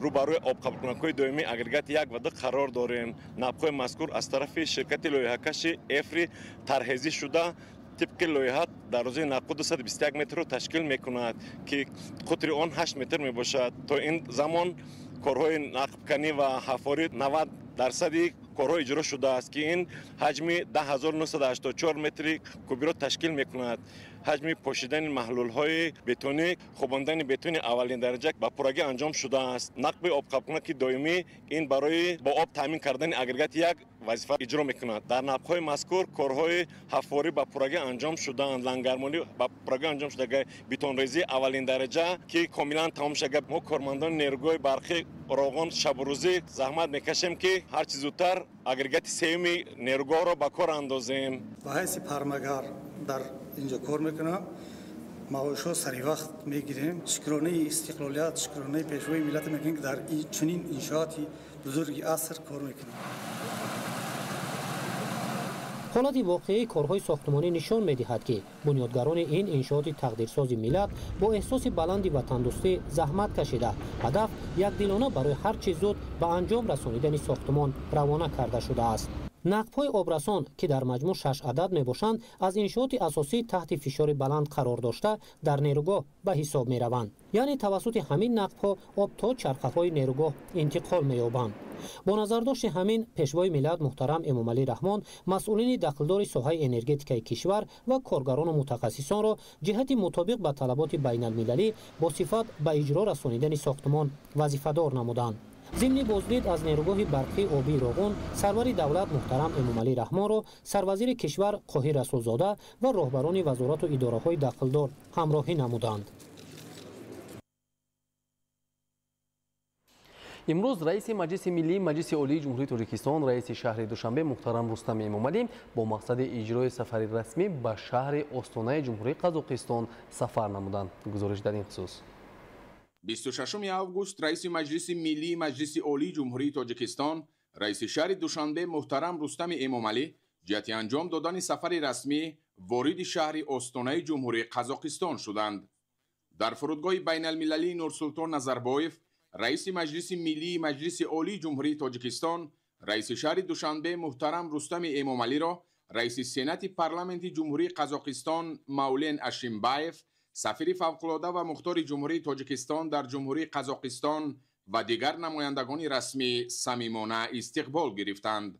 Рӯбарӯи обқабулкунакҳои доимии агрегати 1 ва 2 қарор дорем. Нақбҳои мазкур аз тарафи ширкати лоиҳакаши Эфри тарҳрезӣ шуда, тибқи лоиҳа дарозии нақб 221 метрро ташкил мекунад, ки қутри он 8 метр мебошад. То ин замон корҳои нақбканӣ ва ҳафорӣ 90% корҳо иҷро шудааст, ки ин ҳаҷми 10984 метри кубиро ташкил мекунад. Ҳаҷми пошидани маҳлулҳои бетонӣ, хобондани бетони аввалин дараҷа ба пуррагӣ анҷом шудааст. Нақби обқабулкунаки доимӣ ин барои бо об таъмин кардани агрегати 1 вазифа иҷро мекунад. Дар нақбҳои мазкур корҳои ҳафорӣ ба пуррагӣ анҷом шудаанд, лангармонӣ ба пуррагӣ анҷом шуда, бетонрезӣ аввалин дараҷа ки комилан тамом шуда. Мо кормандони нерӯгоҳи барқи Роғун шабурӯзӣ заҳмат мекашем, ки ҳарчи зудтар агрегати сеюми нерӯгоҳро ба кор андозем. Ба ҳайси пармагар дар инҷо кор мекунам, маошҳо сари вақт мегирем. Шукронаи истиқлолият, шукронаи пешвои миллат мекунем, ки дар чунин иншооти бузурги аср кор мекунем. Ҳолати воқеии корҳои сохтмонӣ нишон медиҳад, ки бунёдгарони ин иншооти тақдирсози миллат бо эҳсоси баланди ватандӯстӣ заҳмат кашида, ҳадаф якдилона барои ҳар чиз зуд ба анҷом расонидани сохтмон равона карда шудааст. Нақбҳои обрасон, ки дар маҷмӯъ 6 адад мебошанд, аз иншооти асосӣ таҳти фишори баланд қарор дошта дар нерӯгоҳ ба ҳисоб мераванд. Яъне тавассути ҳамин нақбҳо об то чархаҳои нерӯгоҳ интиқол меёбанд. Бо назардошти ҳамин пешвои миллат муҳтарам Эмомалӣ Раҳмон масъулини дахлдори соҳаи энергетикаи кишвар ва коргарону мутахассисонро ҷиҳати мутобиқ ба талаботи байналмилалӣ бо сифат ба иҷро расонидани сохтмон вазифадор намуданд. Зимни боздид аз нерӯгоҳи барқии обии Роғун, сарвари давлат муҳтарам Эмомалӣ Раҳмонро сарвазири кишвар Қоҳир Расулзода ва роҳбарони вазорату идораҳои дахлдор ҳамроҳӣ намуданд. Имрӯз раиси Маҷлиси Миллии Маҷлиси Олии Ҷумҳурии Тоҷикистон, раиси шаҳри Душанбе муҳтарам Рустам Эмомалӣ бо мақсади иҷрои сафари расмӣ ба шаҳри Остонаи Ҷумҳурии Қазоқистон сафар намуданд. Гузориш дар ин хусус. 26 август раиси Маҷлиси Миллии Маҷлиси Олии Ҷумҳурии Тоҷикистон, раиси шаҳри Душанбе муҳтарам Рустами Эмомалӣ ҷиҳати анҷом додани сафари расмӣ вориди шаҳри Остонаи Ҷумҳурии Қазоқистон шуданд. Дар фурудгоҳи байналмилалии Нурсултон Назарбоев раиси Маҷлиси Миллии Маҷлиси Олии Ҷумҳурии Тоҷикистон, раиси шаҳри Душанбе муҳтарам Рустами Эмомалиро раиси Сенати Парламенти Ҷумҳурии Қазоқистон Маулен Ашимбаев, сафири фавқулода ва мухтори Ҷумҳурии Тоҷикистон дар Ҷумҳурии Қазоқистон ва дигар намояндагони расмӣ самимона истиқбол гирифтанд.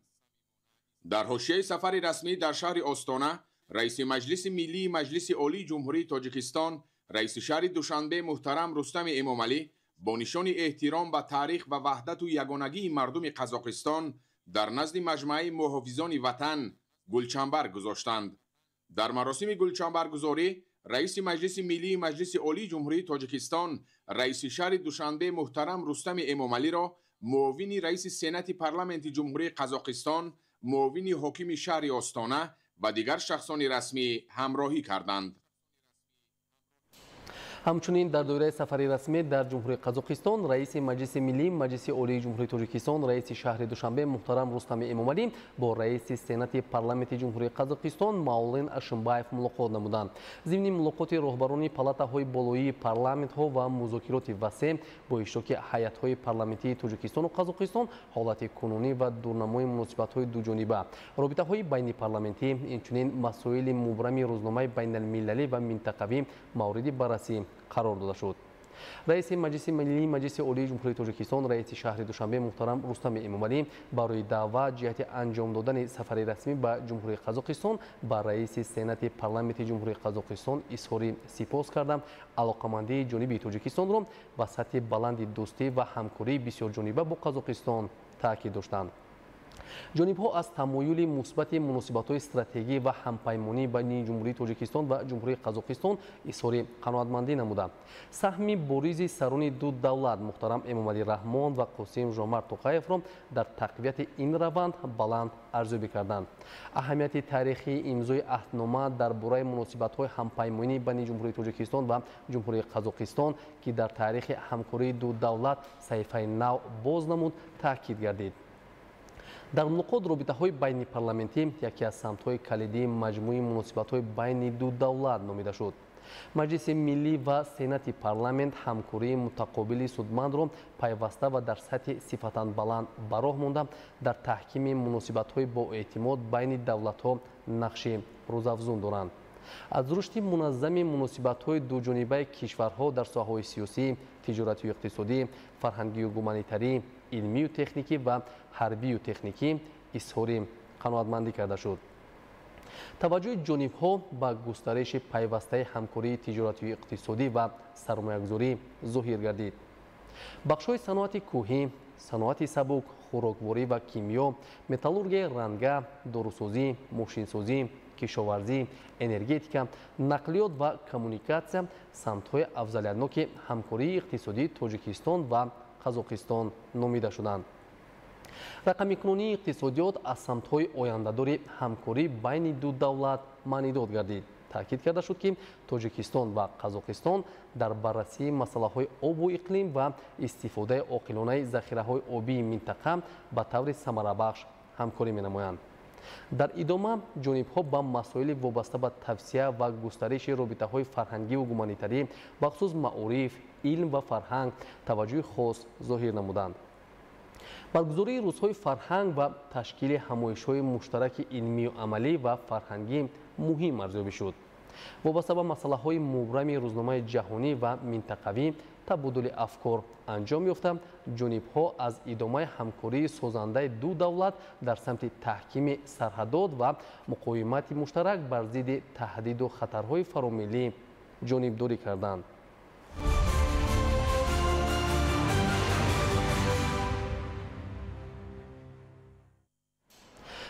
Дар ҳошияи сафари расмӣ дар шаҳри Остона раиси Маҷлиси Миллии Маҷлиси Олии Ҷумҳурии Тоҷикистон, раиси шаҳри Душанбе муҳтарам Рустами Эмомалӣ бо нишони эҳтиром ба таърих ва ваҳдату ягонагии мардуми Қазоқистон дар назди маҷмааи муҳофизони ватан гулчамбар гузоштанд. Дар маросими гулчамбаргузорӣ раиси Маҷлиси Миллии Маҷлиси Олии Ҷумҳурии Тоҷикистон, раиси шаҳри Душанбе муҳтарам Рустами Эмомалиро муовини раиси Сенати Парламенти Ҷумҳурии Қазоқистон, муовини ҳокими шаҳри Остона ва дигар шахсони расмӣ ҳамроҳӣ карданд. Ҳамчунин дар доираи сафари расмӣ дар Ҷумҳурии Қазоқистон раиси Маҷлиси Миллии Маҷлиси Олии Ҷумҳурии Тоҷикистон, раиси шаҳри Душанбе муҳтарам Рустами Эмомалӣ бо раиси Сенати Парламенти Ҷумҳурии Қазоқистон Маулен Ашимбаев мулоқот намуданд. Зимни мулоқоти роҳбарони палатаҳои болоии парламентҳо ва музокироти васеъ бо иштироки ҳайатҳои парламентии Тоҷикистону Қазоқистон ҳолати кунунӣ ва дурнамои муносибатҳои дуҷониба, робитаҳои байнипарламентӣ, инчунин масоили мубрами рӯзномаи байналмилалӣ ва минтақавӣ мавриди баррасӣ қарор дода шуд. Раиси Маҷлиси Миллии Маҷлиси Олии Ҷумҳурии Тоҷикистон, раиси шаҳри Душанбе муҳтарам Рустами Эмомалӣ барои даъват ҷиҳати анҷом додани сафари расмӣ ба Ҷумҳурии Қазоқистон ба раиси Сенати Парламенти Ҷумҳурии Қазоқистон изҳори сипос карда, алоқамандии ҷониби Тоҷикистонро ба сатҳи баланди дӯстӣ ва ҳамкории бисёрҷониба бо Қазоқистон таъкид доштанд. Ҷонибҳо аз тамоюли мусбати муносибатҳои стратегӣ ва ҳампаймонӣ байни Ҷумҳурии Тоҷикистон ва Ҷумҳурии Қазоқистон изҳори қаноатмандӣ намуданд. Саҳми боризи сарони ду давлат муҳтарам Эмомалӣ Раҳмон ва Қосим Жомарт Тоқаевро дар тақвияти ин раванд баланд арзёбӣ карданд. Аҳамияти таърихии имзои аҳднома дар бораи муносибатҳои ҳампаймонӣ байни Ҷумҳурии Тоҷикистон ва Ҷумҳурии Қазоқистон, ки дар таърихи ҳамкории ду давлат саҳифаи нав боз намуд, таъкид гардид. Дар мулоқот робитаҳои байнипарламентӣ яке аз самтҳои калидии маҷмӯи муносибатҳои байни ду давлат номида шуд. Маҷлиси Миллӣ ва Сенати парламент ҳамкории мутақобили судмандро пайваста ва дар сатҳи сифатан баланд ба роҳ монда, дар таҳкими муносибатҳои боэътимод байни давлатҳо нақши рӯзафзун доранд. Аз рушди муназзами муносибатҳои дуҷонибаи кишварҳо дар соҳаҳои сиёсӣ, тиҷоратию иқтисодӣ, фарҳангию гуманитарӣ, илмию техникӣ ва ҳарбию техникӣ изҳори қаноатмандӣ карда шуд. Таваҷҷӯҳи ҷонибҳо ба густариши пайвастаи ҳамкории тиҷоратию иқтисодӣ ва сармоягузорӣ зоҳир гардид. Бахшҳои саноати кӯҳӣ, саноати сабук, хӯрокворӣ ва кимиё, металлургияи ранга, дорусозӣ, мошинсозӣ, кишоварзӣ, энергетика, нақлиёт ва коммуникатсия самтҳои афзалиятноки ҳамкории иқтисодии Тоҷикистон ва Қазоқистон номида шуданд. Рақамикунонии иқтисодиёт аз самтҳои ояндадори ҳамкорӣ байни ду давлат маънидод гардид. Таъкид карда шуд, ки Тоҷикистон ва Қазоқистон дар баррасии масъалаҳои обу иқлим ва истифодаи оқилонаи захираҳои обии минтақа ба таври самарабахш ҳамкорӣ менамоянд. Дар идома ҷонибҳо ба масоили вобаста ба тавсия ва густариши робитаҳои фарҳангиву гуманитарӣ, бахусус маориф, илм ва фарҳанг таваҷҷӯҳи хос зоҳир намуданд. Баргузории рӯзҳои фарҳанг ва ташкили ҳамоишҳои муштараки илмию амалӣ ва фарҳангӣ муҳим арзёбӣ шуд. Вобаста ба масъалаҳои мубрами рӯзномаи ҷаҳонӣ ва минтақавӣ табодули афкор анҷом ёфта, ҷонибҳо аз идомаи ҳамкории созандаи ду давлат дар самти таҳкими сарҳадот ва муқовимати муштарак бар зидди таҳдиду хатарҳои фаромиллӣ ҷонибдорӣ карданд.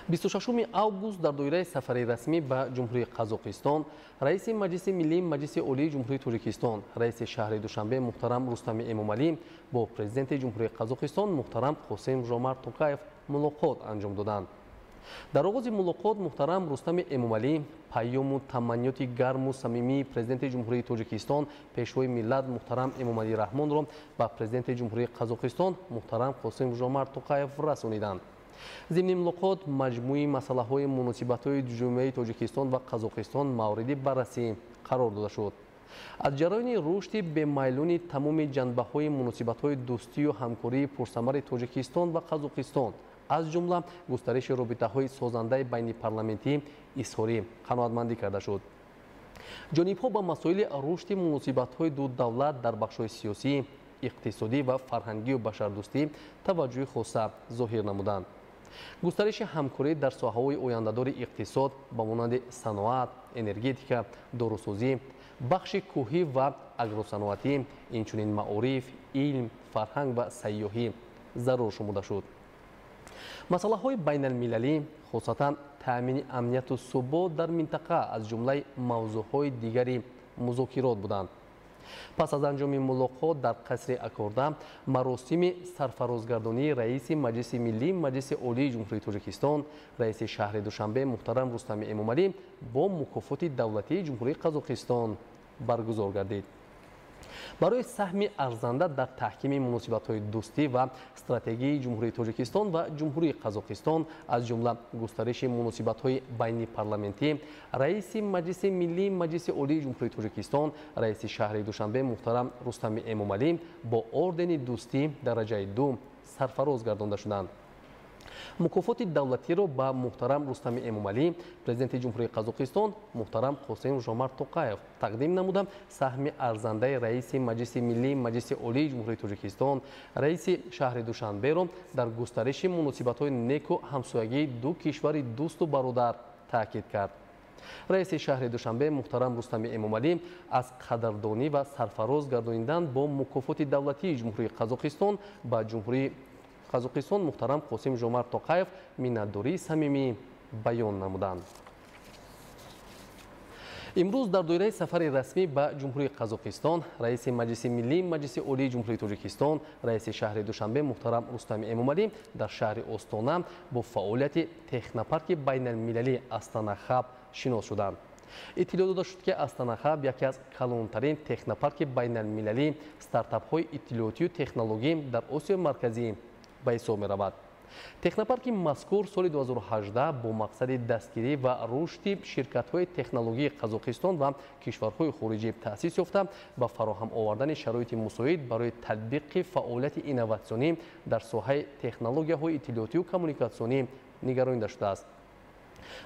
26 август дар доираи сафари расмӣ ба Ҷумҳурии Қазоқистон раиси Маҷлиси Миллии Маҷлиси Олии Ҷумҳурии Тоҷикистон, раиси шаҳри Душанбе муҳтарам Рустами Эмомалӣ бо президенти Ҷумҳурии Қазоқистон муҳтарам Қосим Жомарт Тоқаев мулоқот анҷом доданд. Дар оғози мулоқот муҳтарам Рустами Эмомалӣ паёму таманниёти гарму самимии президенти Ҷумҳурии Тоҷикистон, пешвои миллат муҳтарам Эмомалӣ Раҳмонро ба президенти Ҷумҳурии Қазоқистон муҳтарам Қосим Жомарт Тоқаев расониданд. Зимни мулоқот маҷмӯи масъалаҳои муносибатҳои ҷумҳурии Тоҷикистон ва Қазоқистон мавриди баррасӣ қарор дода шуд. Аз ҷараёни рушди бемайлуни тамоми ҷанбаҳои муносибатҳои дӯстию ҳамкории пурсамари Тоҷикистон ва Қазоқистон, аз ҷумла густариши робитаҳои созандаи байнипарламентӣ изҳори қаноатмандӣ карда шуд. Ҷонибҳо ба масоили рушди муносибатҳои ду давлат дар бахшҳои сиёсӣ, иқтисодӣ ва фарҳангию башардӯстӣ таваҷҷӯҳи хоса зоҳир намуданд. Густариши ҳамкорӣ дар соҳаҳои ояндадори иқтисод ба монанди саноат, энергетика, дорусозӣ, бахши кӯҳӣ ва агросаноатӣ, инчунин маориф, илм, фарҳанг ва сайёҳӣ зарур шумурда шуд. Масъалаҳои байналмилалӣ, хусусан таъмини амнияту субот дар минтақа аз ҷумлаи мавзӯъҳои дигари музокирот буданд. Пас аз анҷоми мулоқот дар қасри Акорда маросими сарфарозгардонии раиси Маҷлиси Миллии Маҷлиси Олии Ҷумҳурии Тоҷикистон, раиси шаҳри Душанбе муҳтарам Рустами Эмомалӣ бо мукофоти давлатии Ҷумҳурии Қазоқистон баргузор гардид. Барои саҳми арзанда дар таҳкими муносибатҳои дӯстӣ ва стратегии Ҷумҳурии Тоҷикистон ва Ҷумҳурии Қазоқистон, аз ҷумла густариши муносибатҳои байнипарламентӣ, раиси Маҷлиси Миллии Маҷлиси Олии Ҷумҳурии Тоҷикистон, раиси шаҳри Душанбе муҳтарам Рустами Эмомалӣ бо ордени дӯстӣ дараҷаи 2 сарфароз гардонда шуданд. Мукофоти давлатиро ба муҳтарам Рустами Эмомалӣ, президенти Ҷумҳурии Қазоқистон муҳтарам Қосим Жомарт Тоқаев тақдим намуда, саҳми арзандаи раиси Маҷлиси Миллии Маҷлиси Олии Ҷумҳурии Тоҷикистон, раиси шаҳри Душанберо дар густариши муносибатҳои неку ҳамсоягии ду кишвари дӯсту бародар таъкид кард. Раиси шаҳри Душанбе муҳтарам Рустами Эмомалӣ аз қадрдонӣ ва сарфароз гардонидан бо мукофоти давлатии Ҷумҳурии Қазоқистон ба Ҷумҳурии Қазоқистон муҳтарам Қосим Жомарт Тоқаев миннатдории самимӣ баён намуданд. Имрӯз дар доираи сафари расмӣ ба Ҷумҳурии Қазоқистон раиси Маҷлиси Миллии Маҷлиси Олии Ҷумҳурии Тоҷикистон, раиси шаҳри Душанбе муҳтарам Рустами Эмомалӣ дар шаҳри Остона бо фаъолияти технопарки байналмилалии Астана Хаб шинос шуданд. Иттилоъ дода шуд, ки Астана Хаб яке аз калонтарин технопарки байналмилалии стартапҳои иттилоотию технологӣ дар Осиёи Марказӣ ба ҳисоб меравад. Технопарки мазкур соли 2018 бо мақсади дастгирӣ ва рушди ширкатҳои технологии Қазоқистон ва кишварҳои хориҷӣ таъсис ёфта, ба фароҳам овардани шароити мусоид барои татбиқи фаъолияти инноватсионӣ дар соҳаи технологияҳои иттилоотию коммуникатсионӣ нигаронида шудааст.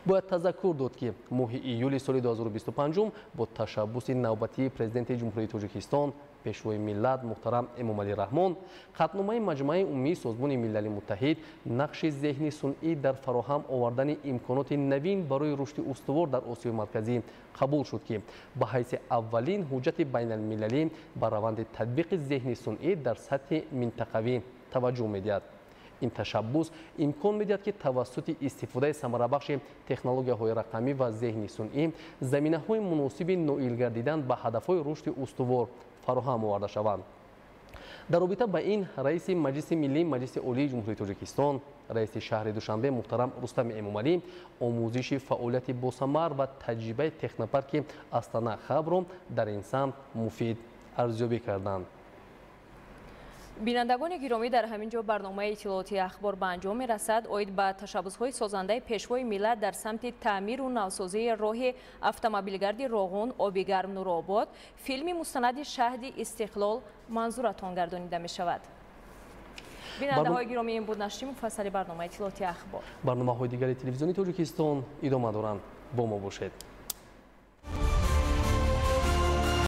Бояд тазаккур дод, ки моҳи июли соли 2025 бо ташаббуси навбатии президенти Ҷумҳурии Тоҷикистон, пешвои миллат муҳтарам Эмомалӣ Раҳмон, қатъномаи Маҷмаи Умумии Созмони Милали Муттаҳид нақши зеҳни сунъӣ дар фароҳам овардани имконоти навин барои рушди устувор дар Осиёи Марказӣ қабул шуд, ки ба ҳайси аввалин ҳуҷҷати байналмилалӣ ба раванди татбиқи зеҳни сунъӣ дар сатҳи минтақавӣ таваҷҷӯҳ медиҳад. Ин ташаббус имкон медиҳад, ки тавассути истифодаи самарабахши технологияҳои рақамӣ ва зеҳни сунъӣ заминаҳои муносиби ноил гардидан ба ҳадафҳои рушди устувор фароҳам оварда шаванд. Дар робита ба ин раиси Маҷлиси Миллии Маҷлиси Олии Ҷумҳурии Тоҷикистон, раиси шаҳри Душанбе муҳтарам Рустами Эмомалӣ омӯзиши фаъолияти босамар ва таҷрибаи технопарки Астана Хабро дар ин самт муфид арзёбӣ карданд. Бинандагони гиромӣ, дар ҳамин ҷо барномаи иттилоотии ахбор ба анҷом мерасад. Оид ба ташаббусҳои созандаи пешвои миллат дар самти таъмиру навсозии роҳи автомобилгарди Роғун Обигарм Нуробод филми мустанади Шаҳди Истиқлол манзуратон гардонида мешавад. Бинандаҳои гиромӣ, ин буд нашри муфассали барномаи иттилоотии ахбор. Барномаҳои дигари телевизиони Тоҷикистон идома доранд. Бо мо бошед.